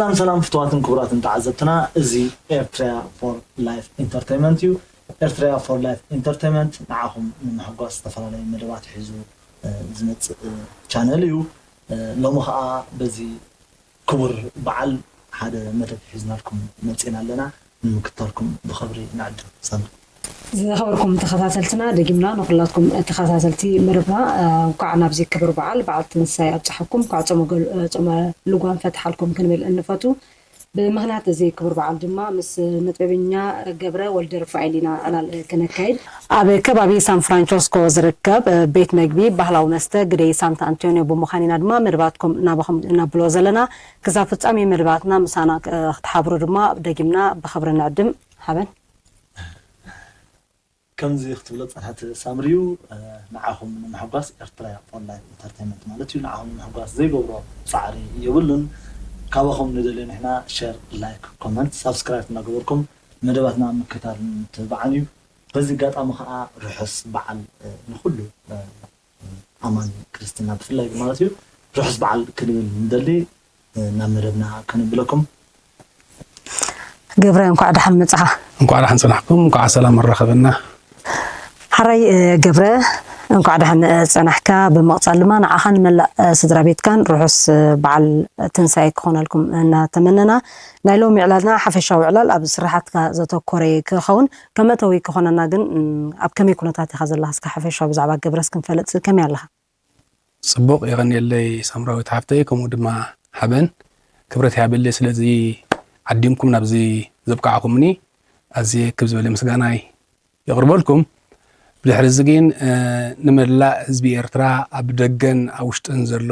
ሰላም ሰላም ፍትዋትን ክቡራትን ተዓዘብትና፣ እዚ ኤርትራ ፎር ላይፍ ኢንተርቴይንመንት እዩ። ኤርትራ ፎር ላይፍ ኢንተርቴይንመንት ንዓኹም ንምሕጓስ ዝተፈላለዩ መደባት ሒዙ ዝመፅእ ቻነል እዩ። ሎሚ ከዓ በዚ ክቡር በዓል ሓደ መደብ ሒዝናልኩም መፂና ኣለና። ንምክታልኩም ብኸብሪ ንዕድም። ሳምሪ። ዝኸበርኩም ተኸታተልትና፣ ደጊምና ንኹላትኩም ተኸታተልቲ መደብና እንኳዕ ናብዚ ክብር በዓል በዓል ትንሳኤ ኣብፀሐኩም። እንኳዕ ጾመ ልጓም ፈትሓልኩም ክንብል እንፈቱ። ብምኽንያት እዚ ክብር በዓል ድማ ምስ መጥበበኛ ገብረ ወልደ ርፋኤል ኢና ዕላል ክነካይድ። ኣብ ከባቢ ሳን ፍራንቸስኮ ዝርከብ ቤት መግቢ ባህላዊ መስተ ግደይ ሳንታ ኣንቶኒዮ ብምዃን ኢና ድማ መደባትኩም ናባኹም ነብሎ ዘለና። ክሳብ ፍጻሜ መደባትና ምሳና ክትሓብሩ ድማ ደጊምና ብኽብሪ ንዕድም። ሓበን። ከምዚ ክትብሎ ጸናሕቲ ሳምርዩ፣ ንዓኹም ንምሕጓስ ኤርትራ ፎር ላይፍ ኢንተርቴይንመንት ማለት እዩ። ንዓኹም ንምሕጓስ ዘይገብሮ ጻዕሪ የብሉን። ካባኹም ንደልዮ ንሕና ሸር፣ ላይክ፣ ኮመንት፣ ሳብስክራይብ እናገበርኩም መደባትና ምክታልን ምትብባዕን እዩ። በዚ ኣጋጣሚ ከዓ ርሑስ በዓል ንኩሉ ኣማኒ ክርስትና ብፍላይ ማለት እዩ። ርሑስ በዓል ክንብል ንደሊ ናብ መደብና ከነብለኩም። ገብረ፣ እንኳዕ ደሓን መጻኻ። እንኳዕ ደሓን ጸናሕኩም፣ እንኳዕ ሰላም ኣራኸበና። ሓራይ ገብረ፣ እንኳዕ ደሓን ጸናሕካ። ብምቕጻል ድማ ንዓኻን መላእ ስድራ ቤትካን ርሑስ በዓል ትንሳኤ ክኾነልኩም እናተመነና፣ ናይ ሎሚ ዕላልና ሓፈሻዊ ዕላል ኣብ ስራሓትካ ዘተኮረ ክኸውን፣ ከመእተዊ ክኾነና ግን ኣብ ከመይ ኩነታት ኢኻ ዘለኻ? እስከ ሓፈሻዊ ብዛዕባ ገብረስ ክንፈልጥ ከመይ ኣለኻ? ጽቡቕ፣ የቐንየለይ ሳምራዊት ሓፍተይ፣ ከምኡ ድማ ሓበን። ክብረት ይሃበለይ ስለዚ ዓዲምኩም ናብዚ ዘብቃዕኩምኒ ኣዝየ ክብ ዝበለ ምስጋናይ የቕርበልኩም። ብድሕሪ እዚ ግን ንመላእ ህዝቢ ኤርትራ ኣብ ደገን ኣብ ውሽጥን ዘሎ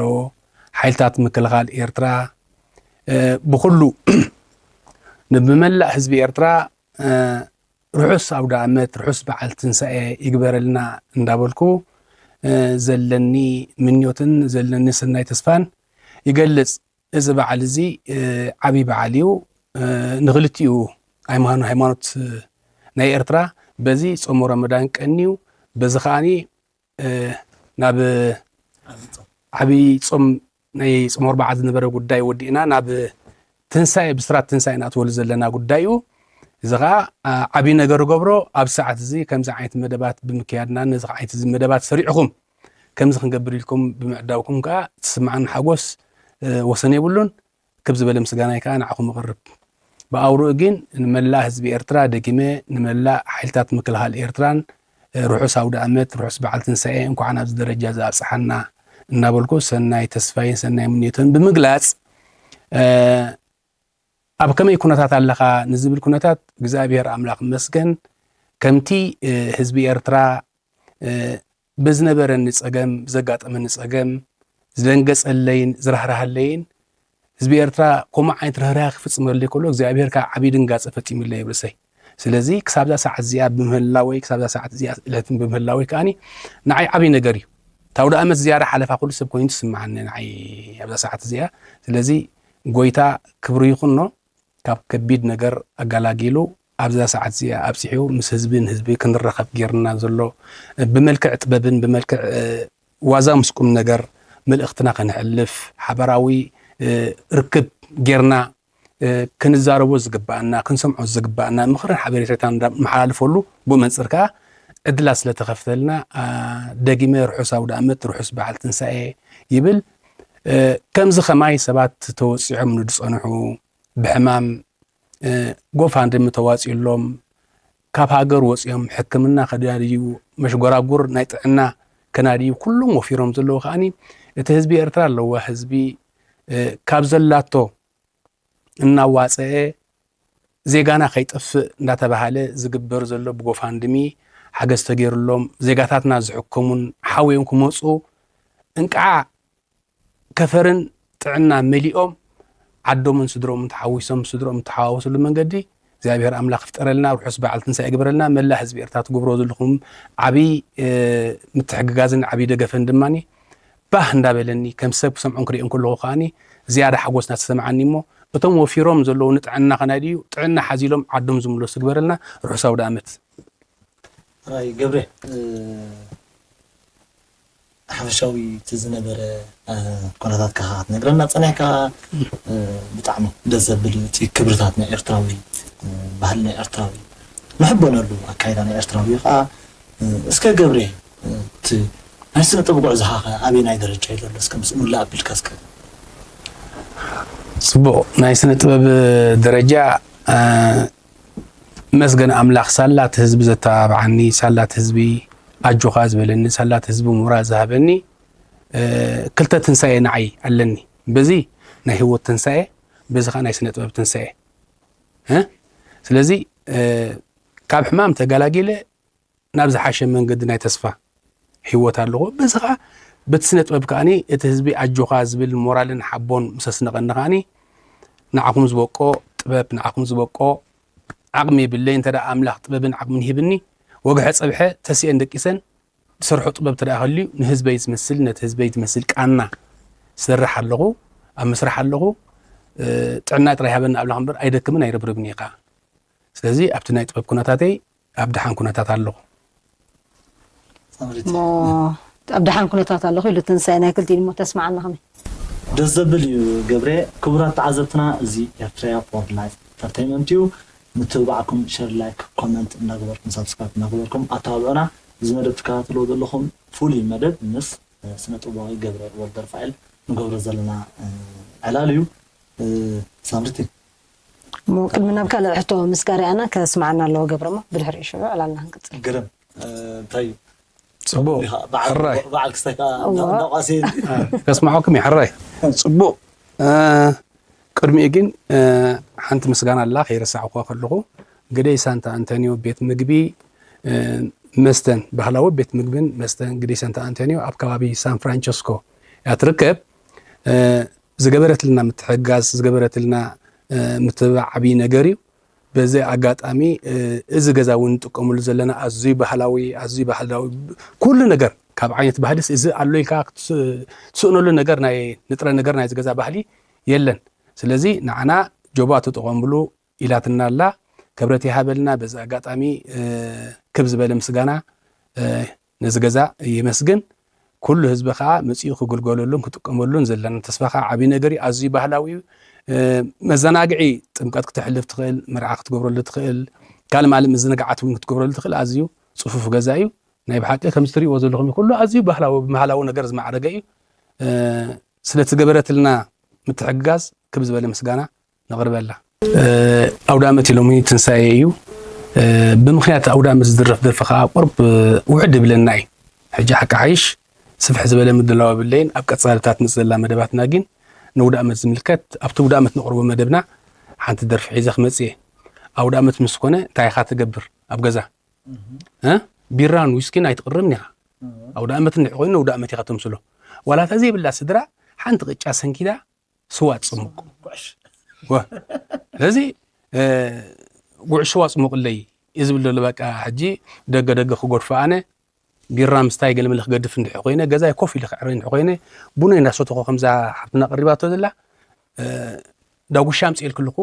ሓይልታት ምክልኻል ኤርትራ ብኹሉ ንብመላእ ህዝቢ ኤርትራ ርሑስ ኣውደ ኣመት፣ ርሑስ በዓል ትንሳኤ ይግበረልና እንዳበልኩ ዘለኒ ምኞትን ዘለኒ ሰናይ ተስፋን ይገልጽ። እዚ በዓል እዚ ዓብዪ በዓል እዩ። ንክልቲኡ ሃይማኖት ናይ ኤርትራ በዚ ጾመ ረመዳን ቀንዩ፣ በዚ ከዓኒ ናብ ዓብዪ ጾም ናይ ጾመ ኣርብዓ ዝነበረ ጉዳይ ወዲእና ናብ ትንሳኤ፣ ብስራት ትንሳኤ ንኣትወሉ ዘለና ጉዳይ እዩ። እዚ ኸዓ ዓብዪ ነገር ገብሮ ኣብ ሰዓት እዚ ከምዚ ዓይነት መደባት ብምክያድና፣ ነዚ ዓይነት እዚ መደባት ሰሪዕኹም ከምዚ ክንገብር ኢልኩም ብምዕዳውኩም ከዓ ዝስምዓኒ ሓጎስ ወሰን የብሉን። ክብ ዝበለ ምስጋናይ ከዓ ንዓኹም እቕርብ። ብኣውርኡ ግን ንመላእ ህዝቢ ኤርትራ ደጊመ ንመላእ ሓይልታት ምክልኻል ኤርትራን ርሑስ ኣውደ ኣመት፣ ርሑስ በዓል ትንሳኤ፣ እንኳዕ ናብዚ ደረጃ እዚ ኣብጽሓና እናበልኩ ሰናይ ተስፋይን ሰናይ ምንዮትን ብምግላጽ፣ ኣብ ከመይ ኩነታት ኣለኻ ንዝብል ኩነታት እግዚኣብሔር ኣምላኽ ይመስገን። ከምቲ ህዝቢ ኤርትራ ብዝነበረኒ ጸገም፣ ብዘጋጠመኒ ጸገም ዝደንገጸለይን ዝራህራሃለይን ህዝቢ ኤርትራ ከምኡ ዓይነት ርህራሄ ክፍጽመለይ ከሎ እግዚኣብሔር ከዓ ዓብዪ ድንጋጸ ፈጺሙለይ ይብል እሰይ። ስለዚ ክሳብዛ ሰዓት እዚኣ ብምህላወይ፣ ክሳብዛ ሰዓት እዚኣ ዕለትን ብምህላወይ ከዓኒ ንዓይ ዓብዪ ነገር እዩ። እታ ኣውደ ኣመት ዝያዳ ሓለፋ ኩሉ ሰብ ኮይኑ ትስምዓኒ ንዓይ ኣብዛ ሰዓት እዚኣ። ስለዚ ጎይታ ክብሩ ይኹኖ። ካብ ከቢድ ነገር ኣጋላጊሉ ኣብዛ ሰዓት እዚኣ ኣብጺሑ ምስ ህዝቢ ንህዝቢ ክንራኸብ ጌርና ዘሎ ብመልክዕ ጥበብን ብመልክዕ ዋዛ ምስ ቁም ነገር መልእኽትና ከነሕልፍ ሓበራዊ ርክብ ጌርና ክንዛረቦ ዝግባኣና ክንሰምዖ ዝግባኣና ምኽርን ሓበሬታን መሓላልፈሉ ብኡ መንፅር ከዓ ዕድላት ስለተኸፍተልና ደጊመ ርሑስ ኣውደ ኣመት ርሑስ በዓል ትንሳኤ ይብል። ከምዚ ከማይ ሰባት ተወፂዖም ንዝፀንሑ ብሕማም ጎፋንድሚ ተዋፂኡሎም ካብ ሃገር ወፂኦም ሕክምና ከዳድዩ መሽጎራጉር ናይ ጥዕና ከናድዩ ኩሎም ወፊሮም ዘለዉ ከዓኒ እቲ ህዝቢ ኤርትራ ኣለዋ ህዝቢ ካብ ዘላቶ እናዋፀአ ዜጋና ከይጠፍእ እንዳተባሃለ ዝግበር ዘሎ ብጎፋንድሚ ሓገዝ ተገይሩሎም ዜጋታትና ዝሕከሙን ሓውዮም ክመፁ እንቃዓ ከፈርን ጥዕና መሊኦም ዓዶምን ስድሮምን ተሓዊሶም ስድሮም ተሓዋወስሉ መንገዲ እግዚኣብሔር ኣምላኽ ፍጠረልና። ርሑስ በዓል ትንሳኤ ግበረልና። መላእ ህዝቢ ኤርትራ ትገብሮ ዘለኹም ዓብይ ምትሕግጋዝን ዓብይ ደገፈን ድማ ባህ እንዳበለኒ ከም ሰብ ክሰምዖን ክሪኦን ከለኹ ከዓኒ ዝያዳ ሓጎስ እናተሰምዓኒ እሞ እቶም ወፊሮም ዘለዉ ንጥዕና ከናድዩ ጥዕና ሓዚሎም ዓዶም ዝምለሱ ግበረልና። ርሑስ ኣውደ ኣመት። ራይ ገብረ ሓፈሻዊ እቲ ዝነበረ ኩነታት ከ ክትነግረና ፀኒሕካ? ብጣዕሚ ደስ ዘብል እዩ። እቲ ክብርታት ናይ ኤርትራዊ፣ ባህሊ ናይ ኤርትራዊ ንሕበነሉ ኣካይዳ ናይ ኤርትራዊ እዩ ከዓ። እስከ ገብሬ፣ እቲ ናይ ስነ ጥበብ ጉዕዞኻ ከ ኣበየናይ ደረጃ እዩ ዘሎ? እስከ ምስ ሙላ ኣቢልካ እስከ። ፅቡቕ። ናይ ስነ ጥበብ ደረጃ፣ መስገን ኣምላኽ፣ ሳላ እቲ ህዝቢ ዘተባብዓኒ፣ ሳላ እቲ ህዝቢ ኣጆኻ ዝበለኒ፣ ሳላ እቲ ህዝቢ ሞራል ዝሃበኒ፣ ክልተ ትንሳኤ ንዓይ ኣለኒ። በዚ ናይ ህይወት ትንሳኤ፣ በዚ ከዓ ናይ ስነ ጥበብ ትንሳኤ። ስለዚ ካብ ሕማም ተጋላጊለ ናብ ዝሓሸ መንገዲ ናይ ተስፋ ህይወት ኣለኹ። በዚ ከዓ በቲ ስነ ጥበብ ከዓኒ እቲ ህዝቢ ኣጆኻ ዝብል ሞራልን ሓቦን ምስ ኣስነቐኒ ከዓኒ ንዓኹም ዝበቆ ጥበብ፣ ንዓኹም ዝበቆ ዓቕሚ የብለይ። እንተ ደኣ ኣምላኽ ጥበብን ዓቕምን ሂብኒ፣ ወግሐ ጸብሐ ተሲኤን ደቂሰን ዝሰርሖ ጥበብ እንተ ደኣ ሃልዩ ንህዝበይ ዝመስል፣ ነቲ ህዝበይ ዝመስል ቃና ዝሰርሕ ኣለኹ፣ ኣብ ምስራሕ ኣለኹ። ጥዕና ጥራይ ሃበኒ ኣምላኽ እምበር ኣይደክምን ኣይርብርብን እየ ከኣ። ስለዚ ኣብቲ ናይ ጥበብ ኩነታተይ ኣብ ደሓን ኩነታት ኣለኹ። እሞ ኣብ ደሓን ኩነታት ኣለኹ ኢሉ ትንሳኤ ናይ ክልቲኡ እሞ ተስምዓና ከመይ? ደስ ዘብል እዩ ገብሬ። ክቡራት ተዓዘብትና፣ እዚ ኤርትራያ ፎር ላይፍ ኢንተርተይመንት እዩ። ምትብባዕኩም ሸር፣ ላይክ፣ ኮመንት እናገበርኩም ሳብስክራይብ እናገበርኩም ኣተባብዑና። እዚ መደብ ትከታተልዎ ዘለኹም ፍሉይ መደብ ምስ ስነ ጥበባዊ ገብረ ወልደርፋኤል ንገብሮ ዘለና ዕላል እዩ። ሳምሪቲ እሞ ቅድሚ ናብ ካልእ ሕቶ ምስጋር ኣና ከስምዓና ኣለዎ ገብረ እሞ ብድሕሪኡ ሽዑ ዕላልና ክንቅጽል። ግርም። እንታይ እዩ? ጽቡቕ። በዓል ሕራይ። በዓል ክስታይ ከኣ እዋ። እንዳቋሰየ ከስምዓኩም እዩ ሕራይ። ጽቡቕ። ቅድሚኡ ግን ሓንቲ ምስጋና ኣላ ከይረሳዕኩዋ ከለኹ፣ ግደይ ሳንታ ኣንቶኒዮ ቤት ምግቢ መስተን ባህላዊ ቤት ምግብን መስተን ግደይ ሳንታ ኣንቶኒዮ ኣብ ከባቢ ሳን ፍራንቸስኮ እያ ትርከብ። ዝገበረትልና ምትሕጋዝ፣ ዝገበረትልና ምትብባዕ ዓብዪ ነገር እዩ። በዚ ኣጋጣሚ እዚ ገዛ እውን ንጥቀመሉ ዘለና ኣዝዩ ባህላዊ፣ ኣዝዩ ባህላዊ ኩሉ ነገር ካብ ዓይነት ባህልስ እዚ ኣሎ ኢልካ ክትስእነሉ ነገር ናይ ንጥረ ነገር ናይዚ ገዛ ባህሊ የለን። ስለዚ ንዓና ጆባ ተጠቐምሉ ኢላትና ኣላ። ክብረት ይሃበልና። በዚ ኣጋጣሚ ክብ ዝበለ ምስጋና ነዚ ገዛ የመስግን። ኩሉ ህዝቢ ከዓ መፂኡ ክግልገለሉን ክጥቀመሉን ዘለና ተስፋ ከዓ ዓብዪ ነገር እዩ። ኣዝዩ ባህላዊ እዩ። መዘናግዒ ጥምቀት ክተሕልፍ ትኽእል፣ መርዓ ክትገብረሉ ትኽእል፣ ካልእ ማልእ ምዝንጋዓት እውን ክትገብረሉ ትኽእል። ኣዝዩ ፅፉፍ ገዛ እዩ። ናይ ብሓቂ ከምዚ ትሪእዎ ዘለኹም እዩ። ኩሉ ኣዝዩ ባህላዊ፣ ብባህላዊ ነገር ዝማዕረገ እዩ። ስለቲ ገበረትልና ምትሕግጋዝ ክብ ዝበለ ምስጋና ነቕርበላ። ኣውደ ኣመት እዩ ሎሚ ትንሳኤ እዩ። ብምኽንያት ኣውደ ኣመት ዝድረፍ ደርፊ ከዓ ቁርብ ውሕድ ይብለና እዩ። ሕጂ ሓቂ ሓይሽ ስፍሕ ዝበለ ምድላው የብለይን። ኣብ ቀጻልታት ትመጽእ ዘላ መደባትና ግን ንውደ ኣመት ዝምልከት ኣብቲ ውደ ኣመት ነቕርቦ መደብና ሓንቲ ደርፊ ሒዘ ክመጽእ እየ። ኣውደ ኣመት ምስ ኮነ እንታይ ኢኻ ትገብር ኣብ ገዛ? እ? ቢራን ዊስኪን ኣይትቕርብን ኢኻ። ኣውደ ኣመት እንድሕር ኮይኑ ንውደ ኣመት ኢኻ ተምስሎ። ዋላ እንተ ዘይብላ ስድራ ሓንቲ ቅጫ ሰንኪታ ስዋ ትጽምቕ። ወ-፣ ስለዚ፣ እ፣ ጉዕሽ ስዋ ጽሙቕለይ እዩ ዝብል ዘሎ። በቃ ሕጂ ደገ ደገ ክገድፎ ኣነ ቢራ ምስታይ ገለ መለ ክገድፍ እንድሕር ኮይነ፣ ገዛይ ኮፍ ኢለ ክዕረ እንድሕር ኮይነ፣ ቡነይ እንዳሰተኹ ከምዛ ሓፍትና ቀሪባቶ ዘላ፣ እ፣ ዳጉሻ ኣምጽኤልኪ ኣለኹ፣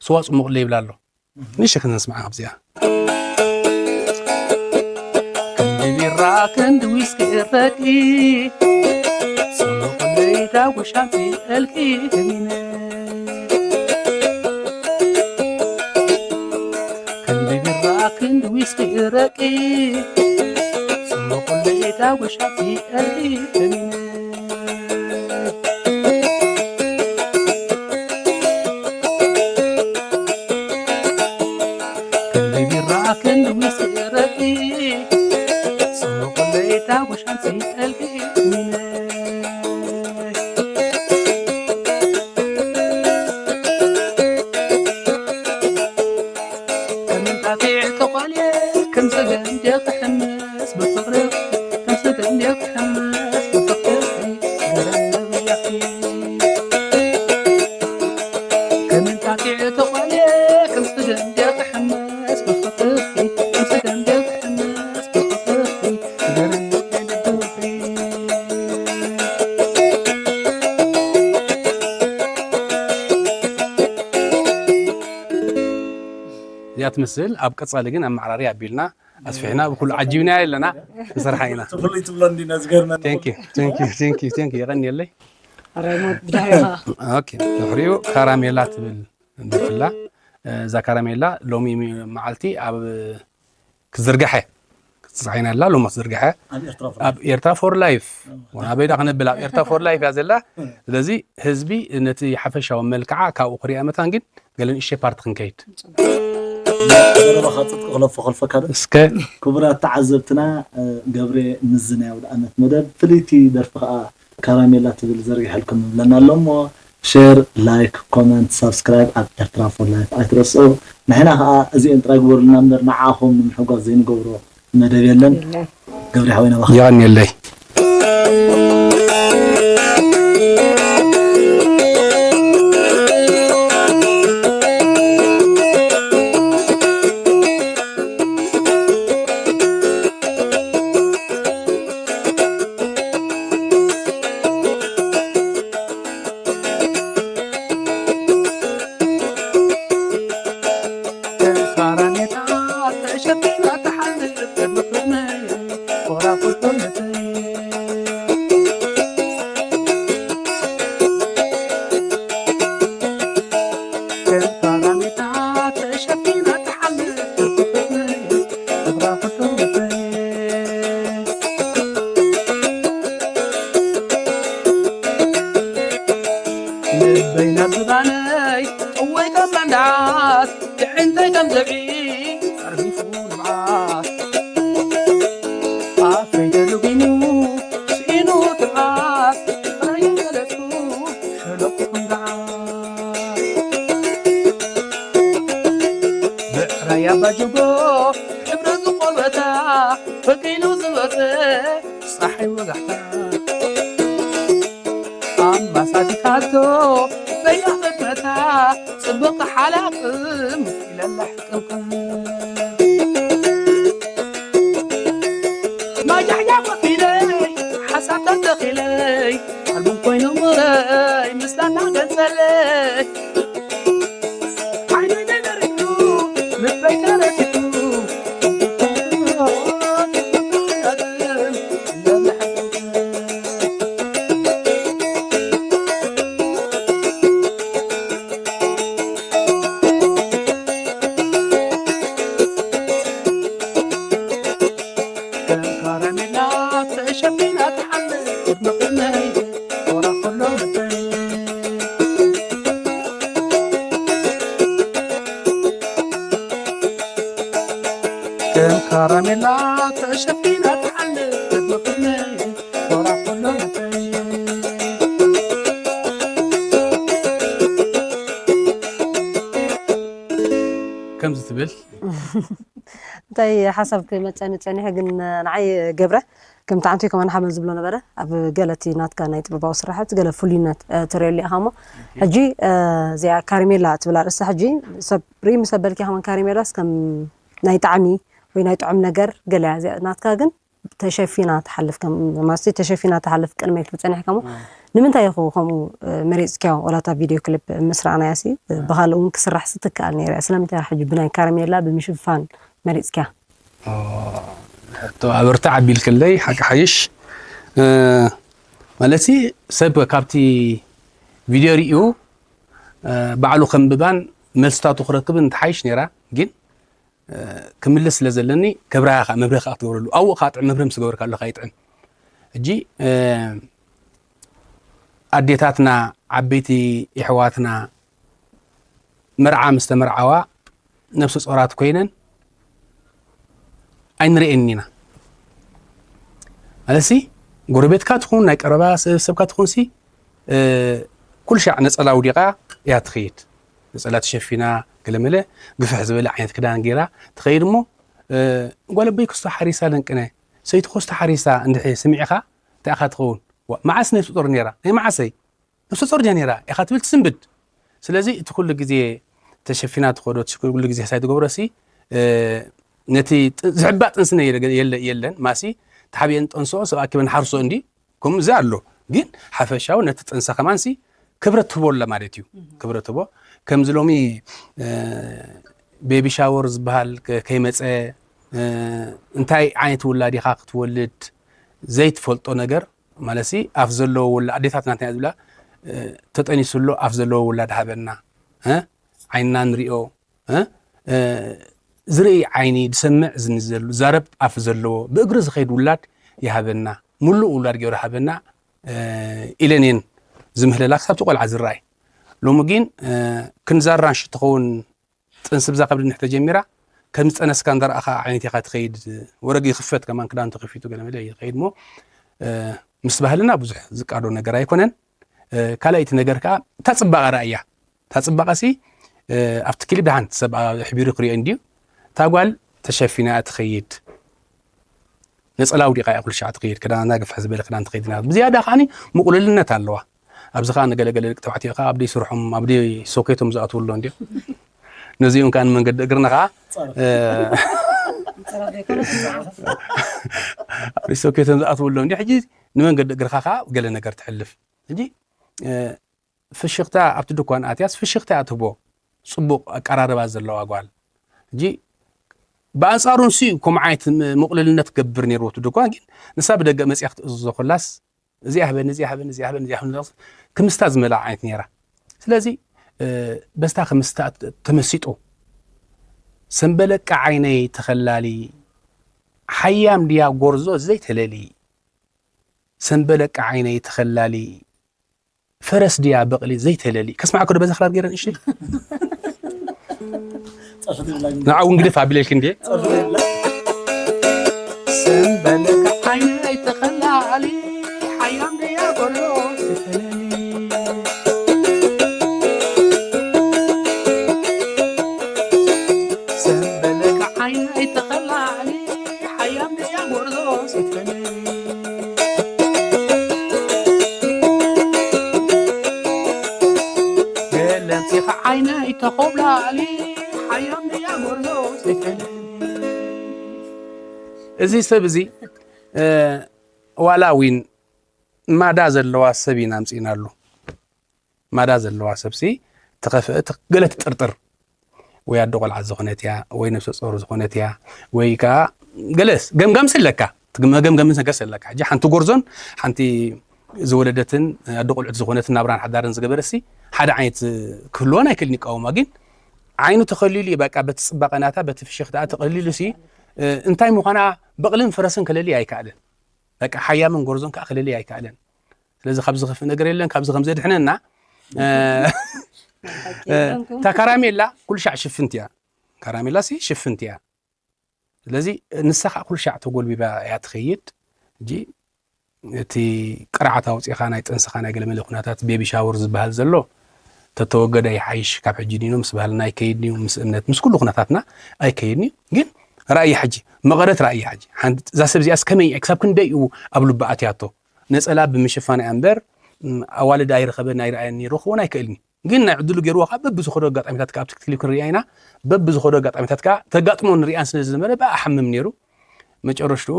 ስዋ ጽሙቕለይ ይብላ ኣሎ። ንእሽተይ ክንስምዓ ካብዚኣ። ክንዲ ቢራ ክንዲ ዊስኪ እረኪ፣ ጽሙቕ ለይታ ጉሻ ኣምጺኤልኪ ከሚነ። ክንዲ ቢራ ክንዲ ዊስኪ እረኪ፣ ጽሙቕ ለይታ ጉሻ ኣምጺኤልኪ ከሚነ። ክንዲ ቢራ ክንዲ ዊስኪ ረቂ፣ ጽቡቕ ለይታ ጉሻን ሲጠልቂ ሚነ። ከምንታቲዕ ተቋልየ ከም ሰገን ድየ ክሕምስ ብፍቕሪ፣ ከም ሰገን ድየ ክሕምስ ብፍቕሪ። እዚኣ ትመስል። ኣብ ቀጻሊ ግን ኣመዓራርያ ኣቢልና ኣስፊሕና ብኩሉ ዓጂብና ኣለና ንሰርሓ ኢና። ትፍልይ ትብሎ እንዲ ነዝገርመን። Thank you, thank you, thank you, thank you። የቐንየለይ። ኣራይ ሞት ብድሕሪኻ። ኦኬ፣ ድሕሪኡ ካራሜላ ትብል እንድፍላ። እዛ ካራሜላ ሎሚ መዓልቲ ኣብ ክትዝርጋሐ ክትዝርጋሐ ሎሚ ክትዝርጋሐ ኣብ ኤርትራ ፎር ላይፍ። ኣበይ ዳ ክነብል ኣብ ኤርትራ ፎር ላይፍ እያ ዘላ። ስለዚ ህዝቢ ነቲ ሓፈሻዊ መልክዓ ካብኡ ክሪኣ መታን ግን ገለ ንእሽተይ ፓርቲ ክንከይድ። ዘረባኻ ጽድቂ ክለፎ ከልፈካ ዶ? እስከ ክቡራት ተዓዘብትና፣ ገብሬ ምስዚ ናይ ኣውደ ዓመት መደብ ፍልይቲ ደርፊ ከኣ ካራሜላ ትብል ዘርጊሐልኩም ንብለና ኣሎ እሞ፣ ሼር፣ ላይክ፣ ኮመንት፣ ሳብስክራይብ ኣብ ኤርትራ ፎር ላይፍ ኣይትረስዑ። ንሕና ከኣ እዚኤን ጥራይ ግበሩልና እምበር ንዓኹም ንምሕጓስ ዘይንገብሮ መደብ የለን። ገብሪ ሓወይ ናባኻ። የቐንየለይ። ልበይ ናብ ዝባነይ እወይ ከም ባንዳት የዕንተይ ከም ዘብዒ ጸርጊፉ ንብዓት ኣፈይ ተሉጊኑ ስኢኑ ትብዓት ራይ ገለጹ ሸለቁ ክንግዓት ብዕራይ ኣባጅጎ ሕብረ ዝቆልበታ ፈቂሉ ዝወፀ ፀሓይ ወጋሕታ ኣማሳቲካቶ በይና መድመታ ፅብቅ ሓላቅም ኢለላ ሕቅምቅም ማጃሕጃ ወፊለይ ሓሳብ ተተኺለይ ኣልቡም ኮይኑ ምረይ ምስላና ገንጸለይ ከም ካራሜላ ተሸፊና ትሓልፍ ቅድሚ ቅድመይ ኮራ ኩሎ ልበይ ከምዚ ትብል እንታይ ሓሳብ ክመፀኒ ፀኒሐ ግን ንዓይ ገብረ ከምቲ ዓንቱ ከማን ሓመል ዝብሎ ነበረ ኣብ ገለቲ ናትካ ናይ ጥበባዊ ስራሕት ገለ ፍሉይነት ትሪእሉ ኢኻ ሞ ሕጂ እዚኣ ካሪሜላ ትብል ኣርእስታ ሕጂ ሰብ ርኢ ምስ ኣበልኪ ከማን ካሪሜላስ ከም ናይ ጣዕሚ ወይ ናይ ጥዑም ነገር ገለ እያ እዚኣ ናትካ ግን ተሸፊና ትሓልፍ ከም ማስቲ ተሸፊና ትሓልፍ ቅድመይ ክትብል ጸኒሕካ እሞ ንምንታይ ኢኹ ከምኡ መሪጽክያ ዋላ እታ ቪድዮ ክሊፕ ምስ ረኣናያ ሲ ብኻልእ እውን ክስራሕ ሲ ትከኣል ነይራ እያ ስለምንታይ ሕጂ ብናይ ካረሜላ ብምሽፋን መሪጽክያ ሕቶ ኣበርታ ዓቢልክለይ ሓቂ ሓይሽ ማለት ሲ ሰብ ካብቲ ቪድዮ ሪኡ ባዕሉ ከንብባን መልስታቱ ክረክብን ትሓይሽ ነይራ ግን ክምልስ ስለ ዘለኒ ከብርሃኻ መብርህ ከዓ ክትገብረሉ ኣብኡ ከዓ ጥዕም መብርህ ምስ ገበርካ ኣለካ ይጥዕም ሕጂ ኣዴታትና ዓበይቲ የሕዋትና መርዓ ምስ ተመርዓዋ ነብሰ ጾራት ኮይነን ኣይንርእየን ኢና ማለትሲ ጎረቤትካ ትኹን ናይ ቀረባ ሰብካ ትኹንሲ ኩሉ ሻዕ ነጸላ ውዲቓ እያ ትኸይድ ነጸላ ተሸፊና ገለመለ ግፍሕ ዝበለ ዓይነት ክዳን ገይራ ትኸይድ እሞ ጓል ኣቦይ ክስቶ ሓሪሳ ደንቅነ ሰይቲ ኮስቶ ሓሪሳ እንድሒ ስሚዕኻ እንታይ ኢኻ ትኸውን መዓስ ነብሲ ጦር ነይራ ናይ መዓሰይ ነብሲ ጦር ድያ ነይራ ኢኻ ትብል ትስንብድ ስለዚ እቲ ኩሉ ግዜ ተሸፊና ትኸዶ ኩሉ ግዜ ሳይ ትገብሮ ሲ ነቲ ዝሕባ ጥንስነ የለን ማሲ ተሓቢአን ጠንስኦ ሰብ ኣኪበን ሓርሶ እንዲ ከምኡ እዚ ኣሎ ግን ሓፈሻዊ ነቲ ጥንሰ ከማንሲ ክብረት ትህቦ ኣላ ማለት እዩ ክብረት ትህቦ ከምዚ ሎሚ ቤቢ ሻወር ዝበሃል ከይመፀ እንታይ ዓይነት ውላድ ኢኻ ክትወልድ ዘይትፈልጦ ነገር፣ ማለት ሲ ኣፍ ዘለዎ ውላ ኣዴታትና እንታይ ዝብላ፣ ተጠኒሱ ኣሎ ኣፍ ዘለዎ ውላድ ሃበና፣ ዓይንና ንሪኦ፣ ዝርኢ ዓይኒ፣ ዝሰምዕ ዝንዘሉ፣ ዛረብ ኣፍ ዘለዎ፣ ብእግሪ ዝኸይድ ውላድ ይሃበና፣ ሙሉእ ውላድ ገይሩ ሃበና ኢለን እየን ዝምህለላ ክሳብቲ ቆልዓ ዝረኣይ። ሎሚ ግን ክንዛራ ንሽቲ ኸውን ጥንሲ ብዛ ከብዲ ንሕ ተጀሚራ ከም ዝጠነስካ እንዳረኣኻ ዓይነት ኢኻ ትኸይድ። ወረግ ይኽፈት ከማን ክዳን ተኸፊቱ ገለ መለ ይኸይድ እሞ ምስ ባህልና ብዙሕ ዝቃዶ ነገር ኣይኮነን። ካልኣይቲ ነገር ከዓ እታ ፅባቐ ራእያ እታ ፅባቐ ሲ ኣብቲ ክሊፕ ደሓን ሰብ ኣሕቢሩ ክሪኦ እንድዩ። እታ ጓል ተሸፊና እያ ትኸይድ። ነፀላ ኣውዲቓ እያ ኩሉ ሻዕ ትኸይድ። ክዳና ግፍሕ ዝበለ ክዳን ትኸይድ ኢና። ብዝያዳ ከዓኒ ምቑልልነት ኣለዋ። ኣብዚ ከዓ ንገለገለ ደቂ ተባዕትዮ ከዓ ኣብ ደይ ስርሖም ኣብ ደይ ሶኬቶም ዝኣትዉ ኣሎ እንድዮም። ነዚኦም ከዓ ንመንገዲ እግርና ከዓ ኣብ ደይ ሶኬቶም ዝኣትዉ ኣሎ እንዲ ሕጂ ንመንገዲ እግርካ ከዓ ገለ ነገር ትሕልፍ። ሕጂ ፍሽኽታ ኣብቲ ድኳን ኣትያስ ፍሽኽታ እያ ትህቦ። ፅቡቕ ኣቀራርባ ዘለዋ ጓል። ሕጂ ብኣንፃሩ ንሱ እዩ ከምኡ ዓይነት ምቕልልነት ክገብር ነይርዎ እቲ ድኳን፣ ግን ንሳ ብደገ መፅያ ክትእዝዞ ከላስ እዚኣ ህበኒ፣ እዚኣ ህበኒ፣ እዚኣ ህበኒ፣ እዚኣ ህበኒ፣ እዚኣ ህበኒ ክምስታ ዝመልኣ ዓይነት ነይራ። ስለዚ በስታ ክምስታ ተመሲጡ ሰምበለቃ ዓይነይ ተኸላሊ ሓያም ድያ ጎርዞ ዘይተለሊ ሰምበለቃ ዓይነይ ተኸላሊ ፈረስ ድያ በቕሊ ዘይተለሊ ከስማዕኮ ዶ በዛ ክራር ገይረ ንእሽተይ ንዓ እውን ግደፍ ኣቢለልክ እንዴ ሰምበለቃ ዓይነይ ተኸላሊ ሓያም ድያ ጎርዞ ዘይተለሊ ሰምበለቃ ዓይነይ ተኸላሊ ሓያም ድያ ጎርዞ ዘይተለሊ ገለምፂኻ ዓይነይ ተኾብላሊ ሓያም ድያ ጎርዞ ዘይተለሊ እዚ ሰብ እዚ ዋላ ዊን ማዳ ዘለዋ ሰብ ኢና ኣምፂእናሉ። ማዳ ዘለዋ ሰብሲ ተኸፍአ ገለ ትጥርጥር ወይ ኣደ ቆልዓ ዝኾነት እያ ወይ ነብሰ ጾር ዝኾነት እያ ወይ ከዓ ገለስ ገምጋም ስለካ መገምገምን ነገር ስለካ ሕጂ ሓንቲ ጎርዞን ሓንቲ ዝወለደትን ኣደ ቆልዑት ዝኾነትን ናብራን ሓዳርን ዝገበረሲ ሓደ ዓይነት ክህልወን ኣይክእልን ይቃወማ ግን ዓይኑ ተኸሊሉ እዩ በቃ በቲ ፅባቐ ናታ በቲ ፍሽኽታ ተቐሊሉ ሲ እንታይ ምዃና በቕልን ፈረስን ከለሊ ኣይከኣልን በቃ ሓያምን ጎርዞን ከዓ ከለሊ ኣይከኣልን ስለዚ ካብ ዝኸፍእ ነገር የለን ካብዚ ከም ዘድሕነና እታ ካራሜላ ኩሉ ሻዕ ሽፍንቲ እያ ካራሜላ ሲ ሽፍንቲ እያ ስለዚ ንሳ ከዓ ኩሉ ሻዕ ተጎልቢባ እያ ትኸይድ ሕጂ እቲ ቅርዓት ኣውፂኻ ናይ ጥንስኻ ናይ ገለመለ ኩነታት ቤቢ ሻወር ዝበሃል ዘሎ ተተወገደ ይሓይሽ ካብ ሕጂ ዲኑ ምስ ባህልና ኣይከይድን እዩ ምስ እምነት ምስ ኩሉ ኩነታትና ኣይከይድን እዩ ግን ራእይ ሕጂ መቐረት ራእይ ሕጂ እዛ ሰብ እዚኣስ ከመይ ክሳብ ክንደይ እዩ ኣብ ልባ ኣትያቶ ነፀላ ብምሽፋን እያ እምበር ኣዋልድ ኣይረኸበን ኣይረኣየን ይረኽቦን ኣይክእልን እዩ ግን ናይ ዕድሉ ገይርዎ ከዓ በብዝኸዶ ኣጋጣሚታት ከዓ ኣብቲ ክትክሊፕ ክንሪኣ ኢና በብዝኸዶ ኣጋጣሚታት ከዓ ተጋጥሞ ንሪኣን ስለ ዝነበረ ብኣ ሓምም ነይሩ መጨረሽትኡ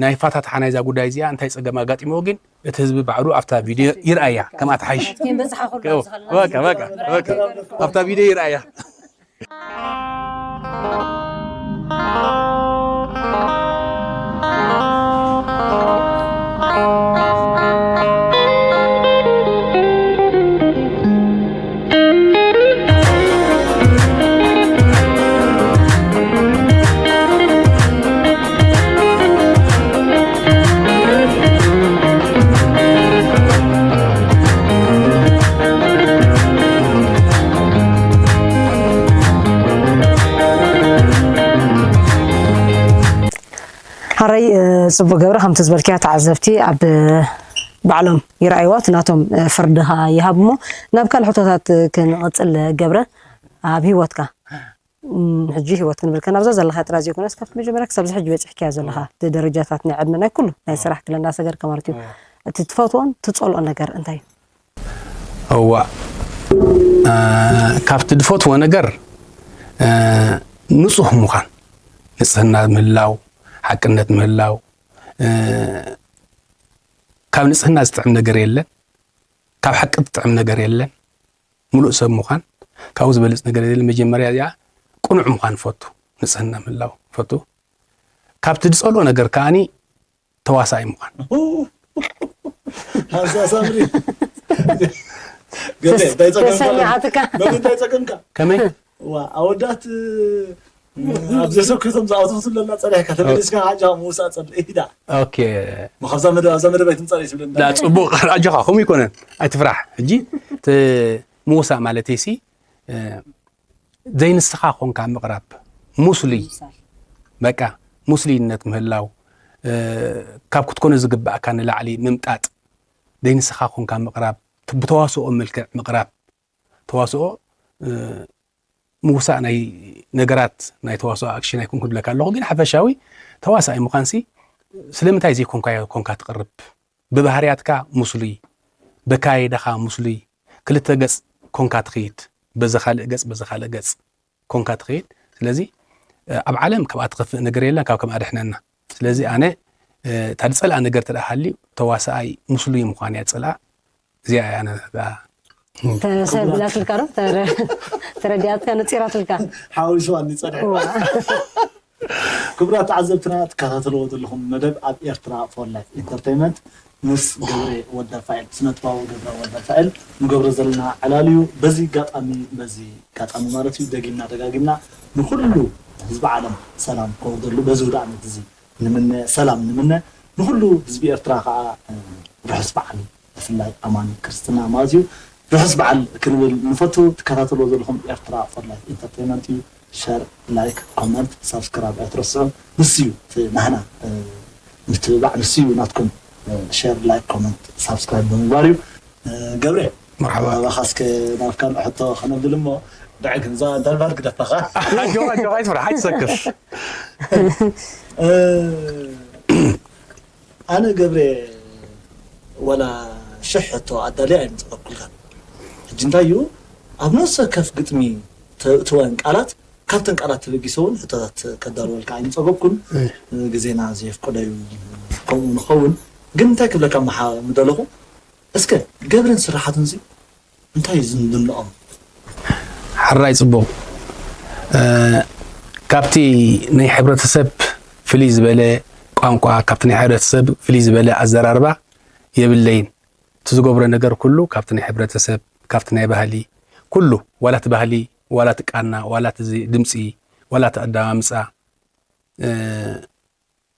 ናይ ፋታትሓ ናይዛ ጉዳይ እዚኣ እንታይ ፀገም ኣጋጢምዎ ግን እቲ ህዝቢ ባዕሉ ኣብታ ቪድዮ ይርኣያ ከምኣ ትሓይሽ ኣብታ ቪድዮ ይርኣያ ሓረይ ፅቡቅ ገብረ ከምቲ ዝበልክያ ተዓዘብቲ ኣብ ባዕሎም ይረኣይዋ እቲ ናቶም ፍርዲ ከዓ ይሃብ እሞ ናብ ካልእ ሕቶታት ክንቕፅል ገብረ ኣብ ሂወትካ ሕጂ ሂወት ክንብል ከና ኣብዛ ዘለካ ጥራይ ዘይኮነስ ካብቲ መጀመርያ ክሳብ ሕጂ በፂሕክያ ዘለካ እቲ ደረጃታት ናይ ዕድመ ናይ ኩሉ ናይ ስራሕ ክለ እንዳሰገርካ ማለት እዩ እቲ ትፈትዎን ትፀልኦ ነገር እንታይ እዩ እዋ ካብቲ ድፈትዎ ነገር ንፁህ ምዃን ንፅህና ምህላው ሓቅነት ምህላው ካብ ንፅህና ዝጥዕም ነገር የለን ካብ ሓቂ ዝጥዕም ነገር የለን ምሉእ ሰብ ምዃን ካብኡ ዝበልፅ ነገር የለን መጀመርያ እዚኣ ቅኑዕ ምዃን ፈቱ ንፅህና ምህላው ፈቱ ካብቲ ዝጸልኦ ነገር ከኣኒ ተዋሳኣይ ምዃን። ሃንሳ ሳምሪ ገለ እንታይ ጸገምካ? ተሰሚዓትካ። ሎሚ እንታይ ጸገምካ? ከመይ? ዋ ኣወዳት ኣብ ዘሰኩቶም ዝኣትኹ ትብለና ጸኒሕካ ተመሊስካ ሓጃ ምውሳእ ጸልእ ኢዳ ኦኬ። መኻብዛ መደብ ኣብዛ መደብ ኣይትምጻእ ትብለና። ዳ ጽቡቕ ኣጆኻ ከምኡ ይኮነን ኣይትፍራሕ። ሕጂ እቲ ምውሳእ ማለተይሲ እ፣ ዘይንስኻ ኮንካ ምቕራብ ሙስሉይ በቃ ሙስሉይነት ምህላው እ፣ ካብ ክትኮነ ዝግባእካ ንላዕሊ ምምጣጥ ዘይንስኻ ኮንካ ምቕራብ ት- ብተዋስኦ መልክዕ ምቕራብ ተዋስኦ እ፣ ምውሳእ ናይ ነገራት ናይ ተዋስኦ ኣክሽን ኣይኮንኩ ንብለካ ኣለኹ ግን ሓፈሻዊ ተዋሳኣይ ምዃንሲ ስለምንታይ ዘይኮንካዮ ኮንካ ትቕርብ ብባህርያትካ ሙስሉይ በካይዳኻ ሙስሉይ ክልተ ገጽ ኮንካ ትኸይድ በዚ ካልእ ገጽ በዚ ካልእ ገጽ ኮንካ ትኸይድ ስለዚ ኣብ ዓለም ካብኣ ትኸፍእ ነገር የለን ካብ ከምኣ ድሕነና ስለዚ ኣነ እታ ዝጸልኣ ነገር ተደኣ ሃልዩ ተዋሳኣይ ሙስሉይ ምዃን እያ ዝጸልኣ እዚኣ እያ ኣነ ደኣ ተሰብላትልካ ዶ ተረዲኣትካ ነፂራትልካ ሓዊስዋ እንዲፀድሕ ክቡራት ተዓዘብትና ትከታተልዎ ዘለኹም መደብ ኣብ ኤርትራ ፎር ላይፍ ኢንተርቴይመንት ምስ ገብሬ ወልደርፋኤል ስነጥባዊ ገብረ ወልደርፋኤል ንገብሮ ዘለና ዕላል እዩ በዚ ጋጣሚ በዚ ጋጣሚ ማለት እዩ ደጊምና ደጋጊምና ንኩሉ ህዝቢ ዓለም ሰላም ከወርደሉ በዚ ውድኣነት እዚ ንምነ ሰላም ንምነ ንኩሉ ህዝቢ ኤርትራ ከዓ ርሑስ በዓል ብፍላይ ኣማኒ ክርስትና ማለት እዩ ርሑስ በዓል ክንብል ንፈቱ ትከታተልዎ ዘለኹም ኤርትራ ፎር ላይፍ ኢንተርቴይመንት እዩ ሸር ላይክ ኮመንት ሳብስክራይብ ኣይትረስዑ ንሱ እዩ እቲ ናህና ምትብባዕ ንሱ እዩ ናትኩም ሸር ላይክ ኮመንት ሳብስክራይብ ብምግባር እዩ ገብረ መርሓባ ባኻስከ ናብ ካልእ ሕቶ ከነብል እሞ ብዕግንዛ ደርባር ግደፋኻ ኣጆኻ ኣጆኻ ኣይትፍራሕ ኣይትሰክፍ ኣነ ገብረ ወላ ሽሕ ሕቶ ኣዳልየ ኣይምፅበኩልካን ሕጂ እንታይ እዩ ኣብ ነፍሰ ከፍ ግጥሚ ተእትወን ቃላት ካብተን ቃላት ተበጊሰ እውን ሕቶታት ከዳልወልካ ኣይምፀበኩን ግዜና ዘየፍቀዶ እዩ ከምኡ ንኸውን ግን እንታይ ክብለካ ምደለኹ እስከ ገብረን ስራሓቱን ዚ እንታይ እዩ ዝንድንኦም ሕራይ ጽቡቕ ካብቲ ናይ ሕብረተሰብ ፍልይ ዝበለ ቋንቋ ካብቲ ናይ ሕብረተሰብ ፍልይ ዝበለ ኣዘራርባ የብለይን እቲ ዝገብሮ ነገር ኩሉ ካብቲ ናይ ሕብረተሰብ ካብቲ ናይ ባህሊ ኩሉ ዋላ እቲ ባህሊ ዋላ እቲ ቃና ዋላ እቲ ድምፂ ዋላ እቲ ኣዳማምፃ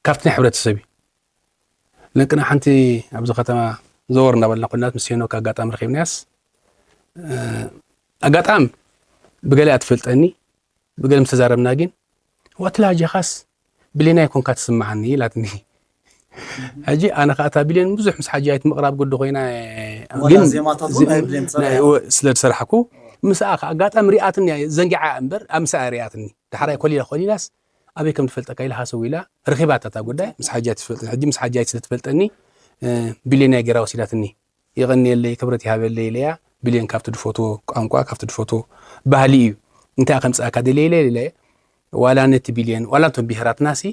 ካብቲ ናይ ሕብረተሰብ እዩ ለቅና ሓንቲ ኣብዚ ከተማ ዘወር እናበልና ኩናት ምስ ሄኖክ ኣጋጣሚ ረኺብናያስ ኣጋጣም ብገለ ትፈልጠኒ ብገለ ምስ ተዛረብና ግን ዋትላ ጀኻስ ብሌናይ ኮንካ ትስምዓኒ ኢላትኒ ሕጂ ኣነ ከዓ እታ ብሌን ብዙሕ ምስ ሓጃይት ምቕራብ ግዲ ኮይና ግን ስለ ዝሰራሕኩ ምስኣ ከዓ ኣጋጣሚ ሪኣትኒ ዘንጊዓ እምበር ኣብ ምስኣ ሪኣትኒ ዳሕራይ ኮሊላ ኮሊላስ ኣበይ ከም ትፈልጠካ ኢላ ሃሰው ኢላ ረኺባታ እታ ጉዳይ ምስ ሓጃይት ትፈልጥኒ ሕጂ ምስ ሓጃይት ስለ ትፈልጠኒ ቢልዮንያ ገይራ ወሲዳትኒ የቐንየለይ ክብረት ይሃበለይ ኢለያ ቢልዮን ካብቲ ድፈትዎ ቋንቋ ካብቲ ድፈትዎ ባህሊ እዩ እንታይ ከምፅኣካ ደልየ ኢለ ኢለ ዋላ ነቲ ቢልዮን ዋላ ነቶም ብሄራትና ሲ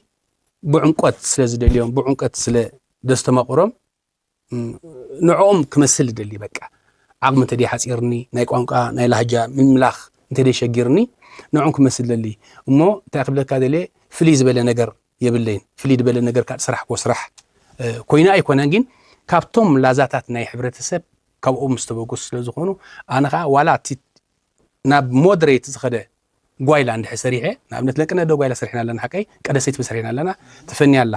ብዕምቆት ስለ ዝደልዮም ብዕምቀት ስለ ደስተማቕሮም ንዕኦም ክመስል ይደሊ በቃ ዓቕሚ እንተደይ ሓፂርኒ ናይ ቋንቋ ናይ ላህጃ ምምላኽ እንተደይ ሸጊርኒ ንዕኦም ክመስል ደሊ እሞ እንታይ ክብለካ ደልየ ፍልይ ዝበለ ነገር የብለይን ፍልይ ዝበለ ነገር ካብ ዝሰራሕክዎ ስራሕ ኮይኑ ኣይኮነን ግን ካብቶም ላዛታት ናይ ሕብረተሰብ ካብኦም ዝተበገሱ ስለ ዝኾኑ ኣነ ከዓ ዋላ እቲ ናብ ሞደሬት ዝኸደ ጓይላ እንድሕር ሰሪሐ ንኣብነት ለቅነ ዶ ጓይላ ሰሪሕና ኣለና ሓቀይ ቀደሰይቲ ሰሪሕና ኣለና ተፈንያ ኣላ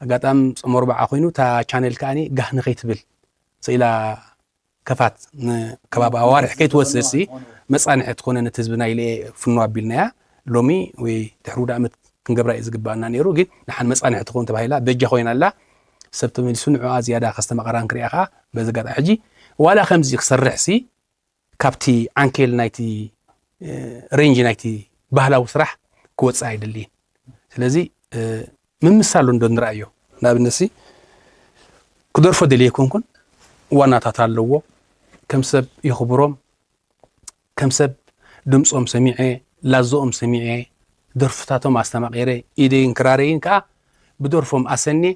ኣጋጣሚ ጾም ኣርባዓ ኮይኑ እታ ቻነል ከዓኒ ጋህ ንኸይትብል ስኢላ ከፋት ንከባቢ ኣዋርሕ ከይትወስድ ሲ መጻንሒ ትኾነ ነቲ ህዝብና ኢለ ፍኖ ኣቢልናያ ሎሚ ወይ ድሕሪ ውደ ዓመት ክንገብራ እዩ ዝግባኣና ነይሩ ግን ንሓን መጻንሒ ትኸውን ተባሂላ በጃ ኮይና ኣላ ሰብ ተመሊሱ ንዕኣ ዝያዳ ከስተማቐራን ክሪኣ ከዓ በዚ ጋጣ ሕጂ ዋላ ከምዚ ክሰርሕ ሲ ካብቲ ዓንኬል ናይቲ ሬንጅ ናይቲ ባህላዊ ስራሕ ክወፅእ ኣይደልይን ስለዚ ምምሳሉ እንዶ ንረኣዮ ንኣብነት ሲ ክደርፎ ደልየ ኣይኮንኩን ዋናታት ኣለዎ ከም ሰብ የኽብሮም ከም ሰብ ድምፆም ሰሚዐ ላዘኦም ሰሚዐ ደርፍታቶም ኣስተማቒረ ኢደይን ክራረይን ከዓ ብደርፎም ኣሰንየ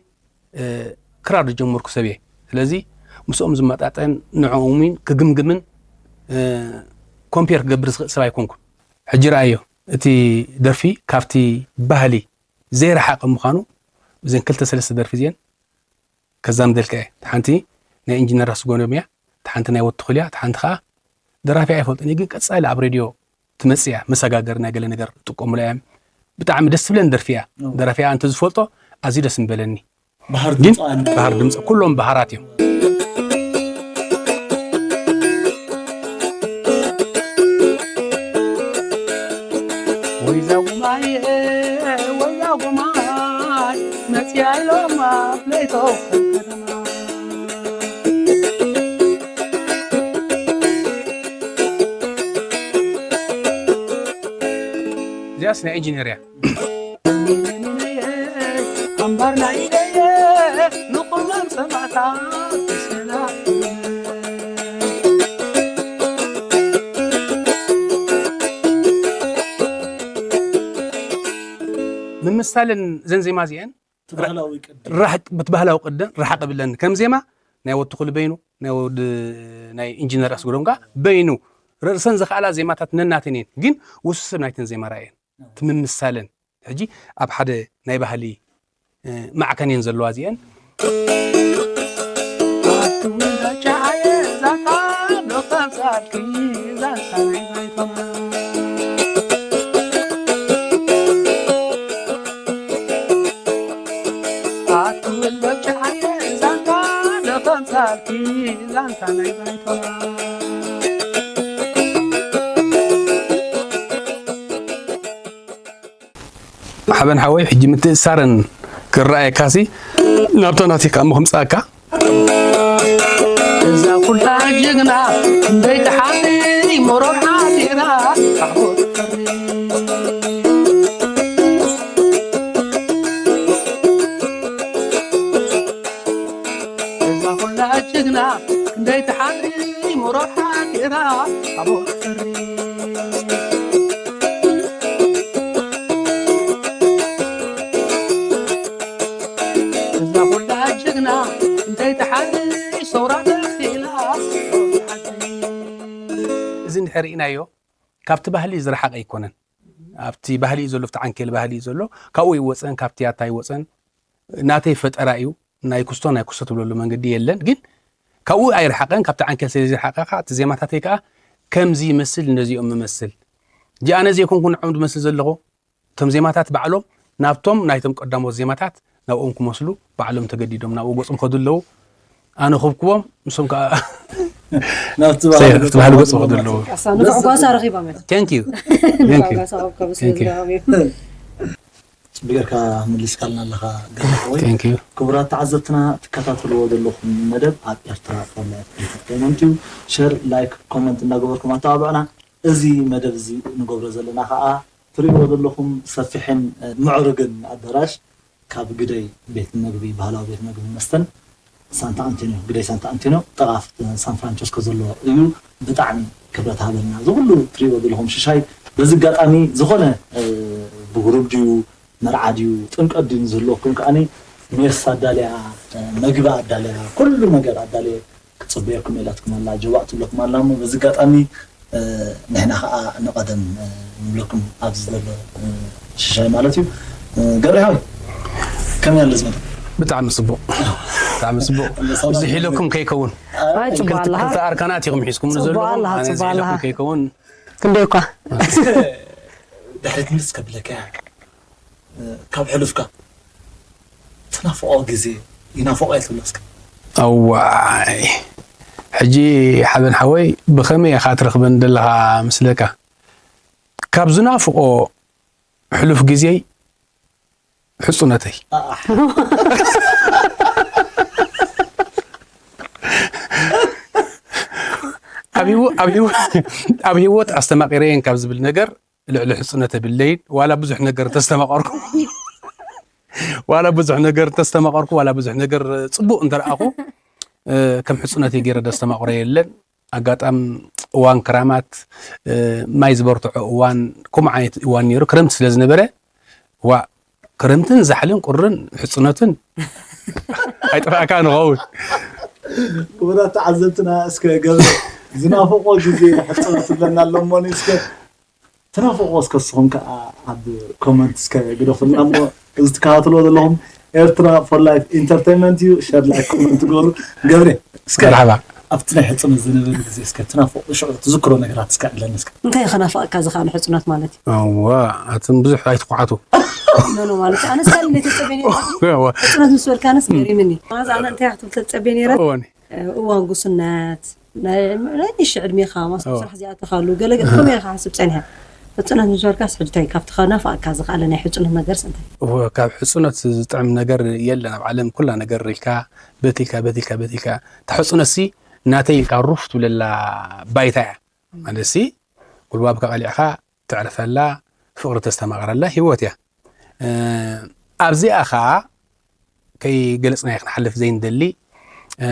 ክራር ዝጀመርኩ ሰብ እየ ስለዚ ምስኦም ዝመጣጠን ንዕኦምን ክግምግምን ኮምፔር ክገብር ዝኽእል ሰብ ኣይኮንኩን ሕጂ ረኣዮ እቲ ደርፊ ካብቲ ባህሊ ዘይረሓቐ ምዃኑ እዘን ክልተ ሰለስተ ደርፊ እዚአን ከዛምደልካ እየ። እቲ ሓንቲ ናይ ኢንጂነር ኣስጎዶም እያ፣ እቲ ሓንቲ ናይ ወትኹል እያ፣ እቲ ሓንቲ ከዓ ደራፊ ኣይፈልጥን እየ፣ ግን ቀጻሊ ኣብ ሬድዮ ትመጽእ እያ፣ መሰጋገሪ ናይ ገለ ነገር ጥቀሙላ እዮም። ብጣዕሚ ደስ ትብለን ደርፊ እያ። ደራፊ እያ እንተ ዝፈልጦ ኣዝዩ ደስ ምበለኒ። ባህር ግን ድምፃውያን ባህር ድምፂ ኩሎም ባህራት እዮም። ወይዛ ጉማየ ወይዛ ጉማይ መፅያ ኢሎም ኣብ ለይቶ ከተማ። እዚኣስ ናይ ኢንጂነር እያ። ኣምባር ናይ ኢለየ ንኹሎም ሰማዕታት ተሰላም። ምምሳልን ዘን ዜማ እዚአን ትባህላዊ ቅዲ። ራሕቅ ብትባህላዊ ቅደን ራሕቅ ብለን ከም ዜማ ናይ ወትኹል በይኑ ናይ ወድ ናይ ኢንጂነር ኣስጉዶም ጋር በይኑ ርእሰን ዝኸኣላ ዜማታት ነናተን እየን፣ ግን ውስብስብ ናይተን ዜማ ራእየን ትምምሳለን ሕጂ ኣብ ሓደ ናይ ባህሊ ማዕከን እየን ዘለዋ እዚአን። ሓበን ሓወይ፣ ሕጂ ምትእሳረን ክረኣየካሲ ናብታ ናተይ ከኣ ምኽምጻእካ። እዛ ኩላ ጅግና ክንደይ ትሓሪ መሮር ሓዲራ ታቦት ትፈሪ። እዛ ኩላ ጅግና ክንደይ ትሓሪ መሮር ሓዲራ ታቦት ትፈሪ። እዛ ኩላ ጅግና እንታይ ትሓድሽ ሰውራ ተኺላ። እዚ እንድሕር ርኢናዮ ካብቲ ባህሊ ዝረሓቐ ኣይኮነን። ኣብቲ ባህሊ እዩ ዘሎ፣ ኣብቲ ዓንኬል ባህሊ እዩ ዘሎ። ካብኡ ይወፀን ካብቲ ያታ ይወፀን ናተይ ፈጠራ እዩ። ናይ ክስቶ ናይ ክስቶ ትብለሉ መንገዲ የለን። ግን ካብኡ ኣይረሓቐን። ካብቲ ዓንኬል ስለ ዘይረሓቐ ከዓ እቲ ዜማታተይ ከዓ ከምዚ ይመስል ነዚኦም ምመስል። እንጂ ኣነ ዘይኮንኩ ንዖም ዝመስል ዘለኹ። እቶም ዜማታት ባዕሎም ናብቶም ናይቶም ቀዳሞት ዜማታት ናብኦም ክመስሉ ባዕሎም ተገዲዶም ናብኡ ገጾም ከዱ ኣለዉ። ኣነ ክብክቦም፣ ንሶም ከዓ ናብቲ ባህሊ ናብቲ ባህሊ ገጾም ገጾም ከዱ ኣለዉ። ኣሳ ንፉዕ ጓሳ ረኺቦም እዮም። Thank you። Thank you። ጓሳ ከብከቡ ስለ Thank you። ዝረኸቡ እዮም። ጽቡቅ ጌርካ መሊስካልና ኣለኻ ገዛወይ። Thank you። ክቡራት ተዓዘብትና፣ ትከታተልዎ ዘለኹም መደብ ኣብ ኤርትራ ኦንላይን ቴሌቪዥን እዩ። ሸር፣ ላይክ፣ ኮመንት እናገበርኩም ኣተባብዑና። እዚ መደብ እዚ ንገብሮ ዘለና ከኣ ትርእይዎ ዘለኹም ሰፊሕን፣ እ፣ ምዕሩግን ኣዳራሽ ካብ ግደይ ቤት መግቢ፣ ባህላዊ ቤት መግቢ መስተን ሳንታ ኣንቶኒዮ፣ ግደይ ሳንታ ኣንቶኒዮ ጥቓ ሳን ፍራንቸስኮ ዘሎ እዩ። ብጣዕሚ ክብረት ሃበልና። እዚ ኩሉ ትርእይዎ ዘለኹም ሽሻይ በዚ ኣጋጣሚ ዝኾነ፣ እ፣ ብጉሩብ ድዩ፣ መርዓ ድዩ፣ ጥምቀት ድዩ ዝህልወኩም ከኣኒ ሜስ ኣዳልያ፣ እ፣ መግቢ ኣዳልያ፣ ኩሉ ነገር ኣዳልየ ክጽበየኩም ኢላትኩም ኣላ፣ ጀባእ ትብለኩም ኣላ እሞ በዚ ኣጋጣሚ፣ እ፣ ንሕና ከኣ ንቐደም፣ እ፣ ንብለኩም ኣብዚ ዘሎ፣ እ፣ ሽሻይ ማለት እዩ። እ፣ ገብረ ሓወይ፣ ከመይ ኣሎ ዝመደብ? ብጣዕሚ ጽቡቕ። ብጣዕሚ ጽቡቕ። ዝሒለኩም ከይከውን። ኣይ፣ ጽቡቕ ክልተ ኣለኻ። ክልተ ኣርካናት ኢኹም ሒዝኩም ጽቡቕ ዘለኹም። ኣለኻ፣ ኣነ ጽቡቕ ዝሒለኩም ኣለኻ። ከይከውን። ክንደይ እኳ። ድሕሪት ምልስ ከብለካ እያ። ካብ ሕሉፍካ ትናፍቆ ግዜ ይናፍቆ እየ ትብሎ እስከ? እዋይ፣ ሕጂ ሓበን ሓወይ ብኸመይ ኢኻ ትረኽበን ዘለኻ ምስለካ? ካብ ዝናፍቆ ሕሉፍ ግዜይ ሕጹነተይ። ኣሕ። ኣብ ህይወ-፣ ኣብ ህይወ-፣ ኣብ ህይወት ኣስተማቒረየን ካብ ዝብል ነገር ልዕሊ ሕጽነት የብለይን። ዋላ ብዙሕ ነገር እንተስተማቐርኩ፣ ዋላ ብዙሕ ነገር እንተስተማቐርኩ፣ ዋላ ብዙሕ ነገር ጽቡቕ እንተረኣኹ፣ እ፣ ከም ሕጽነተይ ገይረ ዘስተማቕሮ የለን። ኣጋጣም እዋን ክራማት፣ እ፣ ማይ ዝበርትዖ እዋን፣ ከምኡ ዓይነት እዋን ነይሩ። ክረምቲ ስለ ዝነበረ፣ ዋእ፣ ክረምትን ዛሕልን ቁርን ሕጽነትን ኣይጠፋእካ ንኸውን። ክቡራት ተዓዘብትና፣ እስከ ገብረ ዝናፍቆ ግዜ ሕጽነት ትብለና ኣሎ እሞኒ እስከ። ትናፍቕዎ እስከ ንስኹም ከዓ ኣብ ኮመንት እስከ ግደፉልና እሞ፣ እዚ ትከታተልዎ ዘለኹም ኤርትራ for life entertainment እዩ። ሸር፣ ላይክ፣ ኮመንት ግበሩ። ገብሬ፣ እስከ መርሓባ። ኣብቲ ናይ ሕፅነት ዝነበረ ግዜ እስከ ትናፍቕ፣ ሽዑ ትዝክሮ ነገራት እስከ ዕለኒ እስከ። እንታይ ከናፍቐካ ዝኽኣለ ሕፁነት ማለት እዩ? እዋ፣ ኣትን ብዙሕ ኣይትኳዓቱ። ኖ ኖ ማለት ኣነስ ካልእ ተፀበየ ነይረ። እዋ፣ ሕፁነት ምስ በልካ ኣነስ ገሪምኒ። ማዛ ኣነ እንታይ ክትብል ተፀበየ ነይረ? እወኒ። እዋን ጉስነት ናይ ናይ ንእሽቶ ዕድሜኻ ማስ እዋ። ስራሕ ዝኣተኻሉ ገለ ገለ ከመይ ኢኻ ሓስብ ፀኒሐ? ሕፁነት ምስ በልካስ ሕጂ እንታይ ካብቲ ከናፍቐካ ዝኽኣለ ናይ ሕፁነት ነገርስ እንታይ? እወ፣ ካብ ሕፁነት ዝጥዕም ነገር የለን ኣብ ዓለም። ኩላ ነገር ሪልካ በቲልካ በቲልካ በቲልካ፣ እታ ሕፁነትሲ ናተይ ኢልካ ሩፍ ትብለላ ባይታ እያ። ማለትሲ ጉልባብካ ቀሊዕካ ተዕርፈላ፣ ፍቕሪ ተስተማቕረላ ህይወት እያ። እ፣ ኣብዚኣ ኸዓ ከይገለፅናዮ ክንሓልፍ ዘይንደሊ፣ እ፣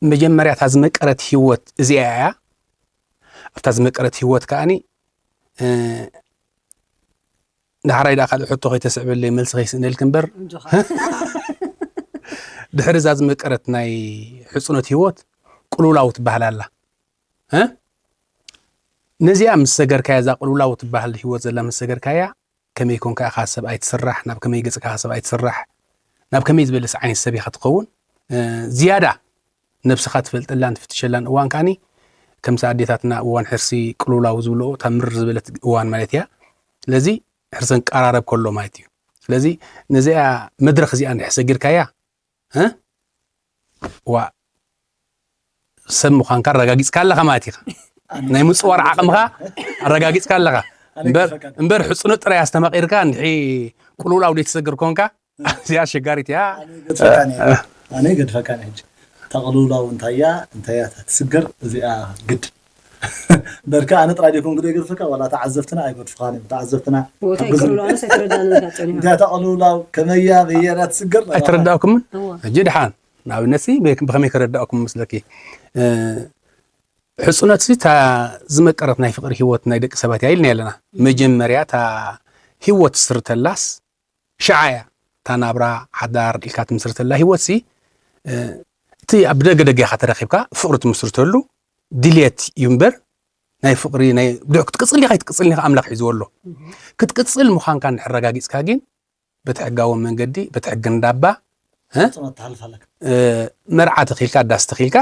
መጀመርያ እታ ዝመቀረት ህይወት እዚኣ እያ። ኣብታ ዝመቀረት ህይወት ከዓኒ፣ እ፣ ዳሕራይ ደኣ ካልእ ሕቶ ከይተስዕበለይ፣ መልሲ ከይስእነልክ እምበር፣ እንጆኻ። ድሕሪ እዛ ዝመቀረት ናይ ሕፁነት ህይወት ቅልውላው ትበሃል ኣላ። እ? ነዚኣ ምስ ሰገርካያ፣ እዛ ቅልውላው ትበሃል ህይወት ዘላ ምስ ሰገርካያ፣ ከመይ ኮንካ ኢኻ ሰብኣይ ትስራሕ፣ ናብ ከመይ ገጽካ ኢኻ ሰብኣይ ትስራሕ፣ ናብ ከመይ ዝበለስ ዓይነት ሰብ ኢኻ ትኸውን፣ እ፣ ዝያዳ ነብስኻ ትፈልጠላን ትፍትሸላን እዋን ከዓኒ፣ ከምቲ ኣዴታትና እዋን ሕርሲ ቅልውላው ዝብልኦ፣ እታ ምርር ዝበለት እዋን ማለት እያ። ስለዚ ሕርሰን ቀራረብ ከሎ ማለት እዩ። ስለዚ ነዚኣ መድረኽ እዚኣ እንድሕር ሰጊርካያ፣ እ? ዋ፣ ሰብ ምዃንካ ኣረጋጊጽካ ኣለኻ ማለት ኢኻ። ናይ ምጽዋር ዓቕምኻ ኣረጋጊጽካ ኣለኻ። ኣነ እምበር ገድፈካ። እምበር ሕጽኖት ጥራይ ኣስተማቒርካ እንድሒ ቅልውላው ዘይትሰግር ኮንካ፣ እዚኣ ኣሸጋሪት እያ። ኣነ ገድፈካ ነይረ። ኣነ ገድፈካ ነይረ። ሕጂ ተቕልውላው እንታያ እንታያ ትስገር እዚኣ ግድ በርካ ኣነ ጥራይ ደይኮንኩ ዶ ገድፈካ፣ ዋላ ተዓዘብትና ኣይገድፍኻን እዮም። ተዓዘብትና ቦታይ ሓግዙ። ቅልውላው ኣነስ ኣይተረዳእንን ካብ ጸኒሑ። እንታይ ተቕልውላው ከመያ በየና ትስገር? ኣይተረዳእኩምን? እዋ። ሕጂ ድሓን ንኣብነትሲ በ-፣ ብኸመይ ከረዳእኩም መስለኪ? እ፣ ሕጽኖትሲ እታ ዝመቀረት ናይ ፍቕሪ ህይወት ናይ ደቂ ሰባት እያ ኢልና ኣለና። መጀመርያ እታ ህይወት ትስርተላስ ሽዓ እያ። እታ ናብራ ሓዳር ኢልካ ትምስርተላ ህይወትሲ፣ እ፣ እቲ ኣብ ደገ ደገ ኢኻ ተረኺብካ ፍቕሪ ትምስርተሉ ድልየት እዩ እምበር፣ ናይ ፍቕሪ ናይ ብድሕ ክትቅጽል ዲኻ ኣይትቅጽልን ኢኻ ኣምላኽ ሒዝዎ ኣሎ። ክትቅጽል ምዃንካ እንድሕር ኣረጋጊጽካ ግን በቲ ሕጋዊ መንገዲ፣ በቲ ሕጊ እንዳባ፣ እ? ጽኖት ትሓልፍ ኣለካ። እ፣ መርዓ ተኺልካ፣ ዳስ ተኺልካ፣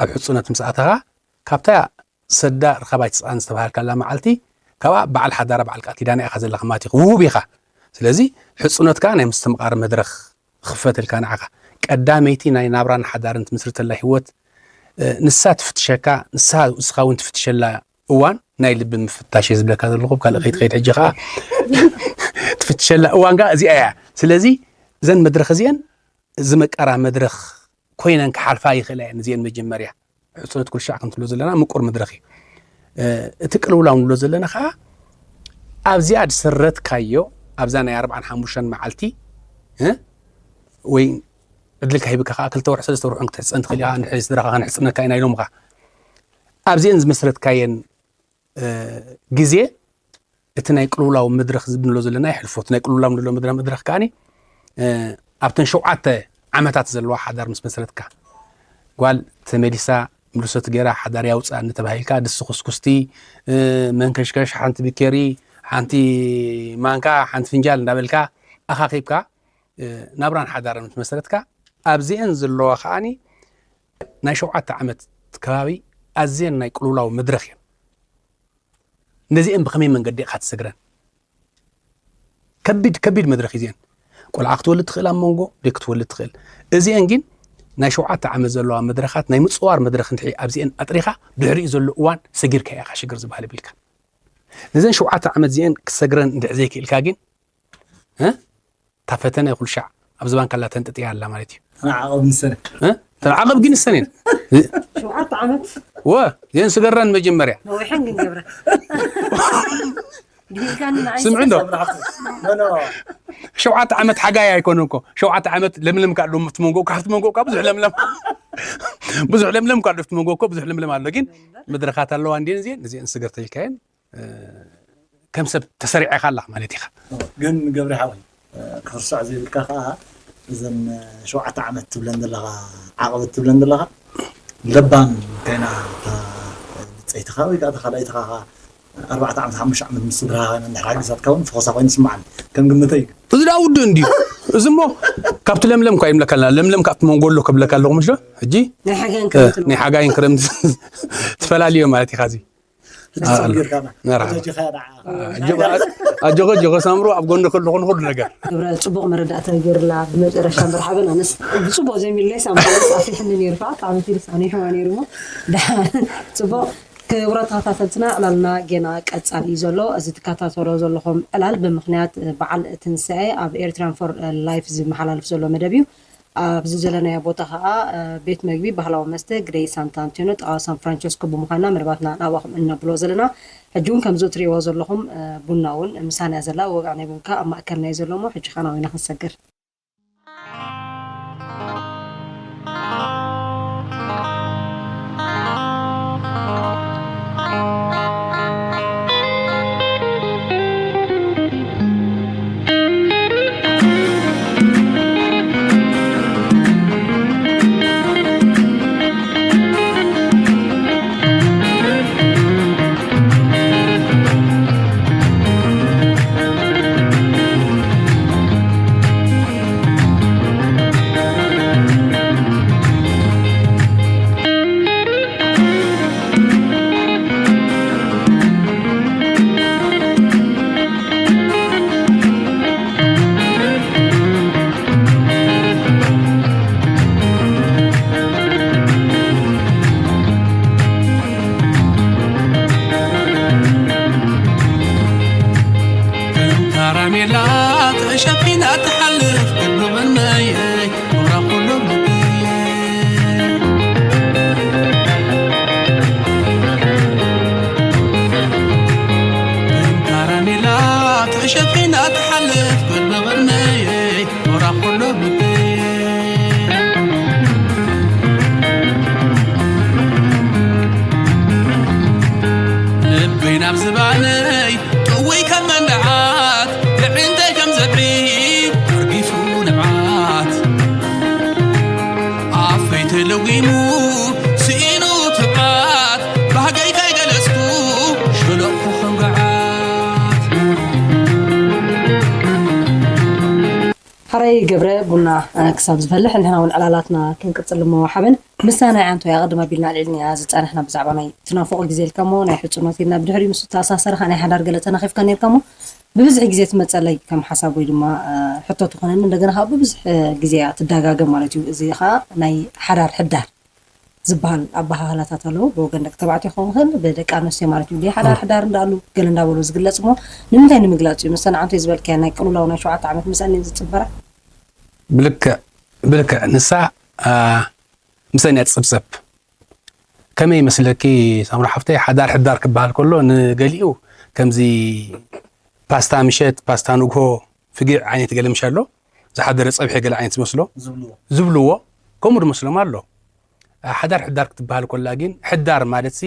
ኣብ ሕጹነት ምስ ኣተኻ፣ ካብታ ሰዳ ርኻብ ኣይትስኣን ዝተባሃልካላ መዓልቲ፣ ካብኣ በዓል ሓዳራ በዓል ቃል ኪዳና ኢኻ ዘለኻ ማለት እዩ። ውሁብ ኢኻ። ስለዚ ሕጹነት ከኣ ናይ ምስትምቓር መድረኽ ክኽፈተልካ ንዓኻ። ቀዳመይቲ ናይ ናብራን ሓዳርን ትምስርተላ ህይወት፣ እ፣ ንሳ ትፍትሸካ፣ ንሳ ንስኻ እውን ትፍትሸላ እዋን ናይ ልቢ ምፍታሽ እየ ዝብለካ ዘለኹ። ካልእ ከይትኸይድ ሕጂ ከኣ ትፍትሸላ እዋን ከኣ እዚኣ እያ። ስለዚ እዘን መድረኽ እዚአን ዝመቀራ መድረኽ ኮይነን ክሓልፋ ይኽእላ እየን። እዚአን መጀመርያ ሕጽኖት ኩሉ ሻዕ ከም ትብሎ ዘለና ምቁር መድረኽ እዩ። እ፣ እቲ ቅልውላው ንብሎ ዘለና ከኣ ኣብዚኣ ዝሰረትካዮ፣ ኣብዛ ናይ ኣርብዓን ሓሙሽተን መዓልቲ፣ እ፣ ወይ ዕድልካ ሂብካ ከኣ ክልተ ወርሒ ሰለስተ ወርሒ ክትሕጸን ትኽእል ኢኻ፣ ንሕዚ ስድራኻ ከነሕጽነካ ኢና ኢሎምኻ። ኣብዚአን ዝመስረትካየን፣ እ፣ ግዜ እቲ ናይ ቅልውላው መድረኽ ዝብሎ ዘለና ይሕልፎ። እቲ ናይ ቅልውላው ንብሎ መድረ-፣ መድረኽ ከኣኒ፣ እ፣ ኣብተን ሸውዓተ ዓመታት ዘለዋ ሓዳር ምስ መስረትካ፣ ጓል ተመሊሳ ምልሶት ገይራ ሓዳር ያውፅኣኒ ተባሂልካ፣ ድስቲ ኩስኩስቲ፣ እ፣ መንከሽከሽ፣ ሓንቲ ብኬሪ፣ ሓንቲ ማንካ፣ ሓንቲ ፍንጃል እንዳበልካ ኣኻኺብካ፣ እ፣ ናብራን ሓዳርን ምስ መስረትካ፣ ኣብዚአን ዘለዋ ከኣኒ ናይ ሸውዓተ ዓመት ከባቢ ኣዝየን ናይ ቅልውላው መድረኽ እየን። ነዚአን ብኸመይ መንገዲ ኢኻ ትሰግረን? ከቢድ፣ ከቢድ መድረኽ እዩ እዚአን። ቆልዓ ክትወልድ ትኽእል፣ ኣብ መንጎ ደይ ክትወልድ ትኽእል። እዚአን ግን ናይ ሸውዓተ ዓመት ዘለዋ መድረኻት፣ ናይ ምጽዋር መድረኽ እንድሕሪ ኣብዚአን ኣጥሪኻ፣ ድሕሪኡ ዘሎ እዋን ሰጊርካ ኢኻ ሽግር ዝበሃል ይብልካ። ነዘን ሸውዓተ ዓመት እዚአን ክትሰግረን እንድሕሪ ዘይክእልካ ግን፣ እ? እታ ፈተነ ኩሉ ሻዕ ኣብ ዝባንካ ኣላ ተንጠጥያ ኣላ ማለት እዩ። ኣነ ዓቐብ ንሰን። እ? እተን ዓቐብ ግን ንሰን እየን። ሸውዓተ ዓመት ወ፣ እዚአን ስገረን መጀመርያ። ነዊሐን ግን ገብረ። ድሂልካኒ ንዓይ ስምዑ እንዶ። ኖ፣ ኖ። ሸውዓተ ዓመት ሓጋይ ኣይኮነን እኮ። ሸውዓተ ዓመት ለምለም ከኣ ኣሎ ኣብቲ መንጎ፣ ካብቲ መንጎ ከኣ ብዙሕ ለምለም። ብዙሕ ለምለም ከኣ ኣሎ ኣብቲ መንጎ እኮ፣ ብዙሕ ለምለም ኣሎ። ግን መድረኻት ኣለዋ እንድየን እዚአን፣ እዚአን ስገር ተልካየን፣ እ፣ ከም ሰብ ተሰሪዕካ ኣለኻ ማለት ኢኻ። ግን ገብረ ሓወይ፣ እ፣ ክትርስዖ ዘይብልካ ከኣ እዘን ሸውዓተ ዓመት ትብለን ዘለኻ፣ ዓቐበት ትብለን ዘለኻ፣ ለባም ኮይና እታ ብጸይትኻ ወይ ከኣ እታ ካልኣይትኻ ከኣ ኣርባዕተ ዓመት ሓሙሽተ ዓመት ምስ ስድራ እንድሕር ሓጊዛትካ እውን ፈኾሳ ኮይኑ ይስምዓኒ ከም ግምተይ እዩ። እዚ ደኣ ውዱእ እንድዩ። እዚ እሞ ካብቲ ለምለም እኳ ይብለካ ኣለና። ለምለም ካብቲ መንጎሎ ከብለካ ኣለኹ ምሽ ዶ? ሕጂ ናይ ሓጋይን እ፣ ክረምትን ናይ ሓጋይን ክረምቲ ትፈላልዮ ማለት ኢኻ እዚ። ሕጂ አ- ጌርካና። መርሓባ። ኣጆኻ ደዓ። ኣጆኻ፣ ኣጆኻ፣ ኣጆኻ ሳምሩ ኣብ ጎንኺ ኣለኹ ንኹሉ ነገር። ግብረ ጽቡቕ መረዳእታ ገይሩላ ብመጨረሻ መርሓበን ኣነስ ብጽቡቕ ጀሚርለይ ሳምሩ ኣፍሪሕኒ ነይሩ ከዓ ብጣዕሚ ፊልስ ኣነ ይሕዋ ነይሩ እሞ ደሓን ጽቡቕ ክቡራት ተኸታተልትና ዕላልና ጌና ቀጻሊ እዩ ዘሎ። እዚ ትከታተሎ ዘለኹም ዕላል ብምኽንያት በዓል ትንሳኤ ኣብ ኤርትራን ፎር ላይፍ ዝመሓላለፍ ዘሎ መደብ እዩ። ኣብዚ ዘለናዮ ቦታ ኸዓ ቤት መግቢ ባህላዊ መስተ ግደይ ሳንታ ኣንቶንዮ ጥቓ ሳን ፍራንቸስኮ ብምዃንና መደባትና ናባኹም እነብሎ ዘለና። ሕጂ እውን ከምዚ እትርእይዎ ዘለኹም ቡና እውን ምሳና እያ ዘላ። ወግዒ ናይ ቡንካ ኣብ ማእከልና እዩ ዘሎ እሞ ሕጂ ኸዓ ናብና ክንሰግር። ካራሜላ ተሸፊና ትሓልፍ ብብቕነየይ ኩራ ኩሉ ልበይ። ካራሜላ ተሸፊና ትሓልፍ ብብቕነየይ ኩራ ኩሉ ልበይ። ልበይ ናብ ዝባነይ ጥውይ ከም መንደዓት፣ የዒንተይ ከም ዘብዒ ኣርጊፉ ንብዓት። ኣፈይ ተለዊሙ ስኢኑ ትብዓት፣ ባህገይ ከይገለጽኩ ሸለቕኩ ከም ገዓት። ሓራይ ገብረ ቡና፣ እ፣ ክሳብ ዝፈልሕ ንሕና እውን ዕላላትና ክንቅጽል እሞ ሓበን። ምስታ ናይ ዓንቶ እያ ቅድም ኣቢልና ኣልዒልናያ ዝጸናሕና ብዛዕባ ናይ ትናፍቑ ግዜ ኢልካ እሞ ናይ ሕጽኖት ኢልና ብድሕሪኡ ምስ ተኣሳሰረ ከኣ ናይ ሓዳር ገለ ተናኺፍካ ነይርካ እሞ ብብዝሒ ግዜ ትመጸለይ ከም ሓሳብ ወይ ድማ፣ እ፣ ሕቶ ትኾነኒ። እንደገና ከኣ ብብዝሒ፣ እ፣ ግዜ እያ ትደጋገም ማለት እዩ። እዚ ከኣ ናይ ሓዳር ሕዳር ዝበሃል ኣበሃህላታት ኣለዉ። ብወገን ደቂ ተባዕትዮ ክኸውን ይኽእል፣ ብደቂ ኣንስትዮ ማለት እዩ። ድየ ሓዳር ሕዳር እንዳኣሉ ገለ እንዳበሉ ዝግለጽ እሞ ንምንታይ ንምግላጽ እዩ? ምስታ ንዓንቶ ዝበልካያ ናይ ቅልውላው ናይ ሸውዓተ ዓመት ምስኣን ዝጽበራ? ብልክዕ፣ ብልክዕ። ንሳ፣ አ፣ ምሰን እያ ትጽብጸብ። ከመይ ይመስለኪ ሳምራ ሓፍተይ፣ ሓዳር ሕዳር ክበሃል ከሎ ንገሊኡ ከምዚ ፓስታ ምሸት፣ ፓስታ ንግሆ፣ ፍጊዕ ዓይነት ገለ ምሽ ኣሎ፣ ዝሓደረ ጸብሒ ገለ ዓይነት ዝመስሎ ዝብልዎ። ዝብልዎ፣ ከምኡ ዝመስሎም ኣሎ። ሓዳር ሕዳር ክትበሃል ከላ ግን፣ ሕዳር ማለትሲ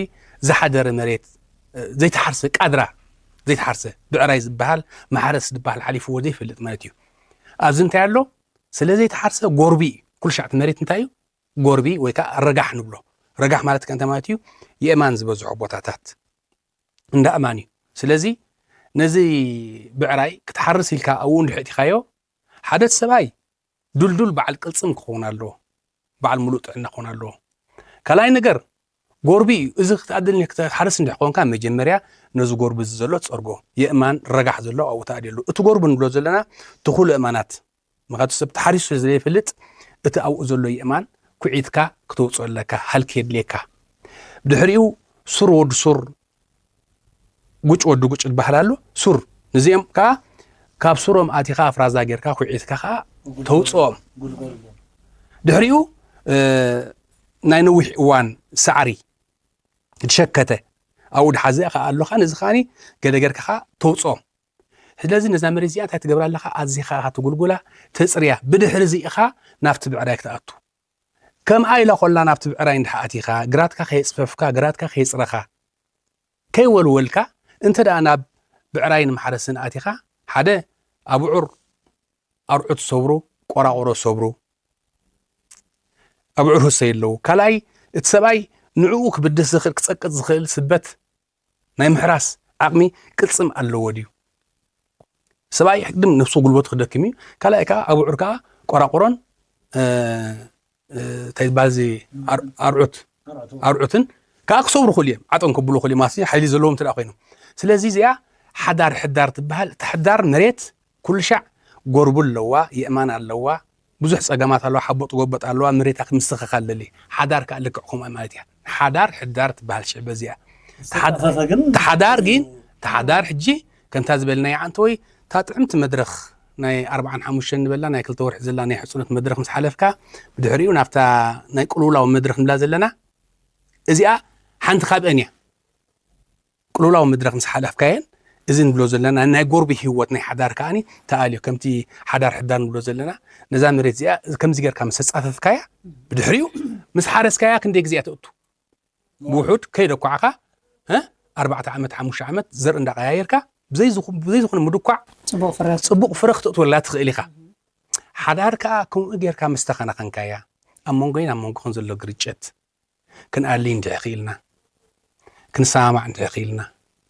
ዝሓደረ መሬት፣ ዘይተሓርሰ ቃድራ፣ ዘይተሓርሰ ብዕራይ ዝበሃል፣ ማሕረስ ዝበሃል ሓሊፍዎ ዘይፈልጥ ማለት እዩ። ኣብዚ እንታይ ኣሎ? ስለ ዘይተሓርሰ ጎርቢ እዩ። ኩሉ ሻዕ እቲ መሬት እንታይ እዩ? ጎርቢ ወይ ከዓ ረጋሕ ንብሎ። ረጋሕ ማለት ከ እንታይ ማለት እዩ? የእማን ዝበዝሖ ቦታታት እንዳ ኣእማን እዩ። ስለዚ ነዚ ብዕራይ ክትሓርስ ኢልካ ኣብኡ እንድሕር ኣእቲኻዮ፣ ሓደ ሰብኣይ ድልዱል በዓል ቅልጽም ክኸውን ኣለዎ። በዓል ምሉእ ጥዕና ክኸውን ኣለዎ። ካልኣይ ነገር ጎርቢ እዩ። እዚ ክትኣድል ክትሓርስ እንድሕር ኮንካ መጀመርያ ነዚ ጎርቢ እዚ ዘሎ ትጸርጎ። የእማን ረጋሕ ዘሎ ኣብኡ ተኣድየሉ። እቲ ጎርቢ ንብሎ ዘለና ትኹል እማናት ምኽንያቱ ሰብ ተሓሪሱ ስለ ዘይፈልጥ፣ እቲ ኣብኡ ዘሎ የእማን ኩዒትካ ክተውፅኦ ኣለካ፣ ሃልኪ የድልየካ። ድሕሪኡ ሱር ወዲ ሱር፣ ጉጭ ወዲ ጉጭ ዝበሃል ኣሎ። ሱር፣ ንዚኦም ከዓ ካብ ሱሮም ኣቲኻ ኣፍራዛ ጌርካ ኩዒትካ ከዓ ተውፅኦም። ድሕሪኡ፣ እ፣ ናይ ነዊሕ እዋን ሳዕሪ ዝሸከተ ኣብኡ ድሓዘ ከዓ ኣሎኻ፣ ነዚ ከዓኒ ገለ ጌርካ ከዓ ተውፅኦም። ስለዚ ነዛ መሬት እዚኣ እንታይ ትገብራ ኣለኻ? ኣዚኻ ኢኻ ትጉልጉላ፣ ተጽርያ። ብድሕሪ እዚ ኢኻ ናብቲ ብዕራይ ክትኣቱ። ከምኣ ኢላ ኮላ ናብቲ ብዕራይ እንድሕር ኣቲኻ፣ ግራትካ ከየጽፈፍካ፣ ግራትካ ከየጽረኻ፣ ከይወልወልካ፣ እንተ ደኣ ናብ ብዕራይን ማሕረስን ኣቲኻ፣ ሓደ ኣብዑር ኣርዑት ሰብሩ፣ ቆራቑሮ ሰብሩ፣ ኣብዑር ህሰይ ኣለዉ። ካልኣይ፣ እቲ ሰብኣይ ንዕኡ ክብድስ ዝኽእል፣ ክጸቅጥ ዝኽእል ስበት ናይ ምሕራስ ዓቕሚ ቅልጽም ኣለዎ ድዩ? ሰብኣይ ቅድም ነብሱ ጉልበቱ ክደክም እዩ። ካልኣይ ከዓ ኣብዑር ከዓ ቆራቑሮን እንታይ ይበሃል እዚ ኣርዑት ኣርዑትን ከዓ ክሰብሩ ክእሉ እዮም። ዓጠን ከብሉ ክእሉ እዮም ማለት ሓይሊ ዘለዎም እንተ ኮይኖም። ስለዚ እዚኣ ሓዳር ሕዳር ትበሃል። እታ ሕዳር መሬት ኩሉ ሻዕ ጎርቡ ኣለዋ፣ የእማን ኣለዋ፣ ብዙሕ ጸገማት ኣለዋ፣ ሓቦጥ ጎበጥ ኣለዋ፣ መሬታ ክምስኽኻል ደሊ። ሓዳር ከዓ ልክዕ ከምኡ ማለት እያ። ሓዳር ሕዳር ትበሃል ሽዕ በዚኣ። ተሓዳር ግን ተሓዳር ሕጂ ከምታ ዝበልናያ ዓንተ ወይ እታ ጥዕምቲ መድረኽ ናይ ኣርባዓን ሓሙሽተን ንበላ ናይ ክልተ ወርሒ ዘላ ናይ ሕጽኖት መድረኽ ምስ ሓለፍካ ብድሕሪኡ ናብታ ናይ ቅልውላው መድረኽ ንብላ ዘለና እዚኣ ሓንቲ ካብአን እያ። ቅልውላው መድረኽ ምስ ሓለፍካየን እዚ ንብሎ ዘለና ናይ ጎርቢ ህይወት ናይ ሓዳር ከኣኒ ተኣልዮ ከምቲ ሓዳር ሕዳር ንብሎ ዘለና ነዛ መሬት እዚኣ ከምዚ ጌርካ ምስ ተጻፈፍካያ ብድሕሪኡ ምስ ሓረስካያ ክንደይ ግዜ እያ ትእቱ? ብውሑድ ከይደኳዕኻ ኣርባዕተ ዓመት ሓሙሽተ ዓመት ዘርኢ እንዳቀያየርካ ብዘይ ዝኾነ ምድኳዕ ጽቡቕ ፍረ ጽቡቕ ፍረ ክተእትወላ ትኽእል ኢኻ። ሓዳር ከኣ ከምኡ ጌርካ ምስ ተኸናኸንካያ ኣብ መንጎይን ኣብ መንጎኽን ዘሎ ግርጨት ክንኣሊ እንድሕር ክኢልና፣ ክንሰማማዕ እንድሕር ክኢልና፣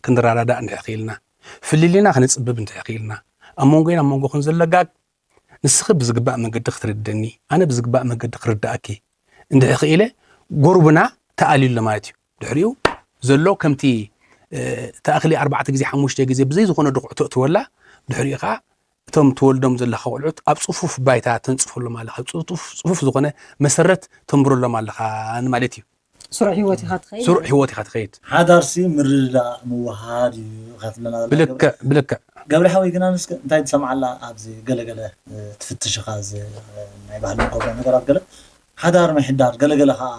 ክንረዳዳእ እንድሕር ክኢልና፣ ፍልልይና ክነጽብብ እንድሕር ክኢልና፣ ኣብ መንጎይን ኣብ መንጎኽን ዘሎ ጋግ ንስኺ ብዝግባእ መንገዲ ክትርድእኒ፣ ኣነ ብዝግባእ መንገዲ ክርድኣኪ እንድሕር ክኢለ፣ ጎርብና ተኣልዩ ኣሎ ማለት እዩ። ድሕሪኡ ዘሎ ከምቲ እቲ ኣኽሊ ኣርባዕተ ግዜ ሓሙሽተ ግዜ ብዘይ ዝኾነ ድኹዕ ተእትወላ፣ ድሕሪኡ ከዓ እቶም ትወልዶም ዘለኻ ቆልዑት ኣብ ጽፉፍ ባይታ ተንጽፈሎም ኣለኻ፣ ኣብ ጽፉፍ ዝኾነ መሰረት ተንብረሎም ኣለኻ ማለት እዩ። ስሩዕ ህይወት ኢኻ ትኸይድ። ስሩዕ ህይወት ኢኻ ትኸይድ። ሓዳርሲ ምርድዳእ ምውሃድ እዩ ኢኻ ትብለና ዘላ ገብረ። ብልክዕ፣ ብልክዕ። ገብረ ሓወይ ግና ንስከ እንታይ ትሰምዓላ ኣብዚ ገለገለ ትፍትሽ ኢኻ እዚ ናይ ባህሊ ንገብሮ ነገራት ገለ ሓዳር ምሕዳር ገለገለ ኸዓ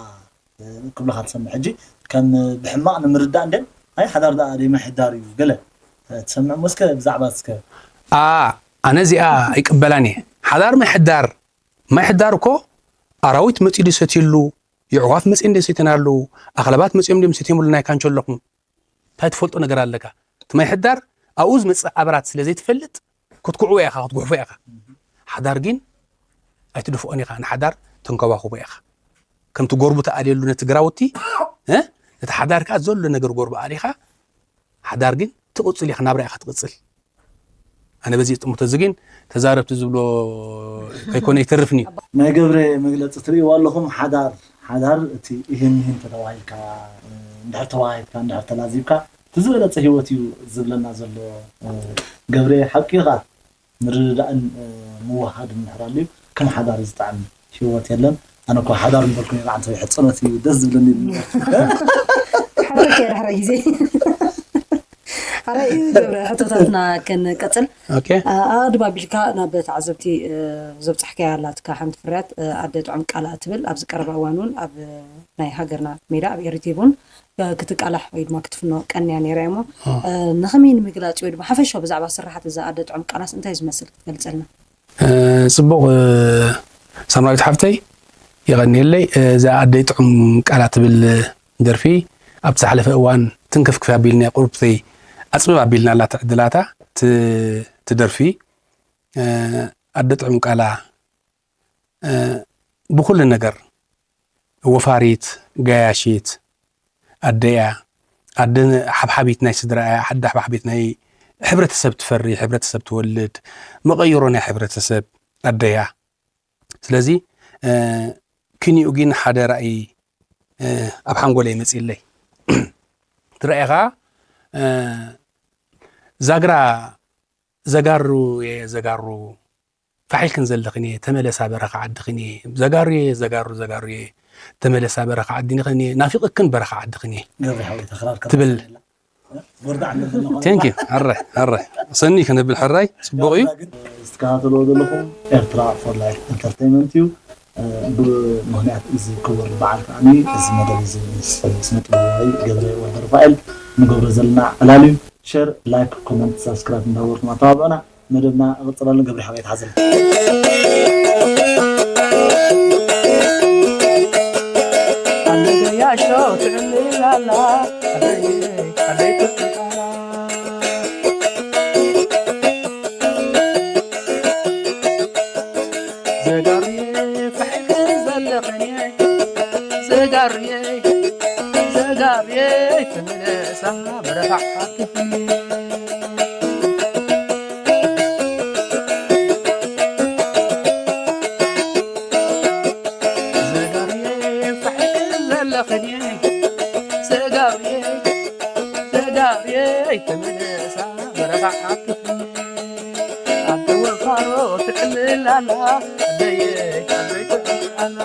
ክብልኻ ትሰምዕ። ሕጂ ከም ብሕማቕ ንምርዳእ እንደ ኣይ ሓዳር ደኣ ደይ ምሕዳር እዩ ገለ ትሰምዕ እሞ እስከ ብዛዕባ እስከ። ኣኣ ኣነ እዚኣ ኣይቅበላን እየ። ሓዳር ምሕዳር ምሕዳር እኮ ኣራዊት መጺኡ ድዩ ሰትየሉ የዕዋፍ መጺኦም ድዮም ሰትዮም ኣለዉ ኣኽለባት መጺኦም ድዮም ሰትዮም ኣለዉ ናይ ካንቸሎኹም እንታይ ትፈልጦ ነገር ኣለካ እቲ ማይ ሕዳር ኣብኡ ዝመጽእ ኣበራት ስለ ዘይትፈልጥ ክትኩዕዎ ኢኻ ክትጉሕፎ ኢኻ ሓዳር ግን ኣይትድፍኦን ኢኻ ንሓዳር ተንከባኽቦ ኢኻ ከምቲ ጎርቡ ተኣልየሉ ነቲ ግራውቲ ነቲ ሓዳር ከዓ ዘሎ ነገር ጎርቡ ኣሊኻ ሓዳር ግን ትቕጽል ኢኻ ናብራ ኢኻ ትቕጽል ኣነ በዚ ጥሙተ እዚ ግን ተዛረብቲ ዝብሎ ከይኮነ ይተርፍኒ ናይ ገብረ መግለፂ ትርእይዋ ኣለኹም ሓዳር ሓዳር እቲ ይህን ይህን ተተባሂልካ እንድሕር ተዋሂድካ እንድሕር ተላዚብካ እቲ ዝበለፀ ሂወት እዩ ዝብለና ዘሎ ገብረ ሓቂ ኢኻ ምርድዳእን ምውሃድ እንድሕር ኣልዩ ከም ሓዳር ዝጣዕም ሂወት የለን ኣነ እኮ ሓዳር ምበልኩ ነይረ ዓንተ ሕፀኖት እዩ ደስ ዝብለኒ ይብል ነይረ። ሓተት እያ ዳሕራይ ግዜ ኣራይ ገብረ ሕቶታትና ክንቀፅል ኦኬ። ኣድባብ ኢልካ ናብ ተዓዘብቲ ዘብፃሕካያ ኣላትካ ሓንቲ ፍርያት ኣደ ጥዑም ቃል እትብል ኣብዚ ቀረባ እዋን እውን ኣብ ናይ ሃገርና ሜዳ ኣብ ኤሪቲቪ እውን ክትቃላሕ ወይ ድማ ክትፍኖ ቀንያ ነይራ እሞ ንኸመይ ንምግላፅ ወይ ድማ ሓፈሻዊ ብዛዕባ ስራሓት እዛ ኣደ ጥዑም ቃላስ እንታይ ዝመስል ክትገልፀልና ጽቡቕ ሳምራዊት ሓፍተይ የቐንየለይ። እዛ ኣደይ ጥዑም ቃላ ትብል ደርፊ ኣብቲ ዝሓለፈ እዋን ትንክፍክፍ ኣቢልናያ ቁሩብተይ ኣጽብብ ኣቢልናላ ትዕድላታ ትደርፊ ኣደ ጥዑም ቃላ ብኹሉ ነገር ወፋሪት፣ ገያሺት፣ ኣደ እያ ኣደ ሓብሓቢት ናይ ስድራ እያ ኣደ ሓብሓቢት ናይ ሕብረተሰብ ትፈሪ ሕብረተሰብ ትወልድ መቐይሮ ናይ ሕብረተሰብ ኣደ እያ ስለዚ ክኒኡ ግን ሓደ ራእይ ኣብ ሓንጎለይ መፂለይ እቲ ራእይ ከዓ ዛግራ ዘጋሩ እየ ዘጋሩ ፋሕ ኢልክን ዘለኽን እየ ተመለሳ በረኻ ዓድኽን እየ ዘጋሩ እየ ዘጋሩ ዘጋሩ እየ ተመለሳ በረኻ ዓድኽን እየ ናፊቕክን በረኻ ዓድኽን እየ ገብሪ ሓወይ ተኽራር ትብል ወርዳ ዓለ ዘለኹ ቴንክ ዩ ሕራይ ሕራይ ሰኒ ክንብል ሕራይ ፅቡቕ እዩ ግን ዝትከታተልዎ ዘለኹም ኤርትራ ፎር ላይፍ ኢንተርቴይንመንት እዩ ብምክንያት እዚ ክቡር በዓል ከዓኒ እዚ መደብ እዚ ምስ ስነ ጥበባዊ ገብረ ወልደ ሩፋኤል ንገብሮ ዘለና ዕላል እዩ ሸር ላይክ ኮመንት ሳብስክራይብ እንዳገበርኩም ኣተባብዑና መደብና እቕጽል ኣሎ ገብሪ ሓወይ ተሓዘል ኣደገያሾ ትዕልል ኣላ ኣደይ ኣደይ ትዕልል ኣላ ዘጋርየ ፋሕክ ዘለኽኒ ዘጋርየ ዘጋ ኣብየይ ተመለሳ በረኻ ዓድኺ። ዘጋብየይ ፋሕ ዘለኽኒ፣ ዘጋብየይ፣ ዘጋብየይ ተመለሳ በረኻ ዓድኺ። ኣደ ወፋሮ ትዕልል ኣላ፣ ኣደየ፣ ኣደይ ትዕልል ኣላ።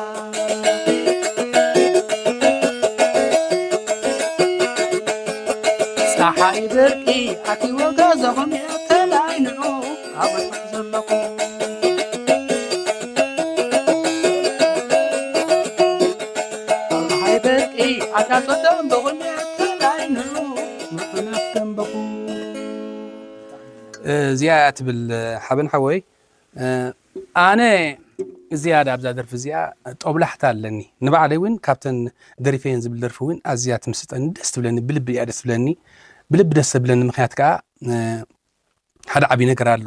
ጸሓይ ብርቂ ኣትይዎ ገዛኹም፣ ተላይንዑ ኣብ ርሑቕ ዘለኹም። ጸሓይ ብርቂ ኣትያቶ ደንበኹም፣ ተላይንዑ ምኽናፍ ደንበኹም። እዚኣ እያ ትብል ሓበን ሓወይ። ኣነ ዝያዳ ኣብዛ ደርፊ እዚኣ ጦብላሕታ ኣለኒ። ንባዕለይ እውን ካብተን ደሪፈየን ዝብል ደርፊ እውን ኣዝያ ትምስጠኒ፣ ደስ ትብለኒ፣ ብልቢ እያ ደስ ትብለኒ። ብልቢ ደስ ዘብለኒ ምኽንያት ከዓ ሓደ ዓብዪ ነገር ኣሎ።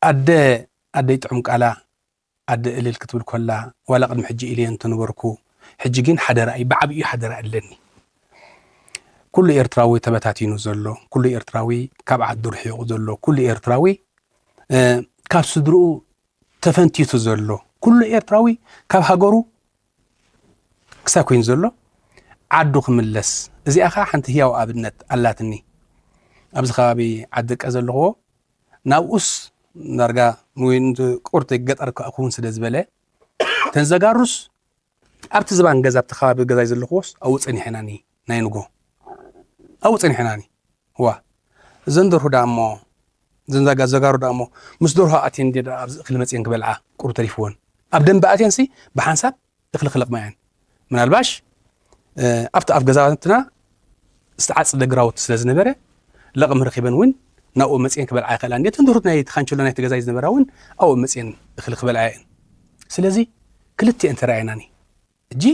ኣደ ኣደይ ጥዑም ቃላ ኣደ እልል ክትብል ኮላ ዋላ ቅድሚ ሕጂ ኢለዮ እንተነበርኩ፣ ሕጂ ግን ሓደራ እዩ፣ ብዓብዩ ሓደራ ኣለኒ። ኩሉ ኤርትራዊ ተበታቲኑ ዘሎ፣ ኩሉ ኤርትራዊ ካብ ዓዱ ርሒቑ ዘሎ፣ ኩሉ ኤርትራዊ ካብ ስድርኡ ተፈንቲቱ ዘሎ፣ ኩሉ ኤርትራዊ ካብ ሃገሩ ክሳብ ኮይኑ ዘሎ ዓዱ ክምለስ። እዚኣ ኸዓ ሓንቲ ህያው ኣብነት ኣላትኒ። ኣብዚ ከባቢ ዓዲ ደቀ ዘለኽዎ ናብኡስ ዳርጋ ወይ ቁርቲ ገጠር ክኸውን ስለ ዝበለ፣ ተን ዘጋሩስ ኣብቲ ዝባን ገዛ ኣብቲ ከባቢ ገዛይ ዘለኽዎስ ኣብኡ ጸኒሐናኒ ናይ ንጎ ኣብኡ ጸኒሐናኒ። ዋ እዘን ደርሁ ደኣ እሞ እዘን ዛጋ ዘጋሩ ደኣ እሞ ምስ ደርሁ ኣትየን እንዴ ደኣ ኣብዚ እኽሊ መጽየን ክበልዓ ቁሩብ ተሪፍወን ኣብ ደንበ ኣትየንሲ ብሓንሳብ እኽሊ ክለቕማ እየን። ምናልባሽ ኣብቲ ኣፍ ገዛውትና ዝተዓጽደ ግራውቲ ስለ ዝነበረ ለቕሚ ረኺበን እውን ናብኡ መጽየን ክበልዓ ይኽእላ። እንዴት እንድሩት ናይ ተኻንቸሎ ናይ ተገዛይ ዝነበራ እውን ኣብኡ መጽየን እኽሊ ክበልዓ እየን። ስለዚ ክልቲአን ተረኣየናኒ። እጂ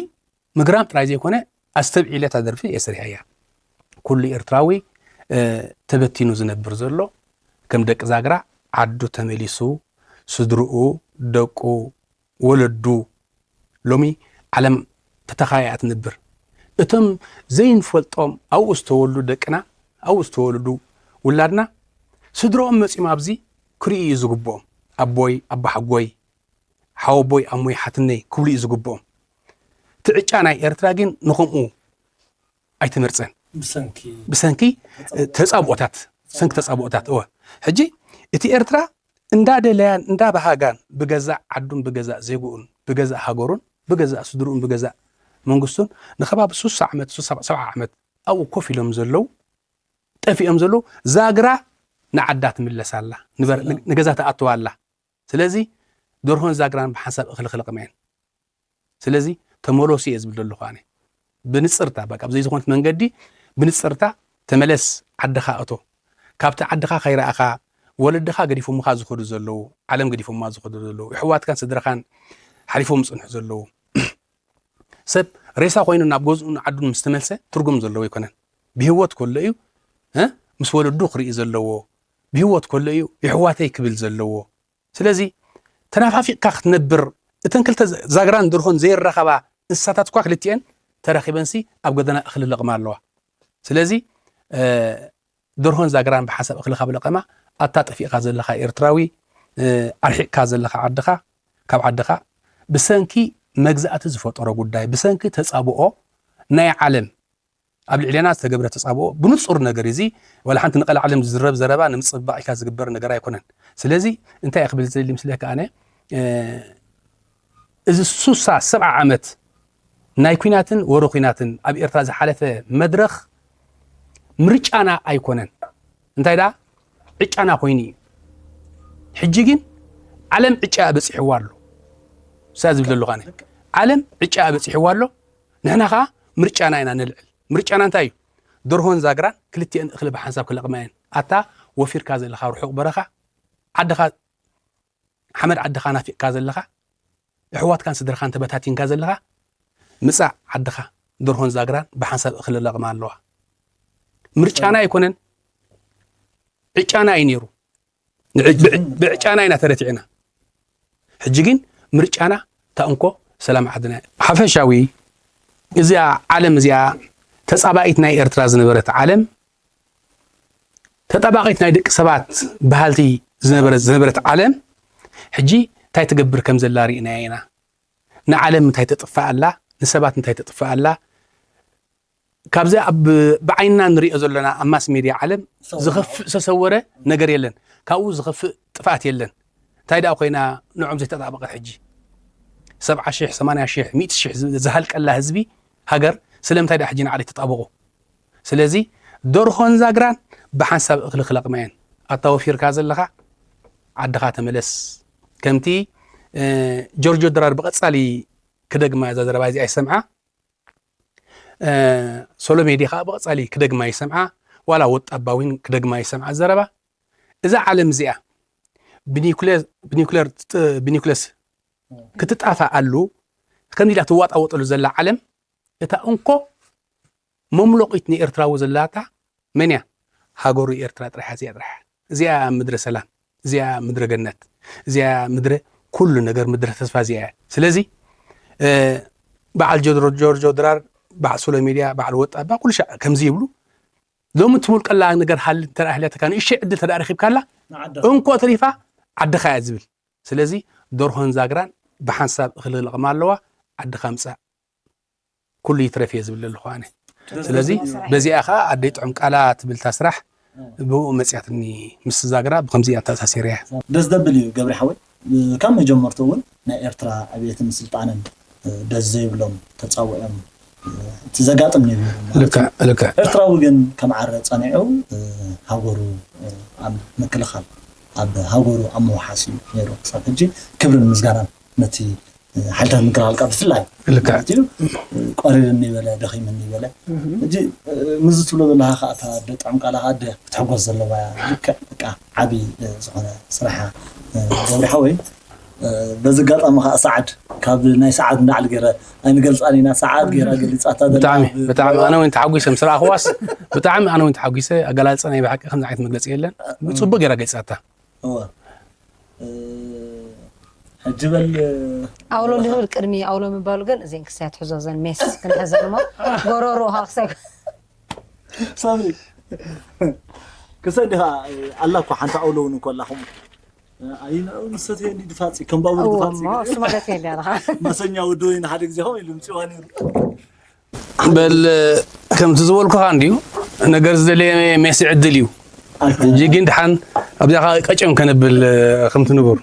ምግራም ጥራይ ዘይኮነ ኣስተብዒለ እታ ደርፊ እየ ሰሪሐያ። ኩሉ ኤርትራዊ ተበቲኑ ዝነብር ዘሎ ከም ደቂ ዛግራ ዓዱ ተመሊሱ ስድርኡ ደቁ ወለዱ ሎሚ ዓለም ተተኻያ ትነብር። እቶም ዘይንፈልጦም ኣብኡ ዝተወልዱ ደቅና ኣብኡ ዝተወልዱ ውላድና ስድርኦም መጺኦም ኣብዚ ክርእዩ እዩ ዝግብኦም። ኣቦይ ኣቦሓጎይ ሓወቦይ ኣሞይ ሓትነይ ክብሉ እዩ ዝግብኦም። እቲ ዕጫ ናይ ኤርትራ ግን ንኸምኡ ኣይተመርጸን። ብሰንኪ ብሰንኪ ተጻብኦታት ሰንኪ ተጻብኦታት እወ ሕጂ እቲ ኤርትራ እንዳደለያን እንዳባሃጋን ብገዛእ ዓዱን ብገዛእ ዜግኡን ብገዛእ ሃገሩን ብገዛእ ስድርኡን ብገዛእ መንግስቱን ንከባቢ ሱሳ ዓመት ሱሳ ሰብዓ ዓመት ኣብኡ ኮፍ ኢሎም ዘለዉ ጠፊኦም ዘለዉ ዛግራ ንዓዳ ትምለስ ኣላ ንገዛ ትኣትዋ ኣላ። ስለዚ ደርሆን ዛግራን ብሓንሳብ እኽሊ ክለቕማ እየን። ስለዚ ተመለሱ እየ ዝብል ዘለኹ ኣነ ብንፅርታ በቃ ብዘይ ዝኾነት መንገዲ ብንፅርታ ተመለስ ዓድኻ እቶ ካብቲ ዓድኻ ከይረኣኻ ወለድኻ ገዲፎምኻ ዝኸዱ ዘለዉ ዓለም ገዲፎማ ዝኸዱ ዘለዉ የሕዋትካን ስድራኻን ሓሊፎም ዝፅንሑ ዘለዉ ሰብ ሬሳ ኮይኑ ናብ ገዝኡን ዓዱን ምስ ተመልሰ ትርጉም ዘለዎ ኣይኮነን ብህወት ከሎ እዩ ምስ ወለዱ ክርኢ ዘለዎ ብህወት ከሎ እዩ የሕዋተይ ክብል ዘለዎ ስለዚ ተናፋፊቕካ ክትነብር እተን ክልተ ዛግራን ደርሆን ዘይራኸባ እንስሳታት እኳ ክልቲኤን ተራኺበንሲ ኣብ ጎደና እኽሊ ለቕማ ኣለዋ። ስለዚ ደርሆን ዛግራን ብሓንሳብ እኽሊ ካብ ለቐማ ኣታ ጠፊእካ ዘለኻ ኤርትራዊ ኣርሒቕካ ዘለኻ ዓድኻ ካብ ዓድኻ ብሰንኪ መግዛእቲ ዝፈጠሮ ጉዳይ ብሰንኪ ተፃብኦ ናይ ዓለም ኣብ ልዕሌና ዝተገብረ ተጻብኦ ብንጹር ነገር እዚ ዋላ ሓንቲ ንቐልዓለም ዝዝረብ ዘረባ ንምጽብባቕ ኢልካ ዝግበር ነገር ኣይኮነን። ስለዚ እንታይ እየ ክብል ዝደሊ ምስለካ ኣነ እዚ ሱሳ ሰብዓ ዓመት ናይ ኲናትን ወረ ኲናትን ኣብ ኤርትራ ዝሓለፈ መድረኽ ምርጫና ኣይኮነን። እንታይ ደኣ ዕጫና ኮይኑ እዩ። ሕጂ ግን ዓለም ዕጫ በጺሕዋ ኣሎ። እሳ ዝብል ዘለኹ ኣነ ዓለም ዕጫ በጺሕዋ ኣሎ። ንሕና ኸኣ ምርጫና ኢና ነልዕል። ምርጫና እንታይ እዩ? ደርሆን ዛግራን ክልቲኤን እኽሊ ብሓንሳብ ክለቕማ እየን። ኣታ ወፊርካ ዘለኻ ርሑቕ በረኻ፣ ዓድኻ ሓመድ ዓድኻ ናፊቕካ ዘለኻ፣ ኣሕዋትካን ስድራኻን ተበታቲንካ ዘለኻ፣ ምጻእ ዓድኻ ደርሆን ዛግራን ብሓንሳብ እኽሊ ለቕማ ኣለዋ። ምርጫና ኣይኮነን፣ ዕጫና እዩ ነይሩ። ብዕጫና ኢና ተረቲዕና። ሕጂ ግን ምርጫና እታ እንኮ ሰላም ዓድና እያ። ሓፈሻዊ እዚኣ ዓለም እዚኣ ተጻባኢት ናይ ኤርትራ ዝነበረት ዓለም፣ ተጣባቒት ናይ ደቂ ሰባት በሃልቲ ዝነበረት ዝነበረት ዓለም፣ ሕጂ እንታይ ትገብር ከም ዘላ ርኢናያ ኢና። ንዓለም እንታይ ተጥፍኣ ኣላ፣ ንሰባት እንታይ ተጥፍኣ ኣላ። ካብዚ ኣብ ብዓይንና ንሪኦ ዘለና ኣብ ማስ ሜድያ ዓለም ዝኸፍእ ዝተሰወረ ነገር የለን። ካብኡ ዝኸፍእ ጥፍኣት የለን። እንታይ ደኣ ኮይና ንዖም ዘይተጣበቐት ሕጂ ሰብዓ ሽሕ፣ ሰማንያ ሽሕ፣ ሚእቲ ሽሕ ዝሃልቀላ ህዝቢ ሃገር ስለምንታይ ደኣ ሕጂ ንዓለይ ተጣበቑ? ስለዚ ደርሆን ዛግራን ብሓንሳብ እኽሊ ክለቕማ እየን። ኣታ ወፊርካ ዘለኻ ዓድኻ ተመለስ። ከምቲ እ፣ ጆርጆ ድራር ብቐጻሊ ክደግማ እዛ ዘረባ እዚኣ ይሰምዓ። እ፣ ሶሎሜዲ ከኣ ብቐጻሊ ክደግማ ይሰምዓ። ዋላ ወጣ ኣባ እውን ክደግማ ይሰምዓ ዘረባ። እዛ ዓለም እዚኣ ብኒኩሌር ብኒኩሌር ትጥ- ብኒኩሌስ ክትጣፋኣሉ ከምዚ ኢላ ትዋጣወጠሉ ዘላ ዓለም እታ እንኮ መምሎቒት ንኤርትራዊ ዘላታ መን እያ? ሃገሩ ኤርትራ ጥራሕ እዚኣ ጥራሕ። እዚኣ ምድረ ሰላም፣ እዚኣ ምድረ ገነት፣ እዚኣ ምድረ ኩሉ ነገር፣ ምድረ ተስፋ እዚኣ እያ። ስለዚ እ፣ በዓል ጆርጆ ድራር፣ በዓል ሶሎ ሜድያ፣ በዓል ወጣ እባ ኩሉ ሻዕ ከምዚ ይብሉ። ሎሚ ትውልቀላ ነገር ሃል እንተ ሃልያትካ ንእሽተይ ዕድል ተዳረኺብካላ ንዓዳ። እንኮ ተሪፋ ዓድኻ እያ ዝብል። ስለዚ ደርሆን ዛግራን ብሓንሳብ እኽሊ ክለቕማ ኣለዋ። ዓድኻ ምጻእ ኩሉ ይትረፍ እየ ዝብል ዘለኹ ኣነ። ስለዚ በዚኣ ኸዓ ኣደይ ጥዑም ቃላ ትብል እታ ስራሕ ብኡ መፅያትኒ ምስ ዛግራ ብከምዚ እያ ተኣሳሲረያ። ደስ ደብል እዩ ገብሪ ሓወይ። ካብ መጀመርቱ እውን ናይ ኤርትራ ዕብየትን ስልጣነን ደስ ዘይብሎም ተፃውዖም እቲ ዘጋጥም ነይሩ ማለት እዩ። ልክዕ፣ ልክዕ። ኤርትራዊ ግን ከም ዓረ ጸኒዑ ሃገሩ ኣብ ምክልኻል ኣብ ሃገሩ ኣብ ምውሓስ እዩ ነይሩ ክሳብ ሕጂ። ክብርን ምስጋናን ነቲ ሓይልታት ምክልኻል ብፍላይ ልክዕ። ማለት እዩ። ቆሪርኒ በለ ደኺምኒ በለ። ሕጂ ምዚ ትብሎ ዘለኻ ከዓ እታ ኣደ ጥዑም ቃላ ከዓ ኣደ ክትሕጎስ ዘለዋ እያ። ልክዕ በቃ ዓቢ ዝኾነ ስራሓ ገብሪ ሓወይ። በዚ ኣጋጣሚ ከዓ ሰዓድ ካብ ናይ ሰዓድ እንዳዕሊ ገይረ ኣይንገልፃን ኢና። ሰዓድ ገይራ ገሊፃታ ዘላ ብጣዕሚ ብ- ብጣዕሚ ኣነ እውን ተሓጒሰ ምስ ረኣኽዋስ ብጣዕሚ ኣነ እውን ተሓጒሰ። ኣገላልፃ ናይ ብሓቂ ከምዚ ዓይነት መግለፂ የለን። ብፅቡቅ ገይራ ገሊፃታ። እወ። እ፣ ሕጂ በል ኣውሎ እንዲህ ብል ቅድሚ ኣውሎ ምባሉ ግን እዚን ክሳይ ትሕዞ ዘን ሜስ ክንሕዘን እሞ ጎረሮ ሃክሰ ሳሚ ክሰ እንዲኻ ኣላ እኮ ሓንቲ ኣውሎ እውን እኮ ኣላኹም ኣይንኡ ንሰተየ እንዲ ድፋፂ ከም ባቡር ድፋፂ እሱ ማለት የለ ኣለኻ መሰኛ ወዲ ወይ ንሓደ ግዜ ከምኡ ኢሉ ምፅዋ ነይሩ በል ከምቲ ዝበልኩኻ እንድዩ ነገር ዝደለየ ሜሲ ዕድል እዩ ሕጂ ግን ድሓን ኣብዚኣ ከዓ ቀጨም ከነብል ከምቲ ንቡር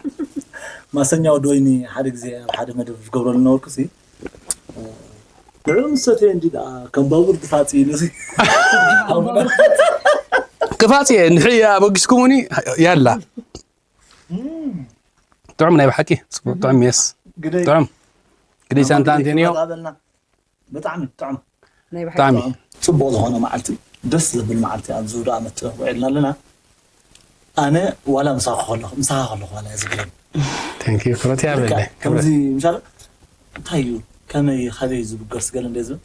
ማሰኛ ወዲ ወይኒ ሓደ ግዜ ኣብ ሓደ መደብ ዝገብረሉ ነበርኩ ሲ ንዕኡ ምሰተየ እንዲ ደኣ ከም ባቡር ድፋፂ ኢሉ ሲ ክፋፅ እየ እንድሕሪ ኣበጊስኩሙኒ ያላ ጥዑም ናይ ብሓቂ ፅቡቅ ጥዑም ሜስ ግደይ ጥዑም ግደይ ሳንታ ኣንቴንዮ በልና ብጣዕሚ ጥዑም ብጣዕሚ ፅቡቅ ዝኾነ መዓልቲ ደስ ዘብል መዓልቲ ኣብዚ ውዱእ ዓመት ውዒልና ኣለና ኣነ ዋላ ምሳኻ ከለኹ ምሳኻ ከለኹ ዋላ እየ ዝግረም thank you ክብረት ያበለ ከምዚ ምሻለ እንታይ እዩ ከመይ ካበይ እዩ ዝብገር ስገለ እንደ ዝብል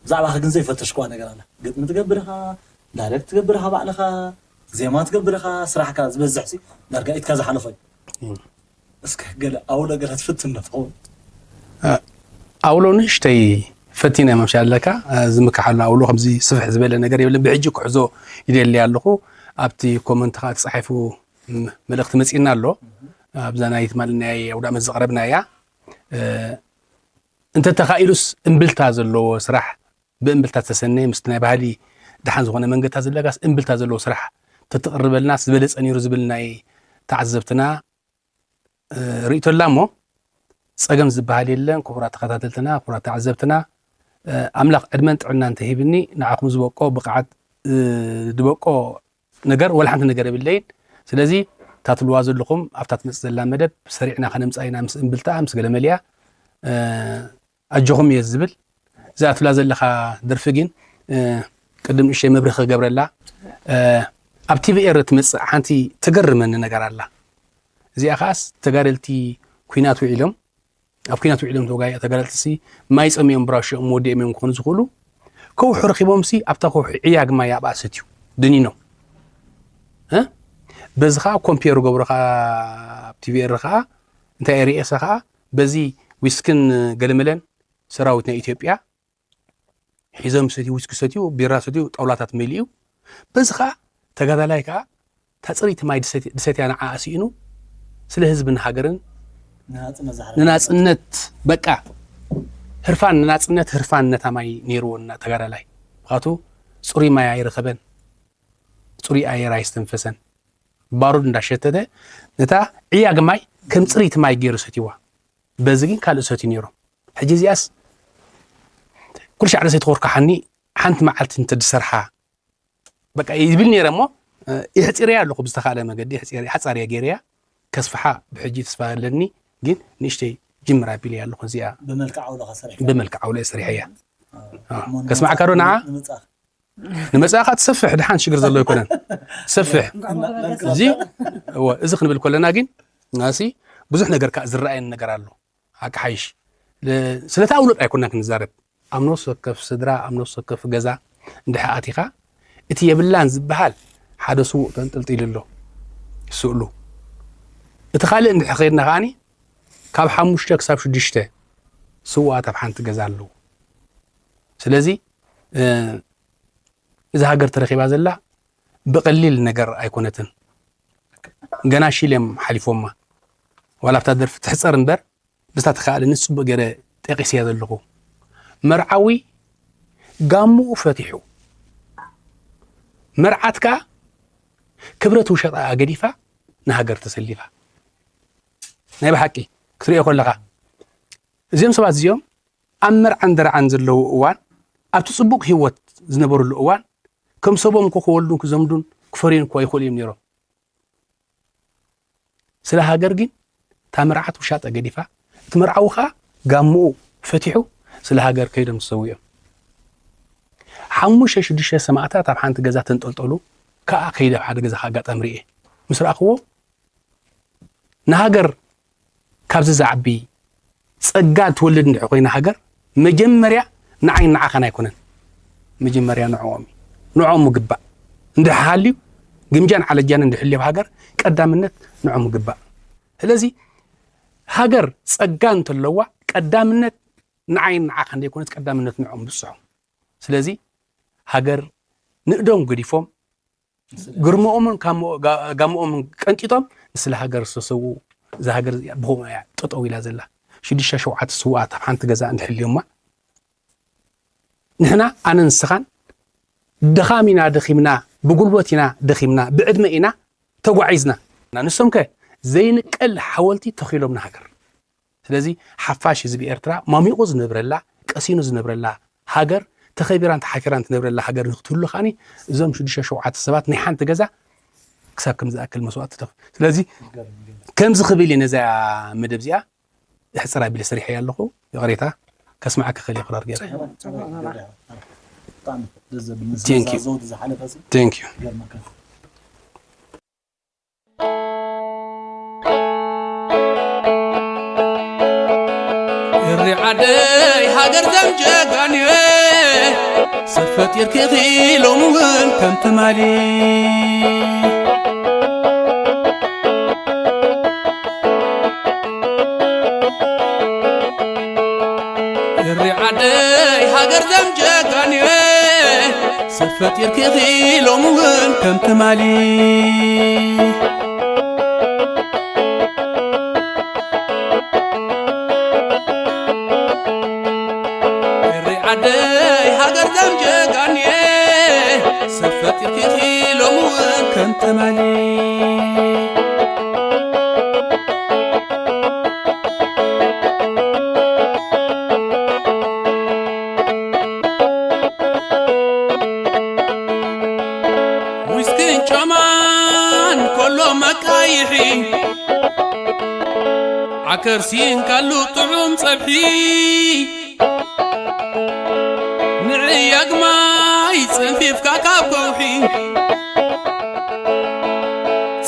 ብዛዕባኻ ግን ዘይፈተሽክዋ ነገር ኣላ ግጥሚ ትገብር ኢኻ ዳይሬክት ትገብር ኢኻ ባዕልኻ ዜማ ትገብር ኢኻ ስራሕካ ዝበዝሕ ሲ ዳርጋ ኢድካ ዝሓለፎ እዩ እስከ ገለ ኣውሎ ገለ ትፍትን ዶ ትኸውን ኣውሎ ንእሽተይ ፈቲነ ምሻ ኣለካ ዝምክሓሉ ኣውሎ ከምዚ ስፍሕ ዝበለ ነገር የብልን ብሕጂ ክሕዞ ይደሊ ኣለኹ ኣብቲ ኮመንት ከዓ ተፃሒፉ መልእክቲ መፂእና ኣሎ ኣብዛ ናይ ትማሊ ናይ ኣውዳመት ዘቕረብና እያ እንተተኻኢሉስ እምብልታ ዘለዎ ስራሕ ብእምብልታ ዝተሰነየ ምስቲ ናይ ባህሊ ደሓን ዝኾነ መንገድታት ዝለጋስ እምብልታ ዘለዎ ስራሕ ተትቕርበልና ዝበለፀ ነይሩ ዝብል ናይ ተዓዘብትና ርእቶ ኣላ እሞ ፀገም ዝበሃል የለን ክቡራት ተኸታተልትና ክቡራት ተዓዘብትና ኣምላኽ ዕድመን ጥዕና እንተሂብኒ ንዓኹም ዝበቆ ብቕዓት ዝበቆ ነገር ወላ ሓንቲ ነገር የብለይን ስለዚ እታ ትልዋ ዘለኹም ኣብታ ትመፅእ ዘላ መደብ ሰሪዕና ከነምፃ ኢና ምስ እምብልታ ምስ ገለመሊያ ኣጆኹም እየ ዝብል እዛ ትብላ ዘለኻ ደርፊ ግን ቅድም ንእሽተይ መብርሂ ክገብረላ ኣብ ቲቪ ኤረ ትመፅእ ሓንቲ ተገርመኒ ነገር ኣላ እዚኣ ከዓስ ተጋደልቲ ኩናት ውዒሎም ኣብ ኩናት ውዒሎም ተጋደልቲ ሲ ማይ ፀሚኦም ብራሽኦም ወዲኦም እዮም ክኾኑ ዝኽእሉ ከውሑ ረኪቦም ሲ ኣብታ ከውሒ ዕያግ ማይ ኣብኣ ሰትዩ ድኒኖም በዚ ከዓ ኮምፔር ገብሩ ከዓ ኣብ ቲቪ ኤረ ከዓ እንታይ ርኤሰ ከዓ በዚ ዊስክን ገለመለን ሰራዊት ናይ ኢትዮጵያ ሒዞም ሰትዩ፣ ዊስኪ ሰትዩ፣ ቢራ ሰትዩ፣ ጣውላታት መሊኡ። በዚ ኸዓ ተጋዳላይ ከኣ እታ ጽርይቲ ማይ ድሰት-፣ ድሰትያ ንዓኣ ስኢኑ፣ ስለ ህዝብን ሃገርን ንናጽነት ዝሓለፈ ንናጽነት፣ በቃ፣ ህርፋን ንናጽነት፣ ህርፋን ነታ ማይ ነይርዎ እና ተጋዳላይ። ምኽንያቱ ጽሩይ ማይ ኣይረኸበን፣ ጽሩይ ኣየር ኣይስተንፈሰን። ባሩድ እንዳሸተተ ነታ ዕያግ ማይ ከም ጽርይቲ ማይ ገይሩ ሰትይዋ። በዚ ግን ካልእ ሰትዩ ነይሮም። ሕጂ እዚኣስ ኩሉ ሻዕ ርእሰይ ትኾርካሓኒ፣ ሓንቲ መዓልቲ እንተድሰርሓ በቃ ይብል ነይረ እሞ፣ እ፣ የሕጺረያ ኣለኹ ብዝተኻእለ መገዲ፣ የሕጺረ-፣ ሓጻርያ ገይረያ ከስፍሓ ብሕጂ ተስፋ ኣለኒ። ግን ንእሽተይ ጅምር ኣቢለያ ኣለኹ እዚኣ። ብመልክዕ ዓውለኻ ሰሪሕካ? ብመልክዕ ዓውለ ሰሪሐያ። ኣዎ። ኣዎ። እሞ ከስማዕካ ዶ ንመጻ-፣ ንዓ? ንምጻ-፣ ንምጻኻ ትሰፍሕ፣ ድሓን ሽግር ዘሎ ኣይኮነን። ሰፍሕ። እንኳዕ ወገበ እዚ፣ እወ፣ እዚ ክንብል ከለና ግን፣ ናሲ ብዙሕ ነገር ከኣ ዝረኣየኒ ነገር ኣሎ። ሓቂ ሓይሽ። ለ-፣ ስለታ ውሉድ ኣይኮናን ክንዛረብ። ኣብ ነፍሲ ወከፍ ስድራ፣ ኣብ ነፍሲ ወከፍ ገዛ እንድሕር ኣቲኻ፣ እቲ የብላን ዝበሃል ሓደ ስዉእ ተንጠልጢሉ ኣሎ። ስእሉ። እቲ ካልእ እንድሕር ኸይድና ከኣኒ፣ ካብ ሓሙሽተ ክሳብ ሽዱሽተ ስዉኣት ኣብ ሓንቲ ገዛ ኣለዉ። ስለዚ፣ እ፣ እዛ ሃገር ተረኺባ ዘላ ብቐሊል ነገር ኣይኮነትን። ገና ሺል እዮም ሓሊፎማ። ዋላ ኣብታ ደርፊ ትሕጸር እምበር፣ ብዝታ ተኻእለኒ ጽቡቕ ገይረ ጠቒሰያ ዘለኹ። መርዓዊ ጋምኡ ፈቲሑ፣ መርዓት ከኣ ክብረት ውሸጣ ገዲፋ ንሃገር ተሰሊፋ። ናይ ብሓቂ ክትሪኦ ከለኻ፣ እዚኦም ሰባት እዚኦም ኣብ መርዓን ደርዓን ዘለዉ እዋን፣ ኣብቲ ጽቡቕ ህይወት ዝነበሩሉ እዋን፣ ከም ሰቦም እኮ ክወልዱን ክዘምዱን ክፈርዩን እኮ ኣይኽእሉ እዮም ነይሮም። ስለ ሃገር ግን እታ መርዓት ውሻጠ ገዲፋ፣ እቲ መርዓዊ ኸኣ ጋምኡ ፈቲሑ ስለ ሃገር ከይዶም ዝሰውኡ እዮም። ሓሙሽተ ሽዱሽተ ሰማእታት ኣብ ሓንቲ ገዛ ተንጠልጠሉ፣ ከኣ ከይደ ኣብ ሓደ ገዛ ከኣ ኣጋጣሚ ርእየ። ምስ ረኣኽዎ፣ ንሃገር ካብዚ ዝዓቢ ጸጋ ትወልድ እንድሕር ኮይና ሃገር፣ መጀመርያ ንዓይን ንዓኻን ኣይኮነን። መጀመርያ ንዕኦም እዩ። ንዕኦም ምግባእ። እንድሕር ሃልዩ፣ ግምጃን ዓለጃን እንድሕልዮ ኣብ ሃገር፣ ቀዳምነት ንዕኦም ምግባእ። ስለዚ፣ ሃገር ጸጋ እንተለዋ፣ ቀዳምነት ንዓይን ንዓኻን ዘይኮነት፣ ቀዳምነት ንዕኦም ብጽሖም። ስለዚ፣ ሃገር ንእዶም ገዲፎም፣ ግርምኦምን ካሞ-፣ ጋ-፣ ጋምኦምን ቀንጢጦም ንስለ ሃገር ዝተሰውኡ፣ እዛ ሃገር እዚኣ ብኸምኡ እያ ጠጠው ኢላ ዘላ። ሽዱሽተ ሸውዓተ ስውኣት ኣብ ሓንቲ ገዛ እንድሕልዮማ፣ ንሕና፣ ኣነ ንስኻን፣ ድኻም ኢና ደኺምና፣ ብጉልበት ኢና ደኺምና፣ ብዕድመ ኢና ተጓዒዝና። ንሶም ከ ዘይንቀል ሓወልቲ ተኺሎም ንሃገር። ስለዚ ሓፋሽ ህዝቢ ኤርትራ ማሚቑ ዝነብረላ፣ ቀሲኑ ዝነብረላ ሃገር፣ ተኸቢራን ተሓፊራን ትነብረላ ሃገር ንክትህሉ ከኣኒ፣ እዞም ሽዱሽተ ሸውዓተ ሰባት ናይ ሓንቲ ገዛ ክሳብ ከም ዝኣክል መስዋእቲ ተኽ-፣ ስለዚ ከምዚ ክብል እየ ነዛ መደብ እዚኣ ሕጽር ኣቢለ ሰሪሐያ ኣለኹ። ይቕሬታ፣ ከስምዓካ ክእል እየ ክራር ገይረ። ጽቡቕ፣ ጽቡቕ፣ ጽቡቕ። ብጣዕሚ ደስ ዘብል። ምስዛ Thank you። ዘውዲ ዝሓለፈ ሲ Thank you። ይገርመካ። ኤሪ ዓደይ ሃገር ዘም ጀጋንየ፣ ሰብ ፈጢርኪ ኢኺ ሎሚ እውን ከም ትማሊ። ኤሪ ዓደይ ሃገር ዘም ጀጋንየ፣ ሰብ ፈጢርኪ ኢኺ ሎሚ እውን ከም ትማሊ። ኤሪ ዓደይ ሃገር ዘም ጀጋንየ፣ ሰብ ፈጢርኪ ኢኺ ሎሚ እውን ከም ትማሊ። ዊስክን ጫማን ኮሎ መቃይሒ፣ ዓከርሲን ካሉ ጥዑም ጸብሒ፣ ንዕያግ ማይ ጸንፊፍካ ካብ ከውሒ፣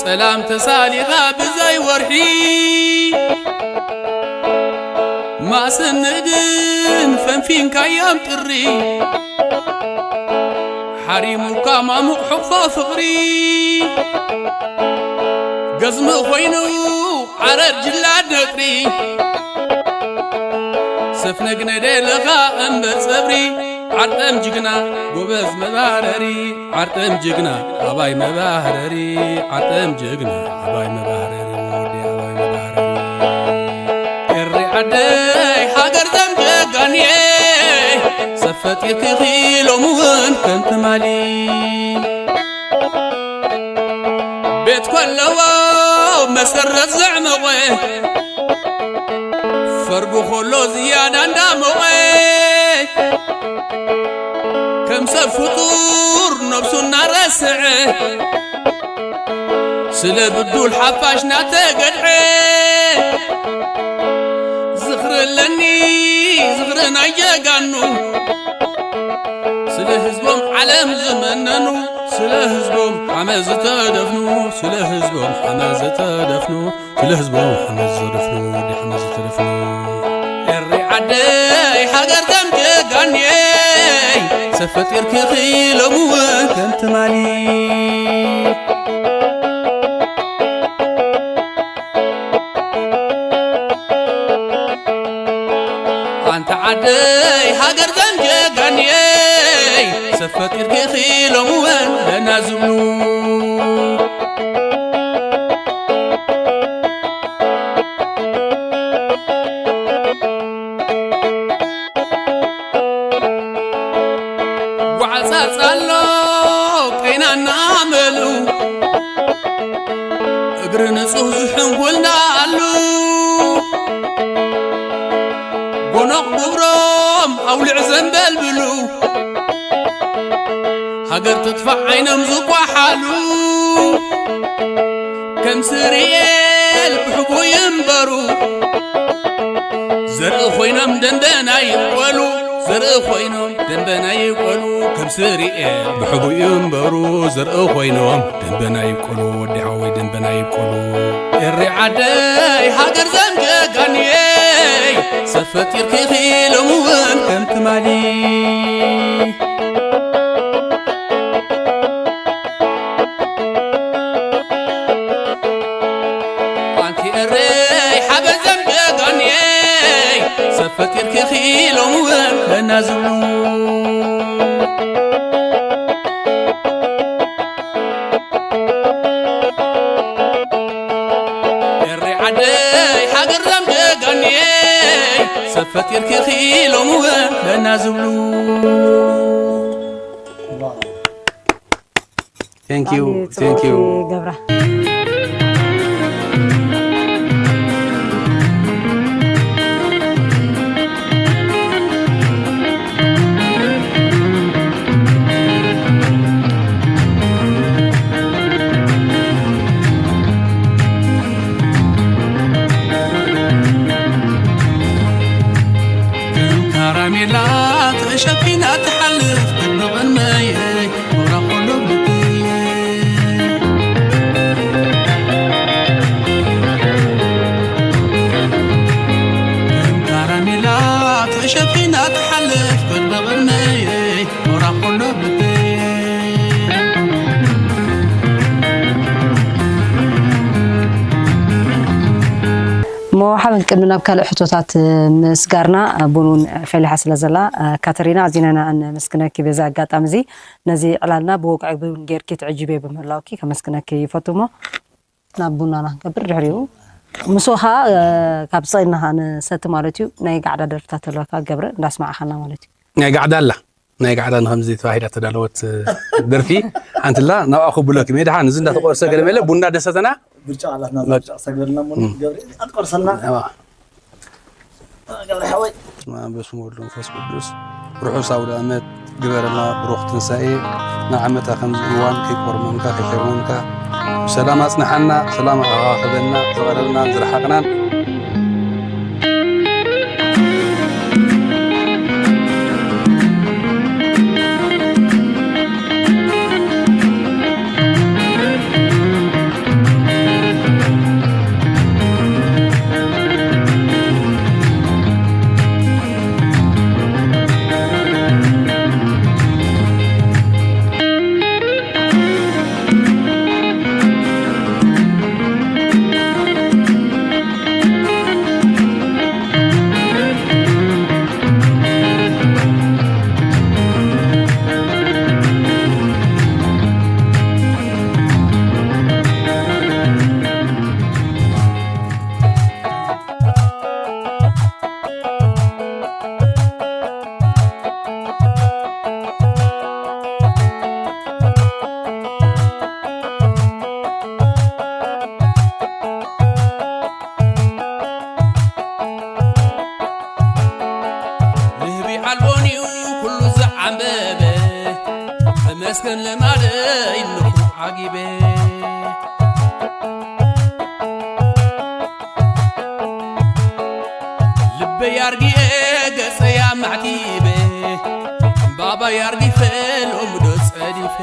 ጸላም ተሳሊኻ ብዘይ ወርሒ፣ ማስን ንእድን ፈንፊንካዮም ጥሪ፣ ሓሪሙካ ማሙቕ ሕቕፎ ፍቕሪ፣ ገዝሚ ኮይኑ ዓረር ጅላድ ነጥሪ፣ ሰፍነግ ነደለኻ እምበር ጸብሪ፣ ዓርጠም ጅግና ጎበዝ መባረሪ፣ ዓርጠም ጅግና ኣባይ መባረሪ፣ ዓርጠም ጅግና ኣባይ መባረሪ፣ ወዲ ኣባይ መባረሪ። ኤሪ ዓደይ ሃገር ዘምጀጋንየ፣ ሰብ ፈጢርኪ ኺሎም እውን ከም ትማሊ። ቤት ከለዎ መሰረት ዘዕመቐ፣ ፈርጉ ከሎ ዝያዳ እንዳሞቐ፣ ከም ሰብ ፍጡር ነብሱ እናረስዐ፣ ስለ ብዱል ሓፋሽ እናተገድዐ፣ ዝኽሪ ኣለኒ ዝኽሪ ናይ ጀጋኑ፣ ስለ ህዝቦም ዓለም ዝመነኑ፣ ስለ ህዝቦም ሓመድ ዝተደፍኑ፣ ስለ ህዝቦም ሓመድ ዝተደፍኑ፣ ስለ ህዝቦም ሓመድ ዝተደፍኑ፣ ወዲ ሓመድ ዝተደፍኑ። ኤሪ ዓደይ ሃገር ደም ጀጋንየይ፣ ሰብ ፈጢርኪ ኺሎም እውን ከም ትማሊ። ኣንቲ ዓደይ ሃገር ደም ጀጋንየይ፣ ሰብ ፈጢርኪ ኺሎም እውን ለና ዝብሉ። ጓዕጻጽ ኣሎ ቀይናና መሉ፣ እግሪ ንጹህ ዝሕንጉልና ኣሉ፣ ጎኖቕ ግብሮም ኣውሊዕ ዘንበልብሉ፣ ሃገር ትጥፋእ ዓይኖም ዝቋሓሉ፣ ከም ስርኤል ብሕቡይ እምበሩ፣ ዘርኢ ኮይኖም ደንበና ይብቆሉ፣ ዘርኢ ኮይኖም ደንበና ይብቆሉ፣ ከም ስርኤል ብሕቡይ እምበሩ፣ ዘርኢ ኮይኖም ደንበና ይብቆሉ፣ ወዲ ሓወይ ደንበና ይብቆሉ። ኤሪ ዓደይ ሃገር ዘም ጀጋንየይ፣ ሰብ ፈጢርኪ ኺሎም እውን ከም ትማሊ። ኣንቲ ኤረይ ሓበን ዘም ጀጋንየይ፣ ሰብ ፈጢርኪ ኺሎም እውን ለና ዝብሉ። ኤረይ ዓደይ ሃገር ዘም ጀጋንየይ፣ ሰብ ፈጢርኪ ኺሎም እውን ለና ዝብሉ። Thank you. ብጣዕሚ Thank ጽቡቕ you. ገብረ። ከም ካራሜላ ተሸፊና ትሓልፍ ቅድሚ ቅድመይ። ከም ካራሜላ ተሸፊና ትሓልፍ ቅድሚ ቅድመይ፣ ኖራ ኩሉ ልበይ። እሞ ሓበን ቅድሚ ናብ ካልእ ሕቶታት ምስጋርና፣ ቡን እውን ፈሊሓ ስለ ዘላ፣ ካተሪና ኣዚና ኢና ነመስግነኪ በዚ ኣጋጣሚ እዚ። ነዚ ዕላልና ብወግዒ እውን ጌርኪ ትዕጅብዮ ብምህላውኪ ከመስግነኪ ይፈቱ። እሞ ናብ ቡናና ክንገብር ድሕሪኡ ምስኡ ኸዓ፣ እ፣ ካብ ስቕ ኢልና ኸዓ ንሰቲ ማለት እዩ። ናይ ጋዕዳ ደርፍታት ኣለዋ ገብረ እንዳስማዕኻና ማለት እዩ። ናይ ጋዕዳ ኣላ፣ ናይ ጋዕዳ ንኸምዚ ተባሂላ ተዳለወት ደርፊ ሓንቲ ኣላ፣ ናብኣ ክብለኪ። ሜዳ ሓን እዚ እንዳተቆርሰ ገለ መለ ቡና ደሰተና። ብርጫ ኣላትና፣ እዛ ብርጫ ክሰግደልና እሞ እም። ገብረ፣ ኣትቆርሰልና። እዋ። ገብረ ሓወይ። በስመ ኣብ ወወልድ ወመንፈስ ቅዱስ። ርሑስ ኣውደ ዓመት ግበረልና፣ ብሩኽ ትንሳኤ። ንዓመታ ከምዚ እዋን ከይቆርመምካ፣ ከይሸርመምካ፣ ብሰላም ኣጽንሓና፣ ሰላም ኣኻኽበና፣ ዝቐረብናን ዝረሓቕናን። እስከን ልማደይ እንኹ ዓጊበ ልበይ ኣርጊኤ ገጸይ ኣማዕቲበ ዕምባባይ ኣርጊፈ ሎሚ ዶ ጸዲፈ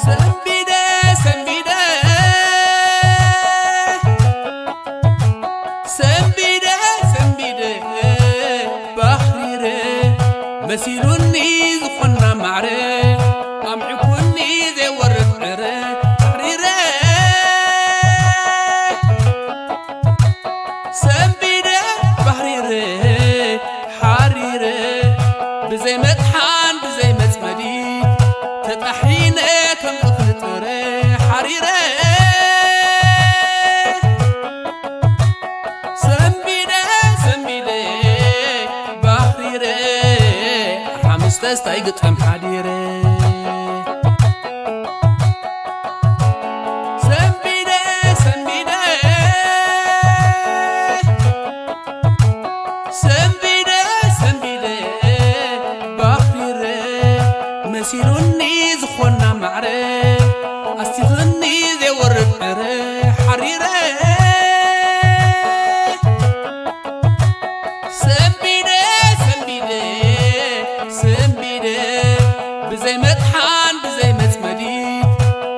ሰንቢደ ሰንቢደ ሰንቢደ ሰንቢደ ባሕሪረ መሲሉኒ ዝኾና ማዕረ ኣምዕኩኒ ዘይወርድ ዕረ ባሕሪረ ሰንቢደ ባሕሪረ ሓሪረ ብዘይ መጥሓን ብዘይ መጽመዲ ተጣሒነ ከም እኽሊ ጥረ ሓሪረ ሰንቢደ ሰንቢደ ባሕሪረ ሓምስተ ስታይ ግጠም ሓዲረ ሰንቢደ ሰንቢደ ሰንቢደ ሰንቢደ ባሕሪረ መሲሉኒ ዝኾና ማዕረ ኣስቲኽኒ ዘይወርድ ዕረ ሓሪረ ሰንቢደ ሰንቢደ ሰንቢደ ብዘይ መጥሓን ብዘይ መጽመዲ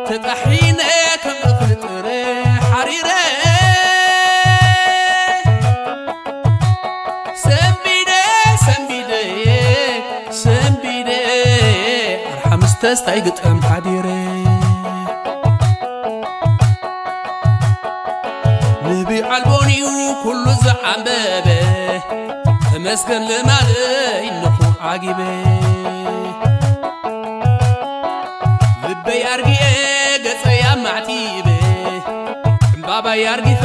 ተጣሒነ ከም እኽሊ ጥረ ሓሪረ ሰንቢደ ሰንቢደ ሰንቢደ ኣርሓ ምስ ተስታይ ግጠም ሓዲረ ንቢ ኣልቦንዩ ኩሉ ዝዓንበበ ተመስገን ልማደይ ንኹ ዓጊበ ልበይ ኣርጊኤ ገጸይ ኣማዕቲበ ዕምባባይ ኣርጊፈ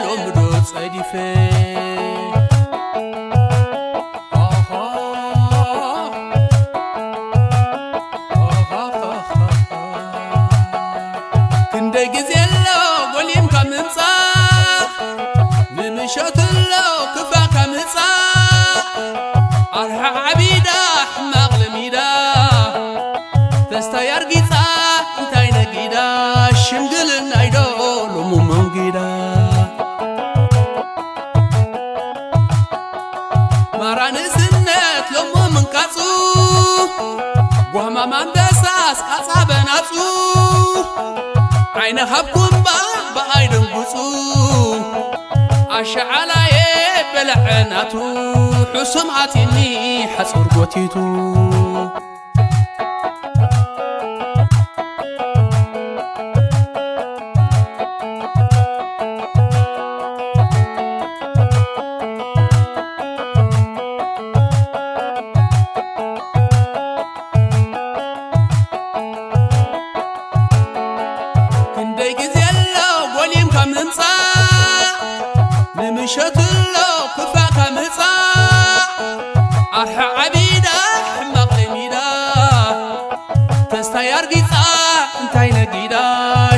ሎሚ ዶ ጸዲፈ ክንደይ ግዜ ኣሎ ጎሊምካ ምምጻእ ንምሸት ኣሎ ክፋካ ምጻእ ኣርሓ ዓቢዳ ሕማቕ ለሚዳ ተስታይ ኣርጊጻ እንታይ ነጊዳ ሽምግልናይ ዶ ሎሙ መንጊዳ ማራ ንእስነት ሎሞ ምንቃጹ ጓማም ኣንበሳስ ቃጻ በናጹ ዓይነ ሃብኩም ብኣይ ደንጉጹ ኣሸዓላየ በለዐ ናቱ ሕሱም ኣትኒ ሓጹር ጎቲቱ ክንደይ ግዜ ኣሎ ጎሊምካ ምምጻእ ንምሸት ኣሎ ክፋካ ምጻእ ኣርሓ ዓቢዳ ሕማቕ ለሚዳ ተስታይ ኣርጊጻ እንታይ ነጊዳ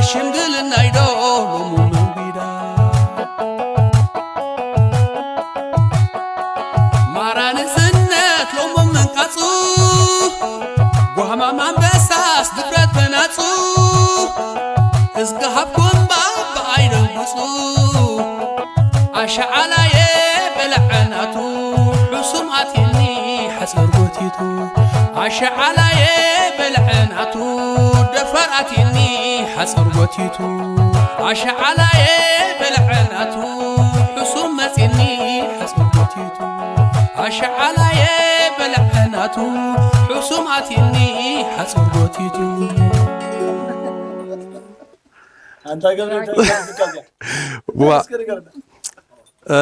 ሽምግልናይ ዶ ሎሙ መንጊዳ ማራ ንእስነት ሎሙ ምንቃጹ ጓማም ኣንበሳስ ድፍረት ተናጹ እዝጊ ሃብኩም ብኣይ ደንጉጹ ኣሸዓላየ በልዐ ናቱ ሕሱም ኣትኒ ሓጸር ጎቲቱ ኣሸዓላየ በልዐ ናቱ ደፋር ኣትኒ ሓጸር ጎቲቱ ኣሸዓላየ በልዐ ናቱ ሕሱም መጺኒ ሓጸር ጎቲቱ ኣሸዓላየ በልዐ ናቱ ሕሱም ኣትኒ ሓጸር ጎቲቱ ኣንታ ገብረ እንታይ ይገብርካ እዚኣ? ዋ እስኪ ንገርና። እ፣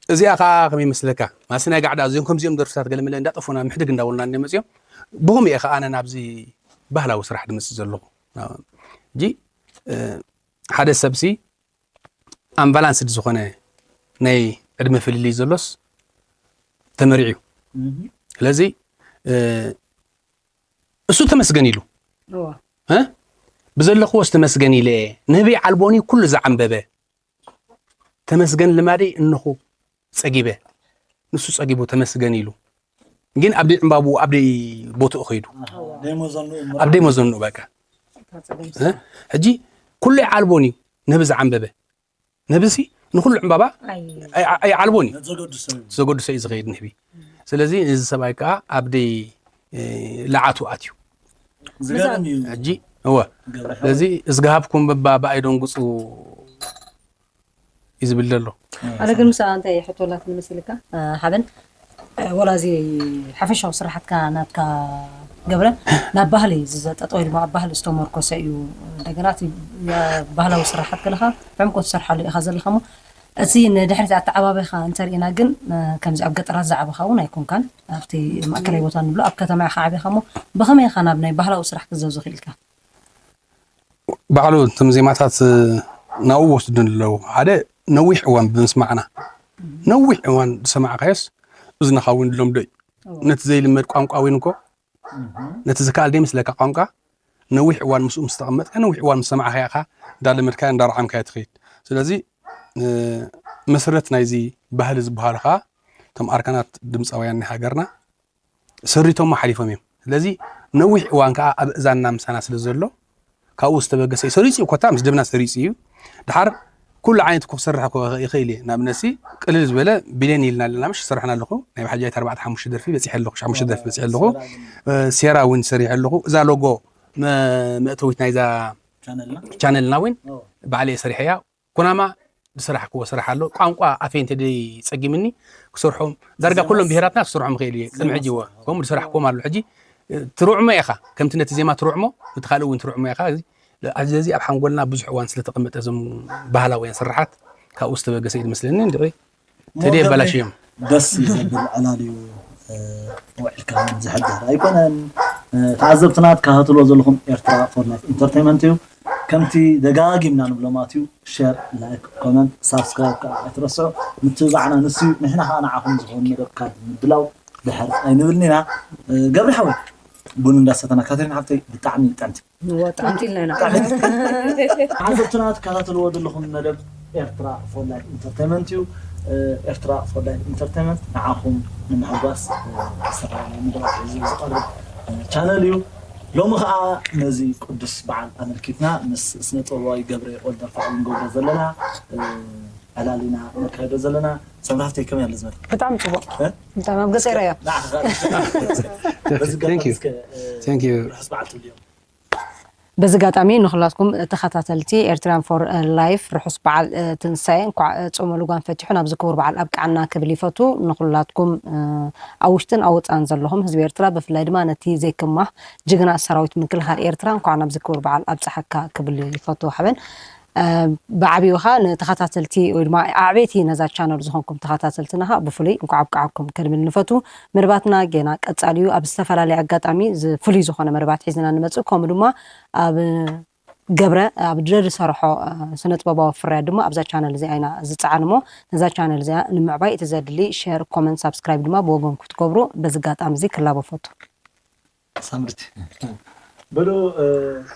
እዚኣ ከዓ ከመይ ይመስለካ? ማሲ ናይ ጋዕዳ እዚኦም ከምዚኦም ደርፍታት ገለ መለ እንዳጠፉና ምሕድግ እንዳበሉና እንደ መፅዮም። ብኸምኡ እየ ከዓ ኣነ ናብዚ ባህላዊ ስራሕ ድመፅእ ዘለኹ። ሕጂ እ፣ ሓደ ሰብሲ ኣምባላንስድ ዝኾነ ናይ ዕድመ ፍልልይ ዘሎስ ተመሪዑ እዩ። ስለዚ እ፣ እሱ ተመስገን ኢሉ እዋ እ? ብዘለኽዎስ ተመስገን ኢለ፣ ንህበይ ዓልቦኒ ኩሉ ዝዓንበበ። ተመስገን ልማደይ እንኹ ጸጊበ፣ ንሱ ጸጊቡ ተመስገን ኢሉ። ግን ኣብ ደይ ዕምባቡ ኣብ ደይ ቦትኡ ኸይዱ። ኣብ ደይ መዘንኡ በቃ። ሕጂ ኩሉ ይዓልቦን እዩ፣ ንህቢ ዝዓንበበ። ንህቢሲ ንኹሉ ዕምባባ ኣይዓልቦን እዩ። ዘገዱ ሰብ እዩ ዝኸይድ ንህቢ። ስለዚ እዚ ሰብኣይ ከዓ ኣብ ደይ ለዓቱ ኣትዩ። ሕጂ እወ። ስለዚ እዝግሃብኩም በባ ብኣይ ደንጉፁ እዩ ዝብል ዘሎ። ኣነ ግን ምስኣ እንታይ ሕቶ ኣላትኒ መሲልካ ሓበን፣ ወላ እዚ ሓፈሻዊ ስራሓትካ ናትካ ገብረ ናብ ባህሊ ዝዘጠጠ ወይ ድማ ኣብ ባህሊ ዝተመርኮሰ እዩ። እንደገና እቲ ባህላዊ ስራሓት ገለኻ ብዕምቆት ትሰርሓሉ ኢኻ ዘለኻ እሞ እቲ ንድሕሪት ኣተዓባበኻ እንተርኢና ግን ከምዚ ኣብ ገጠራት ዝዓበኻ እውን ኣይኮንካን። ኣብቲ ማእከላይ ቦታ ንብሎ ኣብ ከተማ ኢኻ ዓቢኻ እሞ ብኸመይ ኢኻ ናብ ናይ ባህላዊ ስራሕ ክትዘዙ ክኢልካ? ባዕሉ እቶም ዜማታት ናብኡ ወስዱን ኣለዉ። ሓደ ነዊሕ እዋን ብምስማዕና፣ ነዊሕ እዋን ዝሰማዕካዮስ እዝንኻ እውን ዝለምዶ እዩ። ነቲ ዘይልመድ ቋንቋ እውን እኮ ነቲ ዝከኣል ደይመስለካ ቋንቋ ነዊሕ እዋን ምስኡ ምስ ተቐመጥካ፣ ነዊሕ እዋን ምስ ሰማዕካዮ ኢኻ እንዳለመድካዮ እንዳረዓምካዮ ትኸይድ። ስለዚ መሰረት ናይዚ ባህሊ ዝበሃሉ ከዓ እቶም ኣርካናት ድምፃውያን ናይ ሃገርና ሰሪቶሞ ሓሊፎም እዮም። ስለዚ ነዊሕ እዋን ከዓ ኣብ እዛንና ምሳና ስለ ዘሎ ካብኡ ዝተበገሰ እዩ። ሰሪፁ እዩ ኮታ ምስ ደምና ሰሪፁ እዩ። ድሓር ኩሉ ዓይነት እኮ ክሰርሕ እኮ ይኽእል እየ። ንኣብነትሲ ቅልል ዝበለ ቢልዮን ኢልና ኣለና ምሽ ዝሰርሕና ኣለኹ ናይ ብሓጃይት ኣርባዕተ ሓሙሽተ ደርፊ በፂሐ ኣለኹ ሓሙሽተ ደርፊ በፂሐ ኣለኹ። ሴራ እውን ሰሪሐ ኣለኹ። እዛ ሎጎ መእተዊት ናይዛ ቻነልና እውን ባዕለ እየ ሰሪሐያ። ኩናማ ዝሰራሕክዎ ስራሕ ኣሎ። ቋንቋ ኣፈይ እንተ ደይ ጸጊምኒ ክሰርሖም ዳርጋ ኩሎም ብሄራትና ክሰርሖም ይኽእል እየ። ቅድሚ ሕጂ እወ ከምኡ ዝሰራሕክዎም ኣሎ። ሕጂ ትርዕሞ ኢኻ ከምቲ ነቲ ዜማ ትርዕሞ ነቲ ካልእ እውን ትርዕሞ ኢኻ። እዚ ኣብዚ ኣብ ሓንጎልና ብዙሕ እዋን ስለ ተቐመጠ እዞም ባህላውያን ስርሓት ካብኡ ዝተበገሰ እዩ ዝመስለኒ። እንድዒ ተደይ ኣበላሽዮም። ደስ ዘብል ዕላል እዩ ውዒልካ ዝሕደር ኣይኮነን። ተዓዘብትና ትከታተልዎ ዘለኹም ኤርትራ ፎር ላይፍ ኢንተርቴይመንት እዩ። ከምቲ ደጋጊምና ንብሎ ማለት እዩ ሸር፣ ላይክ፣ ኮመንት፣ ሳብስክራይብ ከዓ ኣይትረስዑ። ምትብባዕና ንሱ እዩ። ንሕና ከዓ ንዓኹም ዝኾኑ መደብ ካብ ምድላው ድሕር ኣይንብልን ኢና። ገብሪ ሓወይ ቡን እንዳሰተና ካትሪን ሓፍተይ ብጣዕሚ ጥዕምቲ እወ፣ ጥዕምቲ ኢልና ኢና። ዓዘብትና ትከታተልዎ ዘለኹም መደብ ኤርትራ ፎር ላይፍ ኢንተርቴይመንት እዩ። ኤርትራ ፎር ላይፍ ኢንተርቴይመንት ንዓኹም ንምሕጓስ ዝስራሕ ናይ መደባት ሒዙ ዝቐርብ ቻነል እዩ። ሎሚ ከዓ ነዚ ቅዱስ በዓል ኣመልኪትና ምስ ስነ ጥበባዊ ገብረ ወልደርፋዕ ንገብሮ ዘለና ዕላል ኢና ነካይዶ ዘለና። ሰምራፍተይ ከመይ ኣሎ ዝመጣ? ብጣዕሚ ፅቡቅ። ብጣዕሚ ኣብ ገፀ ይረኣዮ። በዚ ገ ርሑስ በዓል ትብልዮም። በዚ ኣጋጣሚ ንኹላትኩም ተኸታተልቲ ኤርትራን ፎር ላይፍ ርሑስ በዓል ትንሳኤ እንኳዕ ጾመ ልጓም ፈቲሑ ናብዚ ክቡር በዓል ኣብቅዓና ክብል ይፈቱ። ንኹላትኩም ኣብ ውሽጥን ኣብ ወፃእን ዘለኹም ህዝቢ ኤርትራ ብፍላይ ድማ ነቲ ዘይክማህ ጅግና ሰራዊት ምክልኻል ኤርትራ እንኳዕ ናብዚ ክቡር በዓል ኣብፀሓካ ክብል ይፈቱ። ሓበን ብዓብዩኻ ንተኸታተልቲ ወይ ድማ ኣዕቤቲ ነዛ ቻነል ዝኾንኩም ተኸታተልትና ብፍሉይ እንኳዕ ኣብቅዓኩም ክንብል ንፈቱ። መደባትና ጌና ቀጻሊ እዩ። ኣብ ዝተፈላለየ ኣጋጣሚ ፍሉይ ዝኾነ መደባት ሒዝና ንመጽእ። ከምኡ ድማ ኣብ ገብረ ኣብ ድረ ዝሰርሖ ስነ ጥበባዊ ፍርያት ድማ ኣብዛ ቻነል እዚኣ ኢና ዝጸዓን እሞ ነዛ ቻነል እዚኣ ንምዕባይ እቲ ዘድሊ ሸር፣ ኮመንት፣ ሳብስክራይብ ድማ ብወገንኩም ክትገብሩ በዚ ኣጋጣሚ እዚ ክላቦ ፈቱ። ሳምርቲ በሉ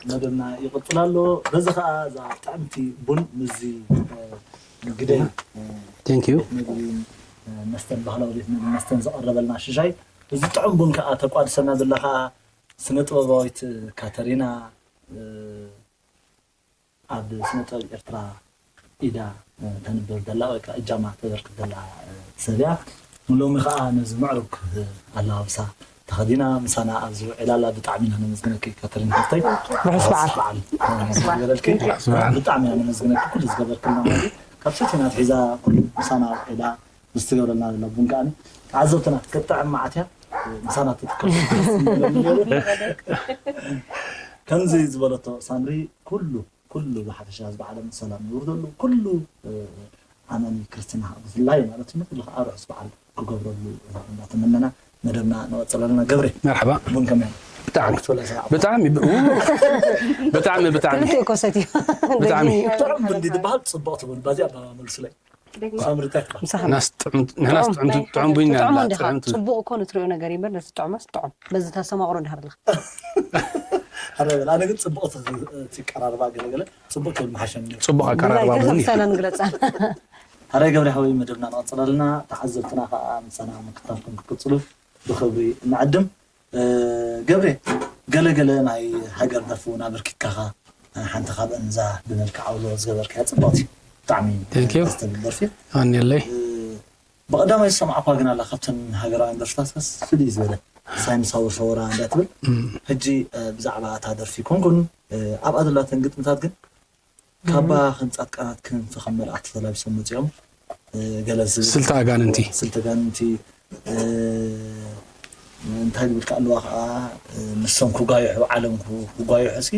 መደብና ይቕፅል ኣሎ። በዚ ከዓ እዛ ጥዕምቲ ቡን ምስዚ ግደይ Thank you። መስተን ባህላዊ ቤት ምግቢ መስተን ዘቐረበልና ሽሻይ እዚ ጥዑም ቡን ከዓ ተቋድሰና ዘለካ ስነ ጥበባዊት ካተሪና ኣብ ስነ ጥበብ ኤርትራ ኢዳ ተንብር ዘላ ወይ ከዓ እጃማ ተበርክት ዘላ ሰብ እያ። ንሎሚ ከዓ ነዚ ምዕሩግ ኣለባብሳ ተኸዲና ምሳና ኣብዚ ውዒላ ኣላ። ብጣዕሚ ኢና ነመስግነኪ ካተሪን ሓፍተይ። ርሑስ በዓል። ርሑስ በዓል ይበለልኪ። ርሑስ በዓል። ብጣዕሚ ኢና ነመስግነኪ ኩሉ ዝገበርክልና ማለት እዩ። ካብ ሰቲና ኣትሒዛ ኩሉ ምሳና ውዒላ ምስ ትገብረልና ዘላ ቡን ከዓኒ ተዓዘብትና ክትጥዕም መዓት እያ ምሳና ትትከል። ከምዚ ዝበለቶ ሳምሪ ኩሉ ኩሉ ብሓፈሻ ህዝቢ ዓለም ሰላም የውርደሉ። ኩሉ ኣማኒ ክርስትና ብፍላይ ማለት እዩ ኩሉ ከዓ ርሑስ በዓል ክገብረሉ እንዳተመነና መደብና ንቐፅል ኣለና። ገብሬ መርሓባ። ቡን ከመይ ኣሎ? ብጣዕሚ ክትበላ ሰላም። ብጣዕሚ ብ- ው- ብጣዕሚ ብጣዕሚ ክልቲኡ ኮሰት እዩ። ብጣዕሚ። ጥዑም ቡን ድዩ ዝበሃል? ፅቡቕ ትብል ባዚ ኣባባ መልሱለይ። ሳምሪ እንታይ ትበሃል? ምሳኻ። ናስ ጥዑም ንሕናስ ጥዑም ጥዑም ቡን ኢና ጥዑም እንዳ እንዲኻ። ጥዑም ፅቡቕ እኮ ንትሪኦ ነገር እዩ እምበር ነቲ ጥዑመስ ጥዑም። በዚ ተስተማቕሮ እንዲኻ ኣለኻ። ኣረ በል፣ ኣነ ግን ጽቡቕ እቲ፣ እቲ ቀራርባ ገለገለ ጽቡቕ ክብል ምሓሸኒ። ጽቡቕ ኣቀራርባ ብላይ እውን እዩ። ተሰነን ግለጻን ኣረ ገብረ ሓወይ፣ መደብና ንቐጽለልና። ተዓዘብትና ከኣ ምሳና ምክታልኩም ክትቅጽሉ ብኽብሪ ንዕድም። እ፣ ገብሬ፣ ገለገለ ናይ ሃገር ደርፊ እውን ኣበርኪትካኻ። ሓንቲ ካብአን እዛ ብመልክዕ ኣውሎ ዝገበርካያ ጽብቕቲ፣ ብጣዕሚ Thank you። ደስ ትብል ደርፊ። ኣንየለይ እ፣ ብቐዳማይ ዝሰማዕኳ ግን ኣላ ካብተን ሃገራውያን ደርፍታትካስ ፍልይ ዝበለ ሳይንሳዊ ሰወራ እንዳ ትብል። ሕጂ፣ እ፣ ብዛዕባ እታ ደርፊ ኮንኩን፣ እ፣ ኣብኣ ዘላተን ግጥምታት ግን ካባ ከም ጻድቃናት ክንፊ ከም መላእክቲ ተላቢሶም መጺኦም፣ እ፣ ገለ ዝብል ስልቲ ኣጋንንቲ ስልቲ ኣጋንንቲ፣ እ፣ እንታይ ዝብል ከ ኣለዋ ከዓ፣ እ፣ ንሶም ክጓይሑ ዓለም ክጓይሑ ሲ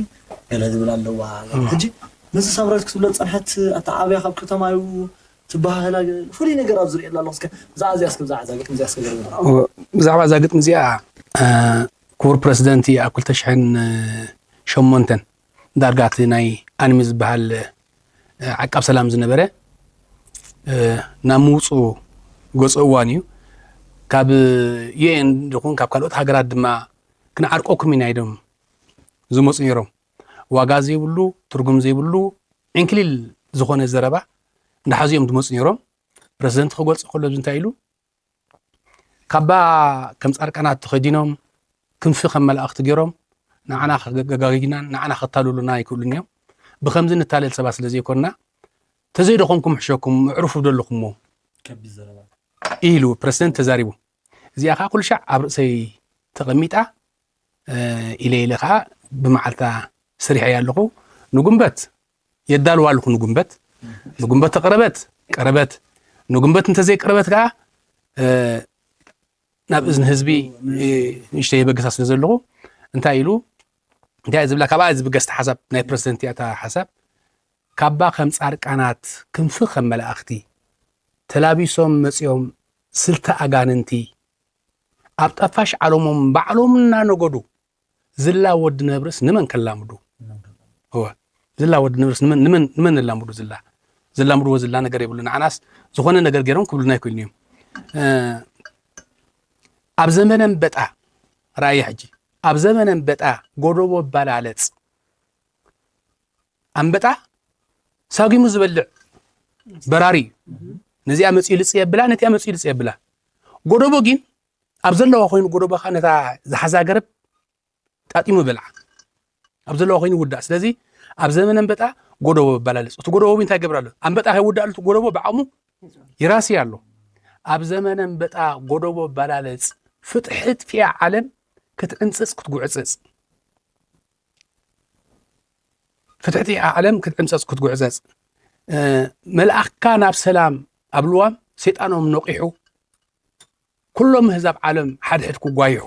ገለ ዝብል ኣለዋ። ሕጂ ምስዚ ሳምራዊት ክትብሎ ዝጸንሐት ኣተዓባብያ ካብ ከተማ እዩ ትበሃህላ፣ ፍሉይ ነገር ኣብ ዝርእየላ ኣለኹ። እስከ ብዛዕባ እዚኣ እስከ ብዛዕባ እዛ ግጥሚ እዚኣ እስከ ገለ ብዛዕባ እዛ ግጥሚ እዚኣ እ፣ ክቡር ፕረዚደንት ኣብ ክልተ ሽሕን ሸሞንተን ዳርጋ እቲ ናይ ኣንሚ ዝበሃል እ፣ ዓቃብ ሰላም ዝነበረ እ፣ ናብ ምውፁ ገፁ እዋን እዩ። ካብ ዩኤን ድኹን ካብ ካልኦት ሃገራት ድማ ክንዓርቀኩም ኢና ኢሎም ዝመፁ ነይሮም። ዋጋ ዘይብሉ ትርጉም ዘይብሉ ዕንክሊል ዝኾነ ዘረባ እንዳሓዙ እዮም ዝመፁ ነይሮም። ፕረዚደንት ክገልፁ ከሎ እዚ እንታይ ኢሉ ካባ ከም ጻድቃናት ተኸዲኖም ክንፊ ከም መላእኽቲ ገይሮም ንዓና ከጋጊናን ንዓና ከታልሉና ኣይክእሉን እዮም። ብኸምዚ ንታለል ሰባት ስለ ዘይኮንና ተዘይደኾምኩም ሕሸኩም እዕርፉ ደለኹሞ ከቢድ ዘረባ። ኢሉ ፕረዚደንት ተዛሪቡ። እዚኣ ከዓ ኩሉ ሻዕ ኣብ ርእሰይ ተቐሚጣ ኢለ ኢለ ከዓ ብመዓልታ ስሪሐያ ኣለኹ። ንጉንበት የዳልዋ ኣለኹ። ንጉንበት ንጉንበት ተቕረበት ቀረበት። ንጉንበት እንተዘይቀረበት ከዓ ናብ እዝኒ ህዝቢ ንእሽተይ የበገሳ ስለ ዘለኹ እንታይ ኢሉ እንታይ ዝብላ ካብኣ ዝብገስቲ ሓሳብ ናይ ፕረዚደንት እያ እታ ሓሳብ። ካባ ከም ጻድቃናት ክንፊ ከም መላእኽቲ ተላቢሶም መጺኦም ስልቲ ኣጋንንቲ ኣብ ጠፋሽ ዓለሞም ባዕሎም እናነገዱ ዝላ ወዲ ነብርስ ንመን ከላምዱ? እወ ዝላ ወዲ ነብርስ ንመን ንመን ንመን ነላምዱ? ዝላ ዘላምድዎ ዝላ ነገር የብሉ። ንዓናስ ዝኾነ ነገር ገይሮም ክብሉና ኣይክእሉን እዮም። ኣብ ዘመነ ኣንበጣ ራእየ ሕጂ ኣብ ዘመነ ኣንበጣ ጎደቦ ባላለጽ ኣንበጣ ሳጒሙ ዝበልዕ በራሪ እዩ። ነዚኣ መጺኡ ልጽ የብላ፣ ነቲኣ መጺኡ ልጽ የብላ። ጎደቦ ግን ኣብ ዘለዋ ኮይኑ ጎደቦ ከዓ ነታ ዝሓዛ ገረብ ጣጢሙ በልዓ። ኣብ ዘለዋ ኮይኑ ውዳእ። ስለዚ ኣብ ዘመነ ኣንበጣ ጎደቦ በላለጽ። እቲ ጎደቦ እንታይ ገብር ኣሎ? ኣንበጣ ከይውዳእ ኣሎ እቲ ጎደቦ ብዓቕሙ ይራሲ ኣሎ። ኣብ ዘመነ ኣንበጣ ጎደቦ በላለጽ። ፍትሒ ጥፊኣ ዓለም ክትዕንጽጽ ክትጉዕጽጽ። ፍትሕቲ ዓለም ክትዕምፀፅ ክትጉዕዘፅ መልኣኽካ ናብ ሰላም ኣብ ልዋም ሰይጣኖም ነቂሑ ኩሎም ህዛብ ዓለም ሓድሕድ ክጓይሑ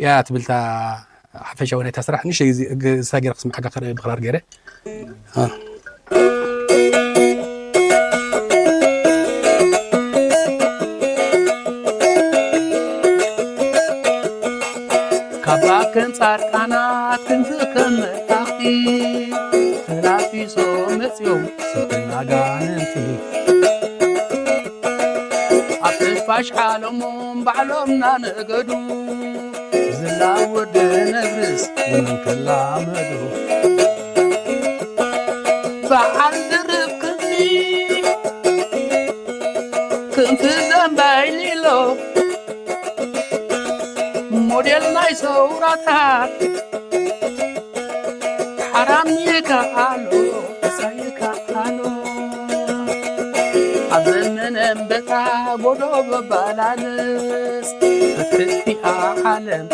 እያ ትብልታ ሓፈሻዊ ናይታ ስራሕ ንሽ ዝሳጌር ክስምዓካ ከርኢ ብክራር ገይረ ካብ ኣክን ጻድቃናት ክንዚ ከም መላእኽቲ ተላቢሶም መጺኦም ስልጣን ኣጋንንቲ ኣብ ተፋሽ ዓለሞም ባዕሎም ናነገዱ ዝላ ወዲ ነብርስ ንመን ከላመዱ በዓል ድርብ ክንዲ ክንፊ ዘንባይሊሎ ሞዴል ናይ ሰውራታት ሓራም ይከኣሎ ተሳይከኣሎ ኣብ ዘመነ ኣንበጣ ጎዶ በባላለስ ክትክቲኣ ዓለም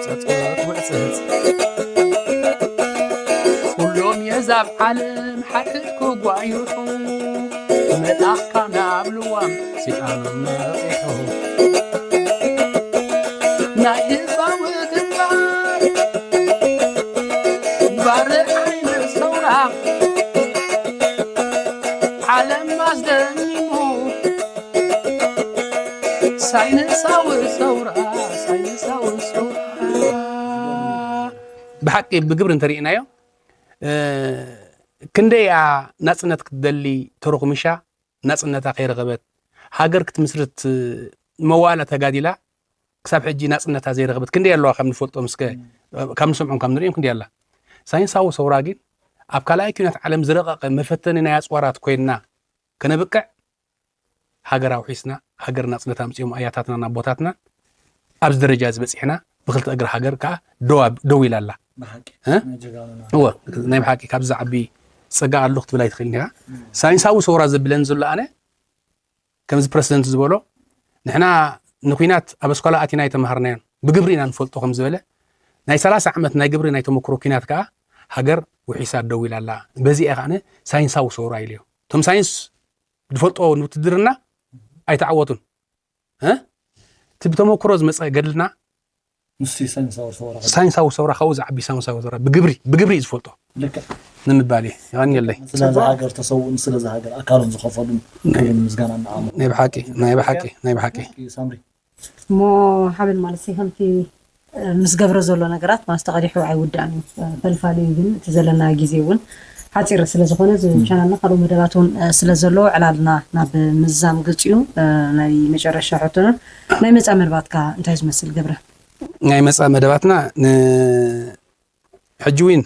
ዘምፀፀት ውዕፀት ኩሎም የዛብ ዓለም ሓድሕድ ክጓይሑ መልኣኽካ ናብ ልዋም ሰይጣን መቒሑ ናይ ህዝባዊ ግንባር ባርዕ ዓይነት ሰውራ ዓለም ኣስደሚሙ ሳይንሳዊ ሰውራ ሳይንሳዊ ሰውራ ብሓቂ ብግብሪ እንተሪእናዮ ክንደይ እያ ናፅነት ክትደሊ ተረኹሚሻ ናፅነታ ከይረኸበት ሃገር ክትምስርት መዋእላ ተጋዲላ ክሳብ ሕጂ ናፅነታ ዘይረኸበት ክንደይ ኣለዋ ካብ ንፈልጦም እስከ ካብ ንሰምዖም ካብ ንሪኦም ክንዲ ኣላ። ሳይንሳዊ ሰውራ ግን ኣብ ካልኣይ ኩናት ዓለም ዝረቐቐ መፈተኒ ናይ ኣፅዋራት ኮይንና ከነብቅዕ፣ ሃገር ኣውሒስና፣ ሃገር ናፅነት ኣምፂኦም ኣያታትናን ኣቦታትናን ኣብዚ ደረጃ እዚ በፂሕና፣ ብክልተ እግሪ ሃገር ከዓ ደው ኣብ- ደው ኢላ ኣላ። ብሓቂ እ? ናይ ጀጋኑና እወ፣ ናይ ብሓቂ ካብዚ ዝዓቢ ፀጋ ኣሎ ክትብል ኣይትኽእልን ኢኻ። ሳይንሳዊ ሰውራ ዘብለን ዘሎ ኣነ፣ ከምዚ ፕረሲደንት ዝበሎ፣ ንሕና ንኩናት ኣብ ኣስኳላ ኣቲና ኣይተማሃርናዮን፣ ብግብሪ ኢና ንፈልጦ ከም ዝበለ፣ ናይ ሰላሳ ዓመት ናይ ግብሪ ናይ ተመክሮ ኩናት ከዓ ሃገር ውሒሳ ደው ኢላ ኣላ። በዚ እያ ከዓ ሳይንሳዊ ሰውራ ኢልዮ። እቶም ሳይንስ ዝፈልጦ ንውትድርና ኣይተዓወቱን። እ? እቲ ብተመክሮ ዝመፀ ገድልና ንሱ ሳይንሳዊ ሰውራ። ሳይንሳዊ ሰውራ ካብኡ ዝዓቢ ሳይንሳዊ ሰውራ ብግብሪ ብግብሪ እዩ ዝፈልጦ ልክዕ። ንምባል እዩ። የቐንየለይ። ስለዚ ሃገር ተሰውኡን ስለዚ ሃገር ኣካሎም ዝኸፈሉን ናይ- ክብርን ምስጋና ንዓሞ። ናይ ብሓቂ ናይ ብሓቂ ናይ ብሓቂ ሳምሪ። እሞ ሓበን ማለት ሲ ከምቲ ምስ ገብረ ዘሎ ነገራት ማለት ተቐዲሑ ኣይውዳእን እዩ። ፈልፋሊ እዩ፣ ግን እቲ ዘለና ግዜ እውን ሓፂር ስለ ዝኾነ፣ እዚ ቻናልና ካልኦ መደባት እውን ስለ ዘሎ ዕላልና ናብ ምዝዛም ገፅ እዩ። ናይ መጨረሻ ሕቶና፣ ናይ መፃ መደባትካ እንታይ ዝመስል ገብረ? ናይ መፃ መደባትና ን- ሕጂ እውን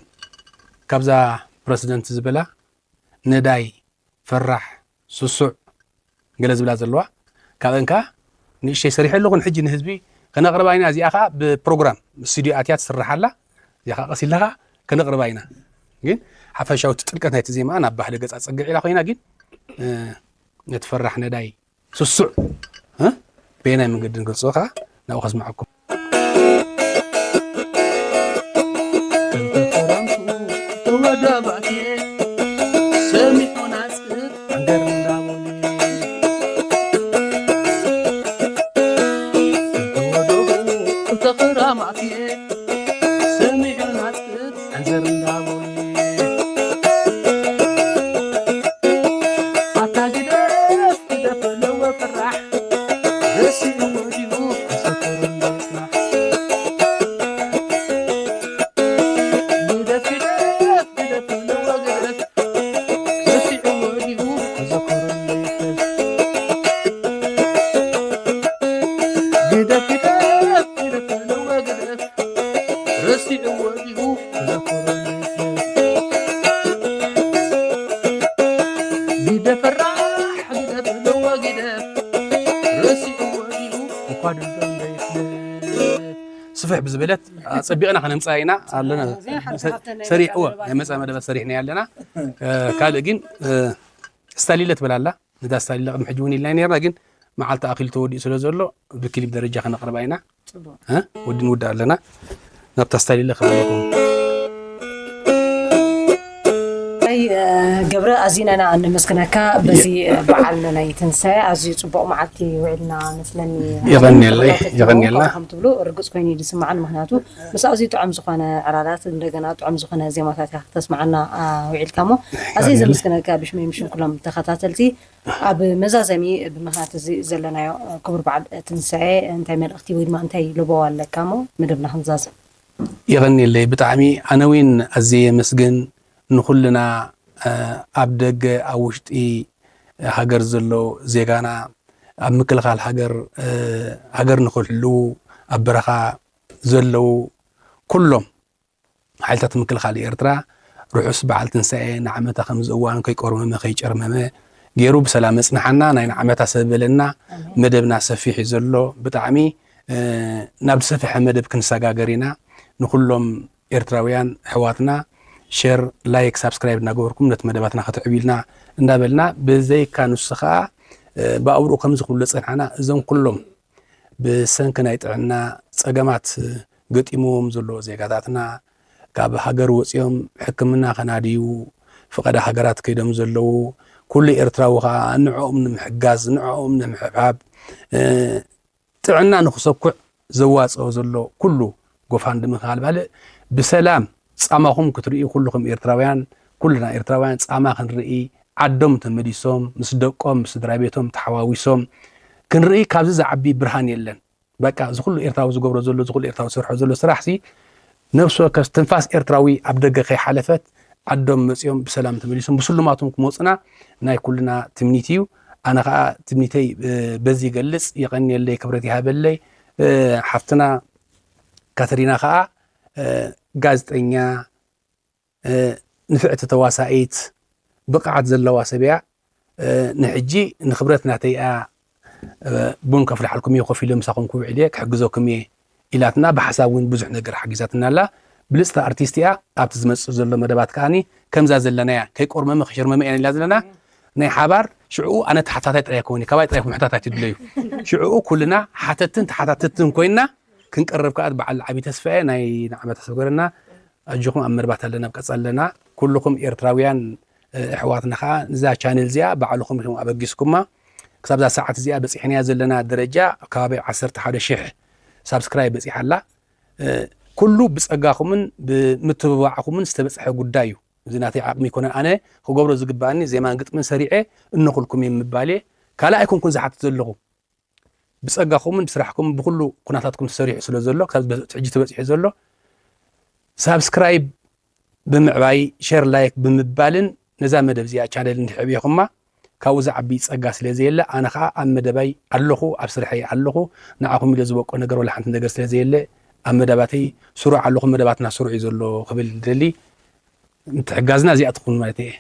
ካብዛ ፕረሲደንት ዝበላ ነዳይ፣ ፈራሕ፣ ስሱዕ ገለ ዝብላ ዘለዋ፣ ካብአን ከዓ ንእሽተይ ሰሪሐ ኣለኹን። ሕጂ ንህዝቢ ከነቕርባ ኢና። እዚኣ ከዓ ብፕሮግራም ስቱዲዮ ኣትያ ትስራሕ ኣላ። እዚኣ ከዓ ቀስ ኢልና ከዓ ከነቕርባ ኢና። ግን ሓፈሻዊ እቲ ጥልቀት ናይቲ ዜማ ናብ ባህሊ ገፃ ፀግዕ ኢላ ኮይና፣ ግን ነቲ ፈራሕ ነዳይ ስሱዕ በየናይ መንገዲ ንገልፆ ከዓ ናብኡ ከስምዓኩም። ስፍሕ ብዝበለት ኣፀቢቕና ከነምፅኣ ኢና ኣለና። ሰሪዕ እወ ናይ መፃ መደባት ሰሪሕና ኣለና። ካልእ ግን ስታሊለ ትበላላ ንዳ ስታሊለ ቅድሚ ሕጂ እውን ኢልና ነርና፣ ግን መዓልቲ ኣኪሉ ተወዲኡ ስለ ዘሎ ብክሊፕ ደረጃ ከነቅርባ ኢና። ወዲ ንውዳ ኣለና። ናብታ ስታሊለ ክበለኩም። ገብረ ኣዚና ኢና እንመስግነካ በዚ በዓል ናይ ትንሳኤ ኣዝዩ ፅቡቅ መዓልቲ ውዒልና መስለኒ። የቐንየለይ የቐንየልና። ከም ትብሉ ርግፅ ኮይኑ እዩ ዝስማዓን፣ ምክንያቱ ምስ ኣዝዩ ጥዑም ዝኾነ ዕላላት እንደገና ጥዑም ዝኾነ ዜማታት ኢኻ ክተስማዓና ውዒልካ። እሞ ኣዝየ ዘመስግነካ ብሽመይ ምሽም ኩሎም ተኸታተልቲ። ኣብ መዛዘሚ ብምኽንያት እዚ ዘለናዮ ክቡር በዓል ትንሳኤ እንታይ መልእኽቲ ወይ ድማ እንታይ ለበዋ ኣለካ? እሞ መደብና ክንዛዘም። የቐንየለይ ብጣዕሚ። ኣነ እውን ኣዝየ የመስግን ንኹልና ኣብ ደገ ኣብ ውሽጢ ሃገር ዘሎ ዜጋና፣ ኣብ ምክልኻል ሃገር ሃገር ንኽህልው ኣብ በረኻ ዘለዉ ኩሎም ሓይልታት ምክልኻል ኤርትራ ርሑስ በዓል ትንሳኤ ንዓመታ ከምዚ እዋኑ ከይቆርመመ ከይጨርመመ ገይሩ ብሰላም የጽንሓና። ናይ ንዓመታ ሰብ በለና። መደብና ሰፊሕ እዩ ዘሎ። ብጣዕሚ ናብ ዝሰፍሐ መደብ ክንሰጋገር ኢና። ንኹሎም ኤርትራውያን ኣሕዋትና ሸር፣ ላይክ፣ ሳብስክራይብ እናገበርኩም ነቲ መደባትና ከተዕብዩልና እንዳበልና፣ ብዘይካ ንሱ ኸኣ ብኣውርኡ ከምዚ ክብሎ ዝጸንሓና እዞም ኩሎም ብሰንኪ ናይ ጥዕና ጸገማት ገጢምዎም ዘለዉ ዜጋታትና፣ ካብ ሃገር ወጺኦም ሕክምና ከናድዩ ፍቓድ ሃገራት ከይዶም ዘለዉ፣ ኩሉ ኤርትራዊ ከኣ ንዕኦም ንምሕጋዝ፣ ንዕኦም ንምሕብሓብ፣ ጥዕና ንኽሰኩዕ ዘዋጽኦ ዘሎ ኩሉ ጎፋንድሚ ካልእ ባልእ ብሰላም ጻማኹም ክትርእዩ ኩልኹም ኤርትራውያን፣ ኩልና ኤርትራውያን ጻማ ክንርኢ፣ ዓዶም ተመሊሶም፣ ምስ ደቆም፣ ምስ ስድራ ቤቶም ተሓዋዊሶም ክንርኢ ካብዚ ዝዓቢ ብርሃን የለን። በቃ፣ እዚ ኩሉ ኤርትራዊ ዝገብሮ ዘሎ፣ እዚ ኩሉ ኤርትራዊ ዝሰርሖ ዘሎ ስራሕ ሲ፣ ነፍሲ ወከፍ ትንፋስ ኤርትራዊ ኣብ ደገ ከይሓለፈት፣ ዓዶም መጺኦም ብሰላም ተመሊሶም ብስሉማቶም ክመጹና ናይ ኩልና ትምኒት እዩ። ኣነ ኸኣ ትምኒተይ፣ እ፣ በዚ ይገልጽ። የቐንየለይ፣ ክብረት ይሃበለይ። እ፣ ሓፍትና ካተሪና ኸኣ፣ እ፣ ጋዜጠኛ፣ እ፣ ንፍዕቲ ተዋሳኢት፣ ብቕዓት ዘለዋ ሰብ እያ። እ፣ ንሕጂ ንክብረት ናተይ እያ፣ እ፣ ቡን ከፍልሓልኩም እየ፣ ኮፍ ኢለ ምሳኹም ክውዕል እየ፣ ክሕግዘኩም እየ ኢላትና፣ ብሓሳብ እውን ብዙሕ ነገር ሓጊዛትና ኣላ። ብልጽቲ ኣርቲስት እያ። ኣብቲ ዝመጽእ ዘሎ መደባት ከኣኒ ከምዛ ዘለናያ ከይቆርመመ ከሸርመመ እያ ኢላ ዘለና። ናይ ሓባር ሽዕኡ ኣነ ተሓታታይ ጥራይ ኣይኮን፣ ካባይ ጥራይ ምሕታት ኣይትድለዩ። ሽዕኡ ኩልና ሓተትን ተሓታተትን ኮይና ክንቀርብ ከኣ በዓል ዓቢ ተስፋ እየ። ናይ ንዓመት ኣሰብ ገረና። ኣጆኹም ኣብ መርባት ኣለና፣ ኣብ ቀጻሊ ኣለና። ኩልኹም ኤርትራውያን፣ እ፣ ኣሕዋትና ከኣ ነዛ ቻነል እዚኣ ባዕልኹም ኢኹም ኣበጊስኩማ። ክሳብ እዛ ሰዓት እዚኣ በጺሕናያ ዘለና ደረጃ ኣብ ከባቢ ዓሰርተ ሓደ ሽሕ ሳብስክራይብ በጺሓ ኣላ። እ፣ ኩሉ ብጸጋኹምን ብምትብባዕኹምን ዝተበጽሐ ጉዳይ እዩ። እዚ ናተይ ዓቕሚ ኣይኮነን። ኣነ ክገብሮ ዝግባኣኒ ዜማን ግጥምን ሰሪዐ እነኹልኩም እየ ምባል እየ። ካልእ ኣይኮንኩን ዝሓትት ዘለኹ። ብጸጋኹምን ብስራሕኩም ብኹሉ ኩነታትኩም ተሰሪሑ ስለ ዘሎ፣ ካብ በ-፣ ሕጂ ተበጺሑ ዘሎ፣ ሳብስክራይብ ብምዕባይ፣ ሸር፣ ላይክ ብምባልን ነዛ መደብ እዚኣ ቻነል እንድሕብየኹማ ካብኡ ዝዓቢ ጸጋ ስለ ዘየለ፣ ኣነ ኸኣ ኣብ መደባይ ኣለኹ፣ ኣብ ስርሐይ ኣለኹ። ንዓኹም ኢለ ዝበቆ ነገር ወላ ሓንቲ ነገር ስለ ዘየለ፣ ኣብ መደባተይ ስሩዕ ኣለኹ፣ መደባትና ስሩዕ እዩ ዘሎ ክብል ይደሊ። ምትሕጋዝና እዚኣ ትኹን ማለት እየ።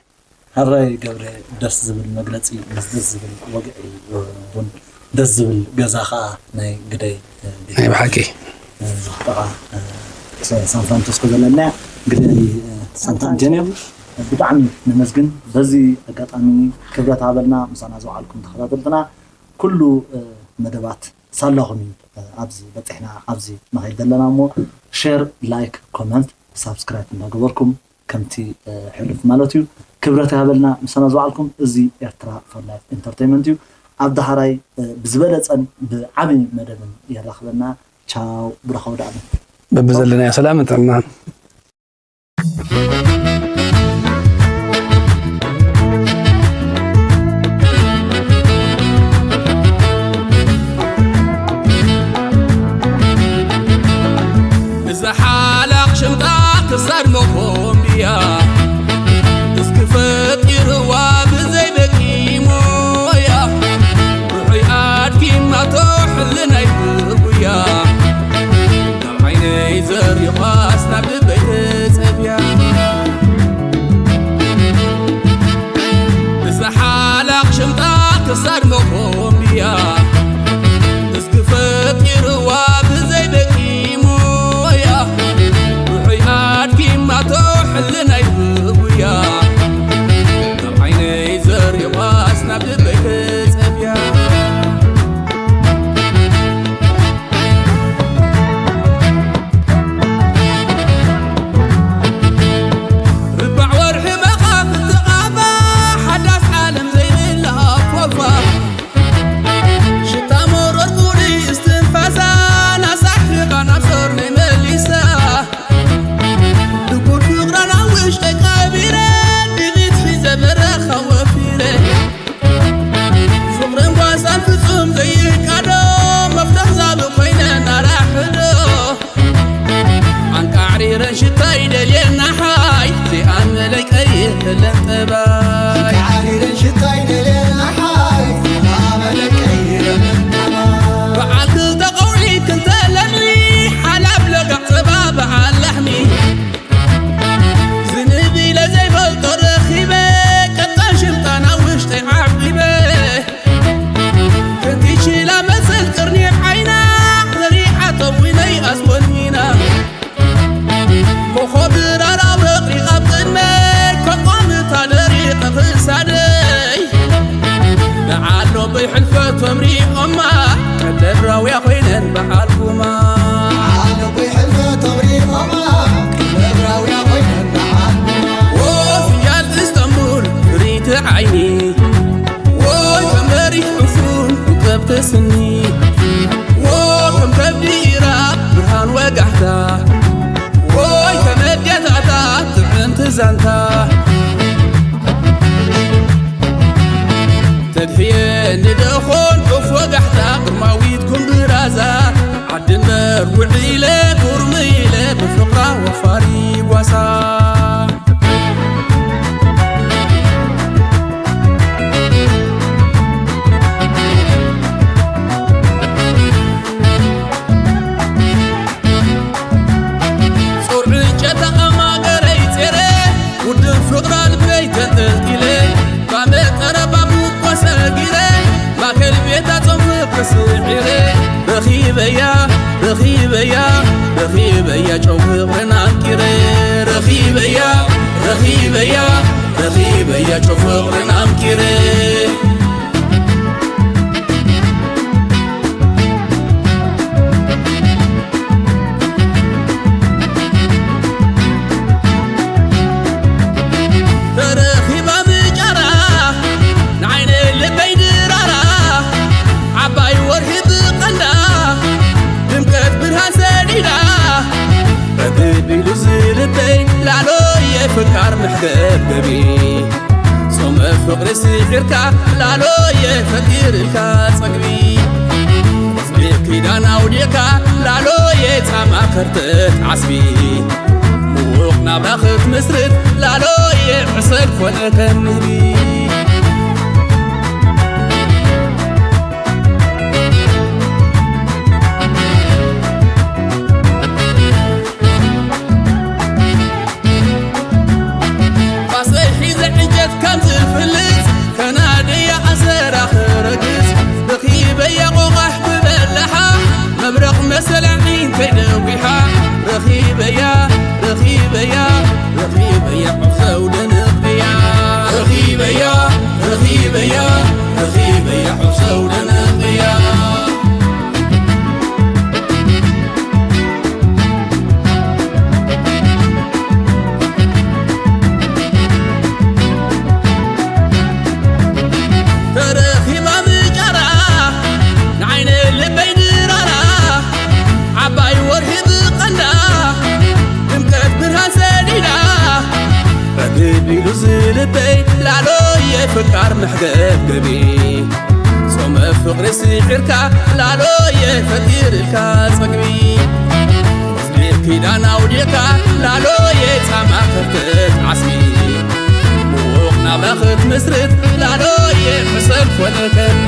ሕራይ ገብረ፣ ደስ ዝብል መግለጺ ምስ ደስ ዝብል ወግዒ ቡን፣ ደስ ዝብል ገዛ ኸኣ ናይ ግደይ፣ እ፣ ቤት ናይ ብሓቂ። እ፣ ጥቓ፣ እ፣ ሳ-፣ ሳን ፍራንሲስኮ ዘለና ግደይ፣ እ፣ ሳንታ ኣንቶንዮ። ብጣዕሚ ነመስግን። በዚ ኣጋጣሚ ክብረት ሃበልና ምሳና ዝወዓልኩም ተኸታተልትና። ኩሉ፣ እ፣ መደባት ሳላኹም እዩ፣ እ፣ ኣብዚ በጺሕና ኣብዚ ንኸይድ ዘለና እሞ ሼር፣ ላይክ፣ ኮመንት፣ ሳብስክራይብ እንዳገበርኩም ከምቲ፣ እ፣ ሕሉፍ ማለት እዩ። ክብረት ይሃበልና ምሳና ዝወዓልኩም። እዚ ኤርትራ ፎር ላይፍ ኢንተርቴይንመንት እዩ። ኣብ ዳሕራይ፣ እ፣ ብዝበለጸን ብዓቢ መደብን የራኽበና። ቻው፣ ብሩኽ ኣውደኣመት። በብዘለናዮ ሰላምን ጥዕናን። እዛ ሓላቕ ሽምጣ ክሳድ መኾምብያ፣ እስኪ ፈጢርዋ ብዘይ በቂ ሞያ፣ ርሑይ ኣድኪማቶ ሕልናይ ብጉያ። ካብ ዓይነይ ዘሪቋስ ናብ ልበይ ተጸብያ። እዛ ሓላቕ ሽምጣ ክሳድ መኾምብያ፣ እስኪ ፈጢርዋ ብዘይ በቂ ሞያ። ርሑይ ኣድኪማቶ ሕልናይ ብጉያ። ካብ ዓይነይ ዘሪቋስ ናብ ልበይ ተጸብያ። ርባዕ ወርሒ መኻፍቲ ቓባ፣ ሓዳስ ዓለም ዘይብላ ኣፎፋ። ሽታ መሮር ቁሪ እስትንፋሳ፣ ናሳሕቓ ናብ ዞርነይ መሊሳ። ድጉል ፍቕራ ናብ ውሽጠይ ቀቢረ፣ ድቒት ሒዘ በረኻ ወፊረ። ፍቕርን ጓሳን ፍጹም ዘይቃዶ፣ መፍተሕ ዛቢ ኮይነ ናራሕዶ። ኣንቃዕሪረን ሽታይ ደልየና ሓይ፣ ዚኣመለይ ቀይር ለንጠባይ። ኣንቃዕሪረን ሽታይ ደልየና ሓይ፣ ዚኣመለይ ቀይር ለንጠባይ። በዓል ክልተ ቀውዒ ክልተ ለምኒ፣ ሓላብ ለጋዕ ጸባ በዓል ላሕሚ። ዝንብ ኢለ ዘይፈልጦ ረኺበ፣ ቀጣን ሽምጣና ውሽጠይ ዓቂበ። ከንቲችላ መሰል ቅርኒ ዓይና፣ ዘሪዓቶ ዊነይ ኣስወኒና። ኮኾብ ድራራ በቕሪ ኣብ ቅድመይ፣ ከቋምታ ደሪቐ ክሳደይ። ንዓሎ ብሕልፈቶም ሪኦማ፣ ቀለብ ራውያ ኮይነን በዓል ጉማ። ንዓሎ ብሕልፈቶም ሪኦማ፣ ቀለብ ራውያ ኮይነን በዓል ጉማ። ኦ ፍንጃል እስታንቡል ፍርይቲ ዓይኒ፣ ወይ ከም በሪኽ ዕፉን ውቅብቲ ስኒ፣ ወይ ከም ከብዲ ኢራ ብርሃን ወጋሕታ፣ ወይ ከም ኣዴታታ ጥዕምቲ ዛንታ። ተድሕየኒ ደኾን ዑፍ ወጋሕታ ግርማዊት ኩምብራዛ፣ ዓዲ እምበር ውዒለ ኩርምይለ ብፍቕራ ወፋሪ ጓሳ። በያ ጨው ፍቕርን ኣንኪረ ረኺበያ፣ ረኺበያ፣ ረኺበያ ጨው ፍቕርን ኣንኪረ። ተረኺባ ብጫራ ንዓይነ ልበይ ድራራ ዓባይ ወርሒ ብቐንዳ ድምቀት ብርሃን ሰዲዳ ረግብ ኢሉ ዝልበይ ላሎየ ፍቃር መሕገብገቢ ጾመ ፍቕሪ ስዒርካ ላሎየ ፈጢርልካ ጸግቢ ኪዳን ኣውዲቕካ ላሎየ ጻማ ከርተት ዓስቢ ምዉቕ ናብራ ክትምስርት ላሎየ ዕሰል ኮነ ከም ንህቢ ፋሰይ ሒዘ ዕንጨት ከም ዝፍልጽ ከናደያ ኣሰራ ክረግጽ ረኺበያ ቆቓሕ ብበላሓ መብረቕ መሰል ዕንተይ ነዊሓ ረኺበያ ረኺበያ ረኺበያ ቁሰው ደንቕያ ረኺበያ ረኺበያ ረኺበያ ቁሰው ደንቕያ ተረኺባ ብጫራ ንዓይነ ልበይ ድራራ ዓባይ ወርሒ ብቐንዳ ድምቀት ብርሃን ሰዲዳ ረግብ ኢሉ ዝልበይ ላሎየ ፍቃር መሕገብገቢ ጾመ ፍቕሪ ስዒርካ ላሎየ ፈጢርልካ ጸግቢ ኪዳን ኣውዲቕካ ላሎየ ጻማ ከርተት ዓስቢ ምዉቕ ናብራ ክትምስርት ላሎየ ሕሰብ ኮነ ከኒ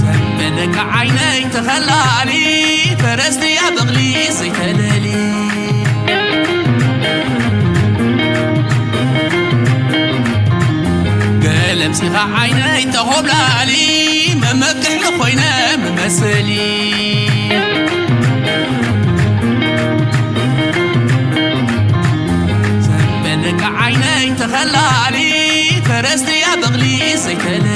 ሰንበደካ ዓይነይ ተኸላሊ ፈረስ ድያ በቕሊ ዘይተለሊ ገለምሲኻ ዓይነይ ተኾብላሊ መመክሒ ኮይነ መመሰሊ ሰንበደካ ዓይነይ ተኸላሊ ፈረስ ድያ በቕሊ ዘይተለሊ